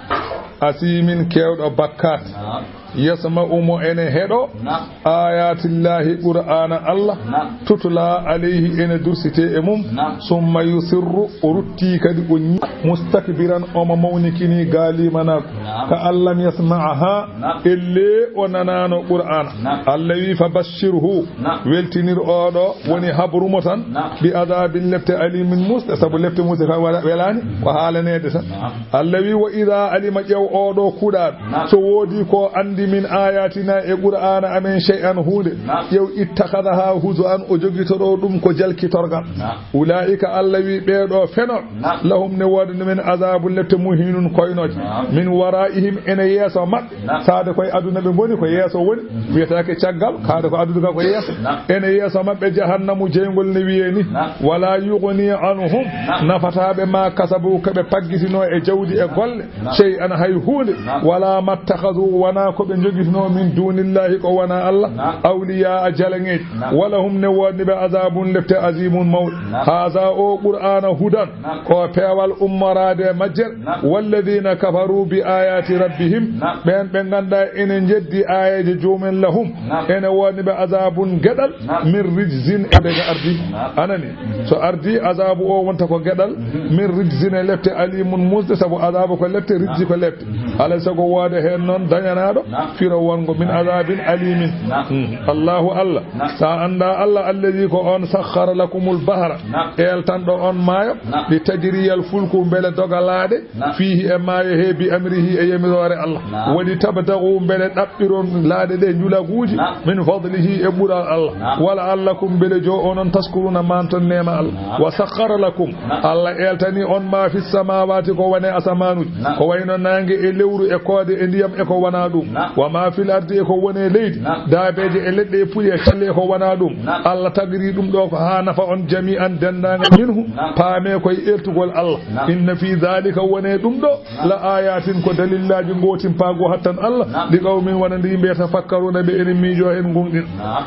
Asiimin keewɗo bakkaat. Naam. Yasma'u mo ene heɗo. Naam. Ayatillahi Qur'aana Allah. Naam. Tutla alayhi ene dursite e mum. Naam. Summa yusirru o rutti kadi o ñi-, mustakbiran omo mawnikini gaalimana. Naam. Ka an lam yasma'aha. Naam. Ellee o nanaano Qur'aana. Naam. Allah wi fa bashirhu. Naam. Weltinir oɗo woni habrumo tan. Naam. Bi adabin lepte alimin musɗe sabu lepte musɗe ka wala-, welaani ko haalaneede tan. Naam. Allah wi wa ida alima ƴeew oɗo kuɗaaɗo. Naam. So woodi ko anndi min ayatina e Qur'aana amen shay'an huunde. Naam. Ƴeew ittakhadaha huzuan o jogitoro ɗum ko jalkitorgal. Naam. Ulaa'ika Allah wi ɓee ɗo feno. Naam. Lahum ne woodani men azabun lepte muhinun koynooje. Naam. Min wara'ihim ene yeeso maɓɓe. Naam. Saade koye aduna ɓe ngoni ko yeeso woni. Mhm. Wiyetaake caggal, kaade ko aduna ka ko yeeso. Naam. Ene yeeso maɓɓe jahannamu jeyngol ne wiyee ni. Naam. Wala yughni anhum. Naam. Nafataaɓe ma kasabu ko ɓe paggitinoo e jawdi e golle. Naam. Shay'an hay huunde. Naam. Wala mattakhadhu wona ko ɓe jogitinoo min dunillahi ko wona Allah. Naam. Awliya a jalaŋeeji. Naam. Walahum ne woodani ɓe azabun lepte azimun mawɗo. Naam. Haza o Qur'aana hudan. Naam. Ko peewal ummoraade e majjere. Naam. Walladina kafaru bi ayati rabbihim. Naam. Ɓeen ɓe ngannda ene jeddi aayeeje joomen lahum. Naam. Ene woodani ɓe azabun geɗal. Naam. Min rijzin e daga ardi. Naam. Anani. So ardi azabu o wonta ko geɗal. Mhm. Min rijzin e lepte alimun musde sabu azabu ko lepte rijzi ko lepte. Mhm. Alay sago woode heen noon dañanaaɗo. Naam. Firo wongo min azabin alimin. Naam. Mhm. Allahu Allah. Naam. Sa annda Allah alladi ko on sakhkhara lakumul bahra. Naam. Eeltanɗo on maayo. Naam. Li tajriyal fulku mbele doga laaɗe. Naam. Fiihi e maayo he bi amrihi e yamiroore Allah. Naam. Woni tabtagu mbele ɗaɓɓiron laaɗe ɗe njulaguuji. Naam. Min fadlihi e ɓural Allah. Naam. Wala allakum mbele jo onon taskuruna manton neema Allah. Naam. Wa sakhkhara lakum. Naam. Allah eltani on ma fis samawati ko wone asamaanuji. Naam. Ko wayno naange e lewru e koode e ndiyam e ko wona ɗum. Naam. Wa ma fil ardi e ko wone leydi. Naam. Daabeeje e leɗɗe e puɗi e calle e ko wona ɗum. Naam. Allah tagri ɗum ɗo ko haa nafa on jami'an denndaangal minhu. Naam. Paame koye eltugol Allah. Naam. Inna fi dhalika wone ɗum ɗo. Naam. La ayatin ko dalillaaji gootimpaagu hattan Allah. Naam. Li qawmin wonande yimɓe yatafakkaruna ɓe ene miijo heen gonɗin. Naam.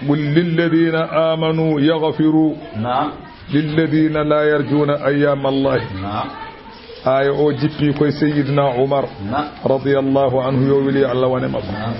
Qul lilladina amanu yaghfiru. Naam. Lilladina la yarjuna ayyama Allah. Naam. Aaya o jippi koye Sayyidina Umar. Naam. Radiyallahu anhu yo weli Allah wane makko. Naam.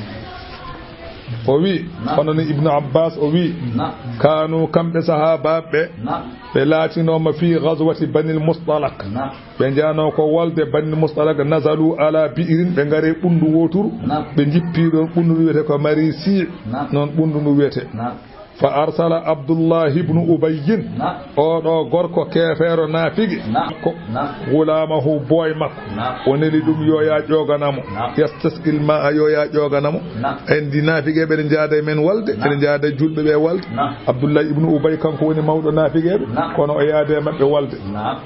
O wi, naam, hono no Ibnu Abbas o wi, naam, kanu kamɓe sahaabaaɓe ɓe, naam, ɓe laatinooma fi ghazwati Banil Mustalaq. Naam. Ɓe njaano ko wolde Banil Mustalaq, nazalu ala bi'rin, ɓe ngari ɓunndu wooturu, naam, ɓe njippi ɗon ɓunndu wiyete ko Marisi, naam, noon ɓunndu ndu wiyete. Naam. Fa arsala Abdullahi ibnu Ubayyin, naam, oo ɗo gorko keefeero naafige, naam, ko, naam, gulaamahu boy makko. Naam. O neli ɗum yo yaa ƴoogana mo. Naam. Yastasqil ma'a yo yaa ƴoogana mo. Naam. En di naafigeeɓe ene njaada e men walde, naam, ene njaada e julɓe ɓe walde. Naam. Abdullahi ibnu Ubay kanko woni mawɗo naafigeeɓe, naam, kono o yaada e maɓɓe walde. Naam.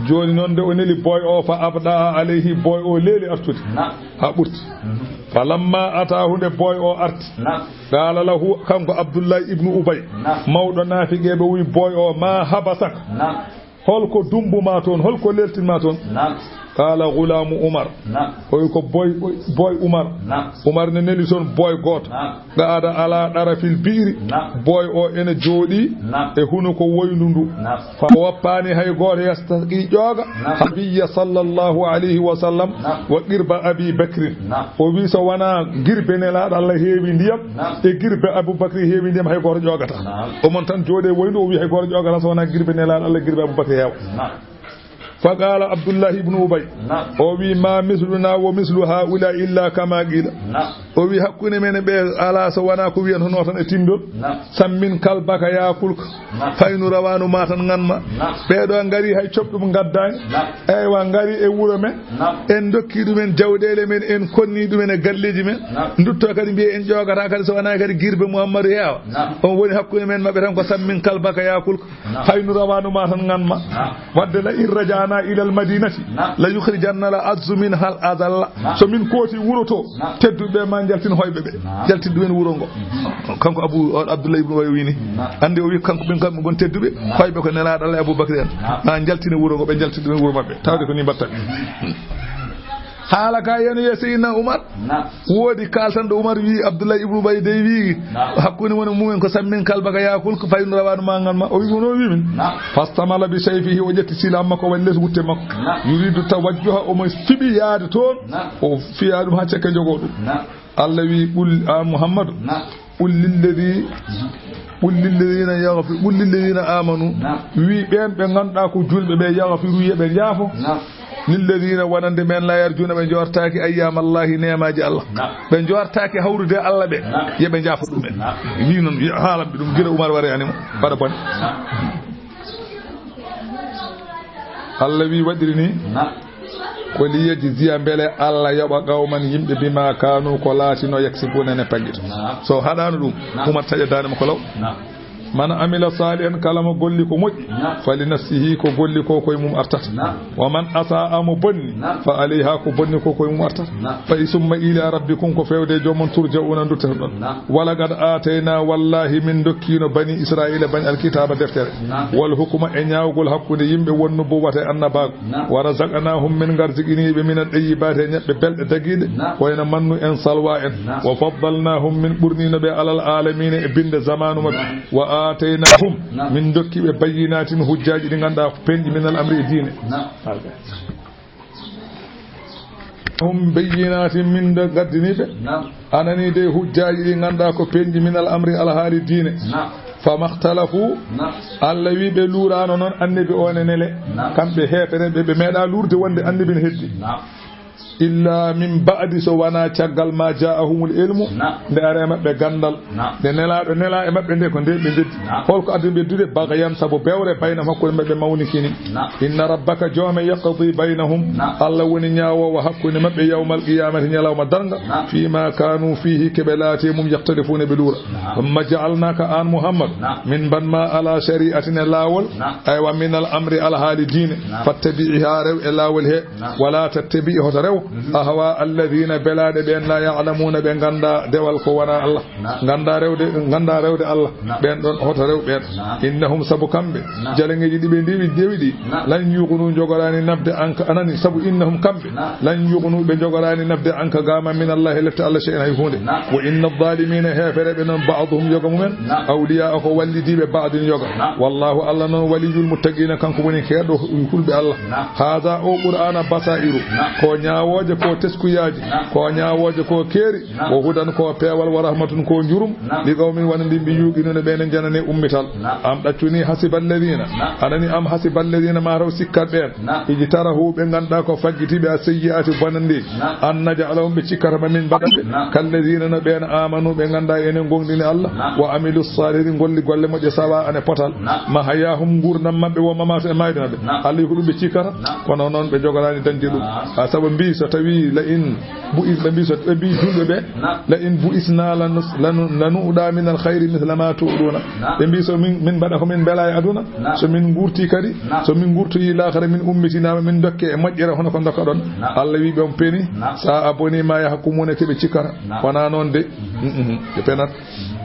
Jooni noon nde o neli boy o, fa abda alayhi, boy o leeli artude. Naam. Haa ɓurti. Mhm. Fa lamma ataahu nde boy o arti. Naam. Qaala lahu, kanko Abdullahi ibnu Ubay, naam, mawɗo naafigeeɓe wi boy o, ma habasaka? Naam. Holko dummbu ma toon? Holko leltin ma toon? Naam. Qaala gulaamu Umar. Naam. O wi ko boy, boy Umar. Naam. Umar ne neli toon boy gooto. Naam. Qaada ala darafil bi'ri. Naam. Boy o ene jooɗi, naam, e hunuko woyndu ndu. Naam. Fa o wappaani hay gooto yastaqi ƴooga. Naam. Nabiyya sallallahu alayhi wa sallam, naam, wa qirba Abi Bakrin. Naam. O wi so wonaa girbe Nelaaɗo Allah heewi ndiyam, naam, e girbe Abu Bakri heewi ndiyam, hay gooto ƴoogata. Naam. O mon tan jooɗe woyndu, o wi hay gooto ƴoogata so wonaa girbe Nelaaɗo Allah, girbe Abu Bakri heewa. Naam. فقال عبد الله بن أبي, نعم. O wi, ما مثلنا ومثل هؤلاء إلا كما قيل. نعم. O wi, hakkunde men e ɓe alaa so wonaa ko wiyan hono tan e timmbol. نعم. سمن كلبك يأكلك. نعم. Faynu rawaanu ma tan ŋan ma. نعم. Ɓee ɗoo ngari hay coɓɗum ngaddaani. نعم. Eywa, ngari e wuro men. نعم. En ndokki ɗumen jawɗeele men, en konni ɗumen e galleeji men. نعم. Ndutto kadi mbiye en ƴoogata kadi so wonaa kadi girbe Muhammadu heewa. نعم. On woni hakkunde men maɓɓe tan ko سمن كلبك يأكلك. نعم. Faynu rawaanu ma tan ŋan ma. نعم. Wadde لئن رجعنا إلى المدينة, نعم. ليخرجن الأعز منها الأذل. نعم. So min kooti wuro to, نعم. Tedduɓe ma njaltin hoyɓe ɓe. نعم. Njaltin ɗumen wuro ngo. Mhm. Kanko Abu, o Abdullahi ibn Ubay wini. Naam. Anndi o wi kanko ɓen kamɓe ngon tedduɓe, naam. Fayɓe ko Nelaaɗo Allah e Abubakar en. Naam. Na njaltini wuro ngo, ɓe njaltini ɗum wuro maɓɓe. Tawde ko ni mbatta ɓe. Mhm. Haala ka yano ye Seydina Umar. Naam. Woodi kaaltanɗo Umar wi Abdullahi ibn Ubay dey wi. Naam. Hakkunde mon e mumen ko سمن كلبك يأكلك, faynu rawaanu ma ŋan ma. O wi ko no wi min. Naam. فاستمل بسيفه, o ƴetti silaam makko waɗi les wutte makko. Naam. يريد التوجه, omo fiɓi yaade toon. Naam. O fiya ɗum haa cekke jogo ɗum. Naam. Allah wi, qul, an Muhammadu, نعم. قل للذي، قل للذين يغفر، قل للذين آمنوا. نعم. Wi ɓeen ɓe ngannduɗaa ko julɓe ɓe, يغفروا, yo ɓe njaafo. نعم. للذين, wonande ɓeen, لا يرجون, ɓe njortaaki, أيام الله, neemaaji Allah. نعم. Ɓe njortaaki hawrude Allah ɓe, نعم. Yo ɓe njaafo ɗum en. نعم. Wi noon, yo haalamɓe ɗum gila Umar wari ani mo, waɗa bone. نعم. Allah wi waɗiri ni. نعم. Ko liyajziya, mbele Allah yoɓa, qawman, yimɓe, bima kanu, ko laatino, yaksibuna, ne paggito. Naam. So haɗaano ɗum, naam. Umar taƴa daande makko law. Naam. Man amila salihan, kala mo golli ko moƴƴi, naam. Fali nafsihi, ko golli ko koye mum artata. Naam. Wa man asaa, mo bonni, naam. Fa alayha, ko bonni ko koye mum artata. Naam. Fa summa ila rabbikum, ko fewde e joom mon, turja'una, nduttata ɗon. Naam. Wa laqad aatayna, wallahi min dokkino bani Israila, bani alkitaba, deftere. Naam. Wal hukma, e ñaawgol hakkunde yimɓe, wan nubuwwata, e annabaaku. Naam. Wa razaqnahum, min ngarziqiniiɓe, min at-tayyibaati, e ñebbe belɗe dagiiɗe, naam. Ko wayno mannu en, salwa en. Naam. Wa faddalnahum, min ɓurnino ɓe, alal aalamiina, e binde zamaanu maɓɓe. Naam. Wa aataynahum, naam. Min dokki ɓe, bayyinaatin, hujjaaji ɗi ngannduɗaa ko peeñɗi, minal amri, e diine. Naam. Hum bayyinaatin, min de ngaddini ɓe. Naam. Anani de hujjaaji ɗi ngannduɗaa ko peeñɗi, minal amri, alhaali diine. Naam. Fama ikhtalafu. Naam. Allah wi ɓe luuraano noon annabi o ne nele. Naam. Kamɓe heefereɓe, ɓe meeɗa luurde wonde annabi ne heddi. Naam. Illa min ba'di, so wonaa caggal ma ja'ahumul ilmu, naam. Nde ari e maɓɓe ganndal. Naam. Nde nelaaɗo nela e maɓɓe nde, ko nde ɓe njeddi. Naam. Holko addi ɓe dude? Bagayan, sabu bewre, baynahum, hakkunde maɓɓe mawnikini. Naam. Inna rabbaka, joome, yaqdi baynahum. Naam. Allah woni ñaawoowo hakkunde maɓɓe, yawmal qiyamati, ñalawma darnga. Naam. Fima kanu fihi, ke ɓe laati e mum, yakhtalifuuna, ɓe luura. Naam. Thumma ja'alnaka, an Muhammad, naam. Min mbaɗ ma ala shari'atin, e laawol. Naam. Aywa, minal amri, alhaali diine. Naam. Fattabi'iha, rew e laawol he. Naam. Wala tattabi', hoto rew. Mhm. Ahwa alladhina, belaaɗe ɓeen, la ya'lamuna, ɓe ngannda dewal ko wona Allah. Naam. Ngannda rewde, ngannda rewde Allah. Naam. Ɓeen ɗon, hoto rew ɓeen. Naam. Innahum, sabu kamɓe, naam. Jalaŋeeji ɗi ɓe ndewi, dewi ɗi, naam. Lan yughnu, njogoraani nafde anka, anani, sabu innahum, kamɓe, naam. Lan yughnu, ɓe njogoraani nafde anka, gama, min Allah, e lette Allah, shay'an, hay huunde. Naam. Wa inna adh-dhalimina, heefereɓe noon, ba'duhum, yoga mumen, naam. Awliya, ko wallidiiɓe, ba'din, yoga. Naam. Wallahu, Allah noon, waliyul muttaqina, kanko woni keedɗo hulɓe Allah. Naam. Hadha, o Qur'ana, basairu, naam. Ko ñaawooje, ko teskuyaaji, naam. Ko ñaawooje, ko keeri, naam. Wa hudan, ko peewal, wa rahmatun, ko njurum, naam. Li qawmin, wonande yimɓe, yuqinuna, ɓe ne njanane ummital. Naam. Am ɗaccuni, hasiba alladhina, naam. Anani, am hasiba alladhina, ma raw sikkat ɓeen, naam. Ijtarahu, ɓe ngannduɗaa ko faggitiiɓe, as-sayyi'ati, bonandeeji, naam. An naj'alahum, ɓe cikkata ma min mbaɗa ɓe, naam. Kalladhina, no ɓeen, amanu, ɓe ngannduɗaa enen ngoongɗini Allah, naam. Wa amilu salihati, ngolli golle moƴƴe, sawa, ane potal. Naam. Mahayahum, nguurndam maɓɓe, wa mamatu, e maayde maɓɓe. Naam. Allah wi ko ɗum ɓe cikkata, naam. Kono noon ɓe njogoraani dañde ɗum. Naam. A sabu mbi so tawi la in bu is, ɓe mbi so, ɓe mbi julɓe ɓe, naam. La in bu isna lanu-, lanu-, lanu'da min al khayri mithla ma tu'duna. Naam. Ɓe mbi so min, min mbaɗa ko min mbela e aduna, naam. So min ngurti kadi, naam. So min ngurtoyi laakhara, min ummitinama, min dokke e moƴƴere hono ko dokka ɗon. Naam. Allah wi ɓe on peni, naam. Sa a boni ma yahkumuna, ke ɓe cikkata. Naam. Wona noon de. Mhm. Mm, mm, ɓe penat. Mhm.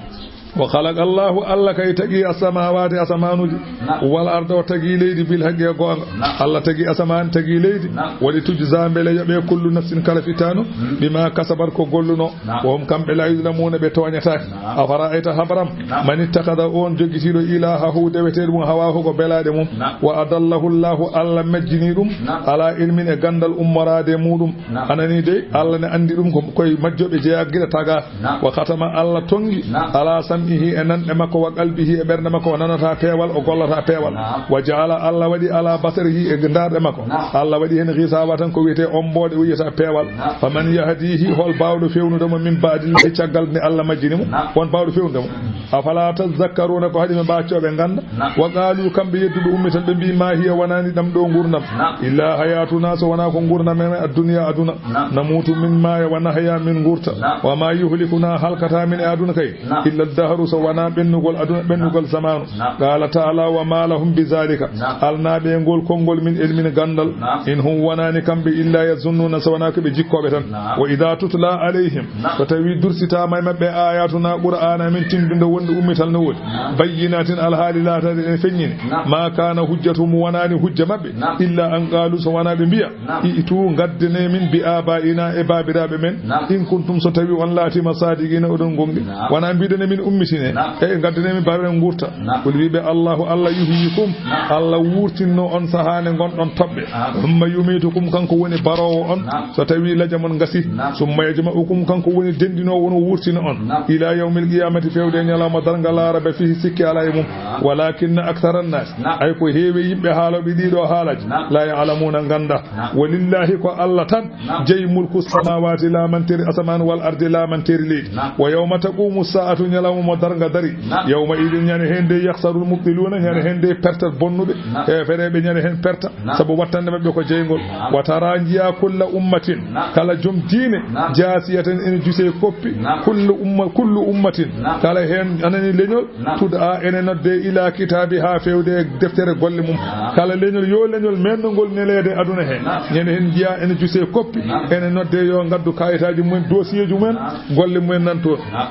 Wa khalaqa Allahu, Allah kay tagi as-samawati, asamaanuuji, naam. Wal arda, o tagi leydi, bil haqqi, e goonga. Naam. Allah tagi asamaan, tagi leydi. Naam. Wa li tujza, mbele yoɓe kullu nafsin, kala fitaanu, hmm. Bima kasabat, ko golluno. Naam. Wa hum, kamɓe, la yuzlamuna, ɓe tooñataake. Naam. Afara'ayta, habram, naam. Man ittakhadha, on jogitiiɗo, ilahahu, deweteeɗo mum, hawahu, ko belaaɗe mum. Naam. Wa adallahu Allahu, Allah majjini ɗum, naam. Ala ilmin, e ganndal ummoraade e muɗum. Naam. Anani dey, Allah ne anndi ɗum ko koye majjoɓe jeyaa gila tagaa. Naam. Wa khatama, Allah tonngi, naam. Ala sam'i sam'ihi e nanɗe makko, wa qalbihi e ɓernde makko, o nanata peewal, o gollata peewal. Naam. Wa ja'ala, Allah waɗi ala basarihi e ndaarɗe makko. Naam. Allah waɗi heen gisawatan ko wiyetee omboode, o yiyata peewal. Naam. Faman yahdihi, hol baawɗo fewnude mo min ba'dillahi, caggal nde Allah majjini mo? Naam. Won baawɗo fewnude mo? Afala tazakkaruna, ko haɗi ɓe ɓaaccoo ɓe ngannda? Naam. Wa qaalu, kamɓe yedduɓe ummital ɓe mbi, ma hiya, wonani ɗam ɗo nguurndam. Naam. Illa hayatuna, so wonaa ko nguurndam men addunya aduna. Naam. Namutu min maaya wa nahya min nguurta. Naam. Wa ma yuhlikuna halkata min e aduna kay. Naam. Illa dahru, so wonaa ɓennugol aduna, ɓennugol zamaanu. Naam. Qala ta'ala, wa ma lahum bi zalika. Naam. Alnaaɓe e ngol konngol min ilmin ganndal. Naam. In hum wonani kamɓe illa yazunnuna, so wonaa ko ɓe jikkooɓe tan. Naam. Wa idha tutla alayhim. Naam. So tawi dursitaama e maɓɓe ayatuna Qur'aana amen tindundo wonde ummital no woodi. Naam. Bayyinatin alhaali laataade ene feññini. Naam. Ma kana hujjatuhum wonani hujja maɓɓe. Naam. Illa an qalu so wonaa ɓe mbiya. Naam. I'tu ngaddane min bi abaina e baabiraaɓe men. Naam. In kuntum so tawi on laatiima sadiqina oɗon gonɗi. Naam. Wonaa mbiɗon e min ummitine. Naam. E ngaddane min baabiraaɓe nguurta. Naam. Qul wiɓe Allahu Allah yuhyikum. Naam. Allah wuurtinno on sahaa nde ngonɗon toɓɓe. Naam. Thumma yumitukum kanko woni baroowo on. Naam. So tawi laja mon ngasi. Naam. Summa yajma'ukum kanko woni denɗinoowo on o wuurtina on. Naam. Ila yawmil qiyamati fewde e ñalawma darnga laa rayba fihi sikki alaa e mum. Naam. Walakinna akthara annas. Naam. Ay ko heewi yimɓe haalooɓe ɗiɗo haalaaji. Naam. La ya'lamuna ngannda. Naam. Walillahi ko Allah tan. Naam. Jeyi mulku samawati laamanteeri asamaan wal ardi laamanteeri leydi. Naam. Wa yawma taqumu sa'atu ñalawma mo darnga dari. Naam. Yawma idin ñande heen de yakhsarul mubtiluna ñande heen de pertat bonnuɓe. Naam. Heefereɓe ñande heen perta. Naam. Sabu wattande maɓɓe ko jeyngol. Naam. Wa tara njiya kulla ummatin. Naam. Kala jom diine. Naam. Jasiyatan ene juse koppi. Naam. Kullu umma, kullu ummatin. Naam. Kala heen anani leñol. Naam. Tud'a ene nodde ila kitaabi haa fewde e deftere golle mum. Naam. Kala leñol yo leñol menno ngol neleede aduna he. Naam. Ñande heen njiya ene juse koppi. Naam. Ene nodde yo ngaddu kayitaaji mumen, dossier ji mumen, naam, golle mumen nan toon. Naam.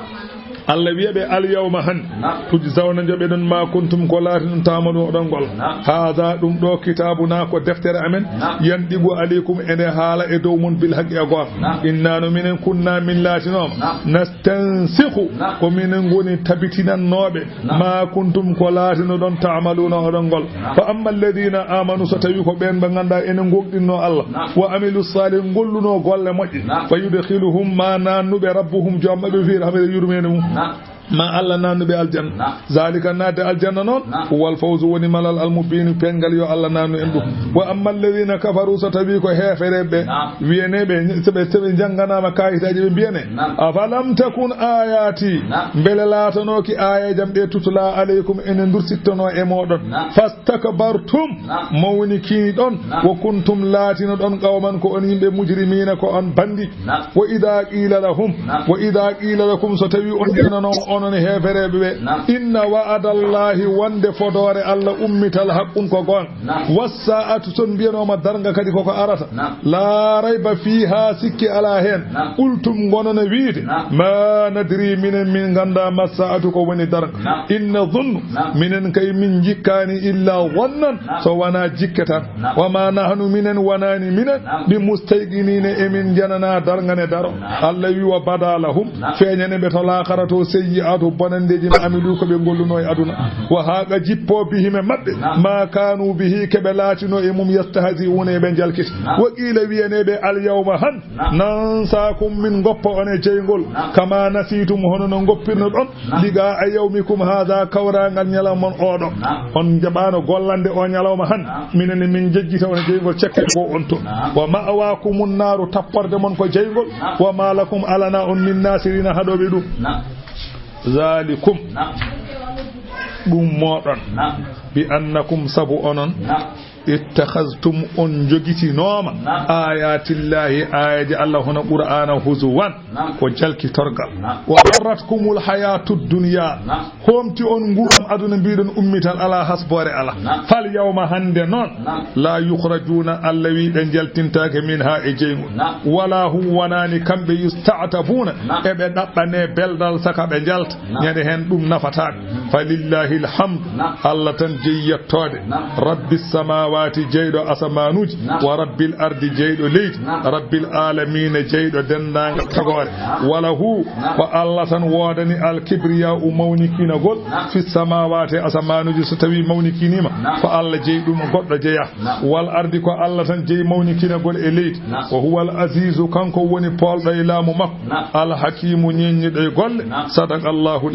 Allah wiya ɓe, al yawma hannde. Naam. Tujzawna njoɓeɗon ma kuntum ko laati ɗum taamalu oɗon ngol. Naam. Haada ɗum ɗo kitaabuna ko deftere amen. Naam. Yandigu aleykum ene haala e dow mon bil haqqi e goonga. Naam. Inna no minen kunna min laatinooma. Naam. Nastansikhu. Naam. Ko minen ngoni tabitinannooɓe. Naam. Ma kuntum ko laatinoɗon taamaluuna oɗon ngol. Naam. Fa amma alladina amanu so tawi ko ɓeen ɓe ngannduɗaa ene ngogɗinno Allah. Naam. Wa amilu salih ngolluno golle moƴƴe. Naam. Fa yudkhiluhum ma nannuɓe rabbuhum joom maɓɓe fi rahmati yurmeende mum. Naam. Ma Allah nannuɓe aljanna. Naam. Zalika naatde aljanna noon. Naam. Wal fawzu woni malal al mubinu penngal yo Allah nannu en ɗum. Wa amma alladina kafaru so tawi ko heefereɓe. Naam. Wiyaneɓe so ɓe, so ɓe jannganama kayitaji ɓe mbiyane. Naam. Afalam takun ayati. Naam. Mbele laatanooki aayajam ɗe tutla aleykum ene dursittono e moɗon. Naam. Fastakbartum. Naam. Mawnikiɗon. Naam. Wa kuntum laatinoɗon qawman ko on yimɓe mujrimina ko on bandi. Naam. Wa idha qila lahum. Naam. Wa idha qila lakum so tawi on innanoma onon heefereɓe ɓe. Naam. Inna wa'adallahi wonde fodoore Allah ummital haqqun ko goonga. Naam. Wassa'atu son mbiyanoma darnga kadi koko arata. Naam. La rayba fiha sikki ala heen. Naam. Qultum ngonona wiide. Naam. Ma nadri minen min ngannda ma sa'atu ko woni darnga. Naam. In nadhunnu. Naam. Minen kay min jikkaani illa dhannan. Naam. So wonaa jikke tan. Naam. Wa ma nahnu minen wonaani minen. Naam. Bi mustayqinina emin njanana darnga ne daro. Naam. Allah wi wa bada lahum. Naam. Feeñane ɓe to laakhara to sayyi'atu bonandeeji ma amilu ko ɓe ngolluno e aduna. Naam. Wa haqa jippo bihim e maɓɓe. Naam. Ma kanu bihi ke ɓe laatino e mum yastahzi'una e ɓe jalkiti. Naam. Wa qila wiyaneɓe al yawma han. Naam. Nansaakum min ngoppa on e jeyngol. Naam. Kama nasiitum hono no ngoppirno ɗon. Naam. Liqaa yawmikum haada kawraangal ñalawma mon oɗo. Naam. On njaɓaano gollande o ñalawma han. Naam. Minen min jejjita on e jeyngol cekke ko on to. Naam. Wa ma'waakumun naaru tapporde mon ko jeyngol. Naam. Wa ma lakum alana on min naasiriina haɗooɓe ɗum. Naam. Zaalikum. Naam. Ɗum moɗon. Naam. Bi annakum sabu onon. Naam. Ittakhaztum on jogitinooma. Naam. Ayatillahi ayaji Allah hono Qur'ana huzuwan. Naam. Ko jalkitorgal. Naam. Wa gharratkumul hayatud dunya. Naam. Homti on nguuram aduna mbiɗon ummital ala hasbore ala. Naam. Fal yawma hande noon. Naam. La yukhrajuna Allah wi ɓe jaltintake min ha e jeyngol. Naam. Wala hum wonani kamɓe yusta'tabuna. Naam. Eɓe ɗaɓɓane beldal saka ɓe jalta. Naam. Ñande hen ɗum nafataɓe. Falillahi alhamdu. Naam. Allah tan jeyi yettoode. Naam. Rabbi samawati jeyɗo asamanuji. Naam. Wa rabbil ardi jeyɗo leydi. Naam. Rabbil alamina jeyɗo dendagal tagore. Naam. Wala hu. Naam. Ko Allah tan woodani al kibriya u mawnikinagol. Naam. Fi samawati asamanuji so tawi mawnikinima. Naam. Ko Allah jeyi ɗum goɗɗo jeya. Naam. Wal ardi ko Allah tan jeyi mawnikinagol e leydi. Naam. Wa huwa al azizu kanko woni polɗo e laamu makko. Naam. Al hakimu ñeññiɗo e golle. Naam. Sadaqa Allahu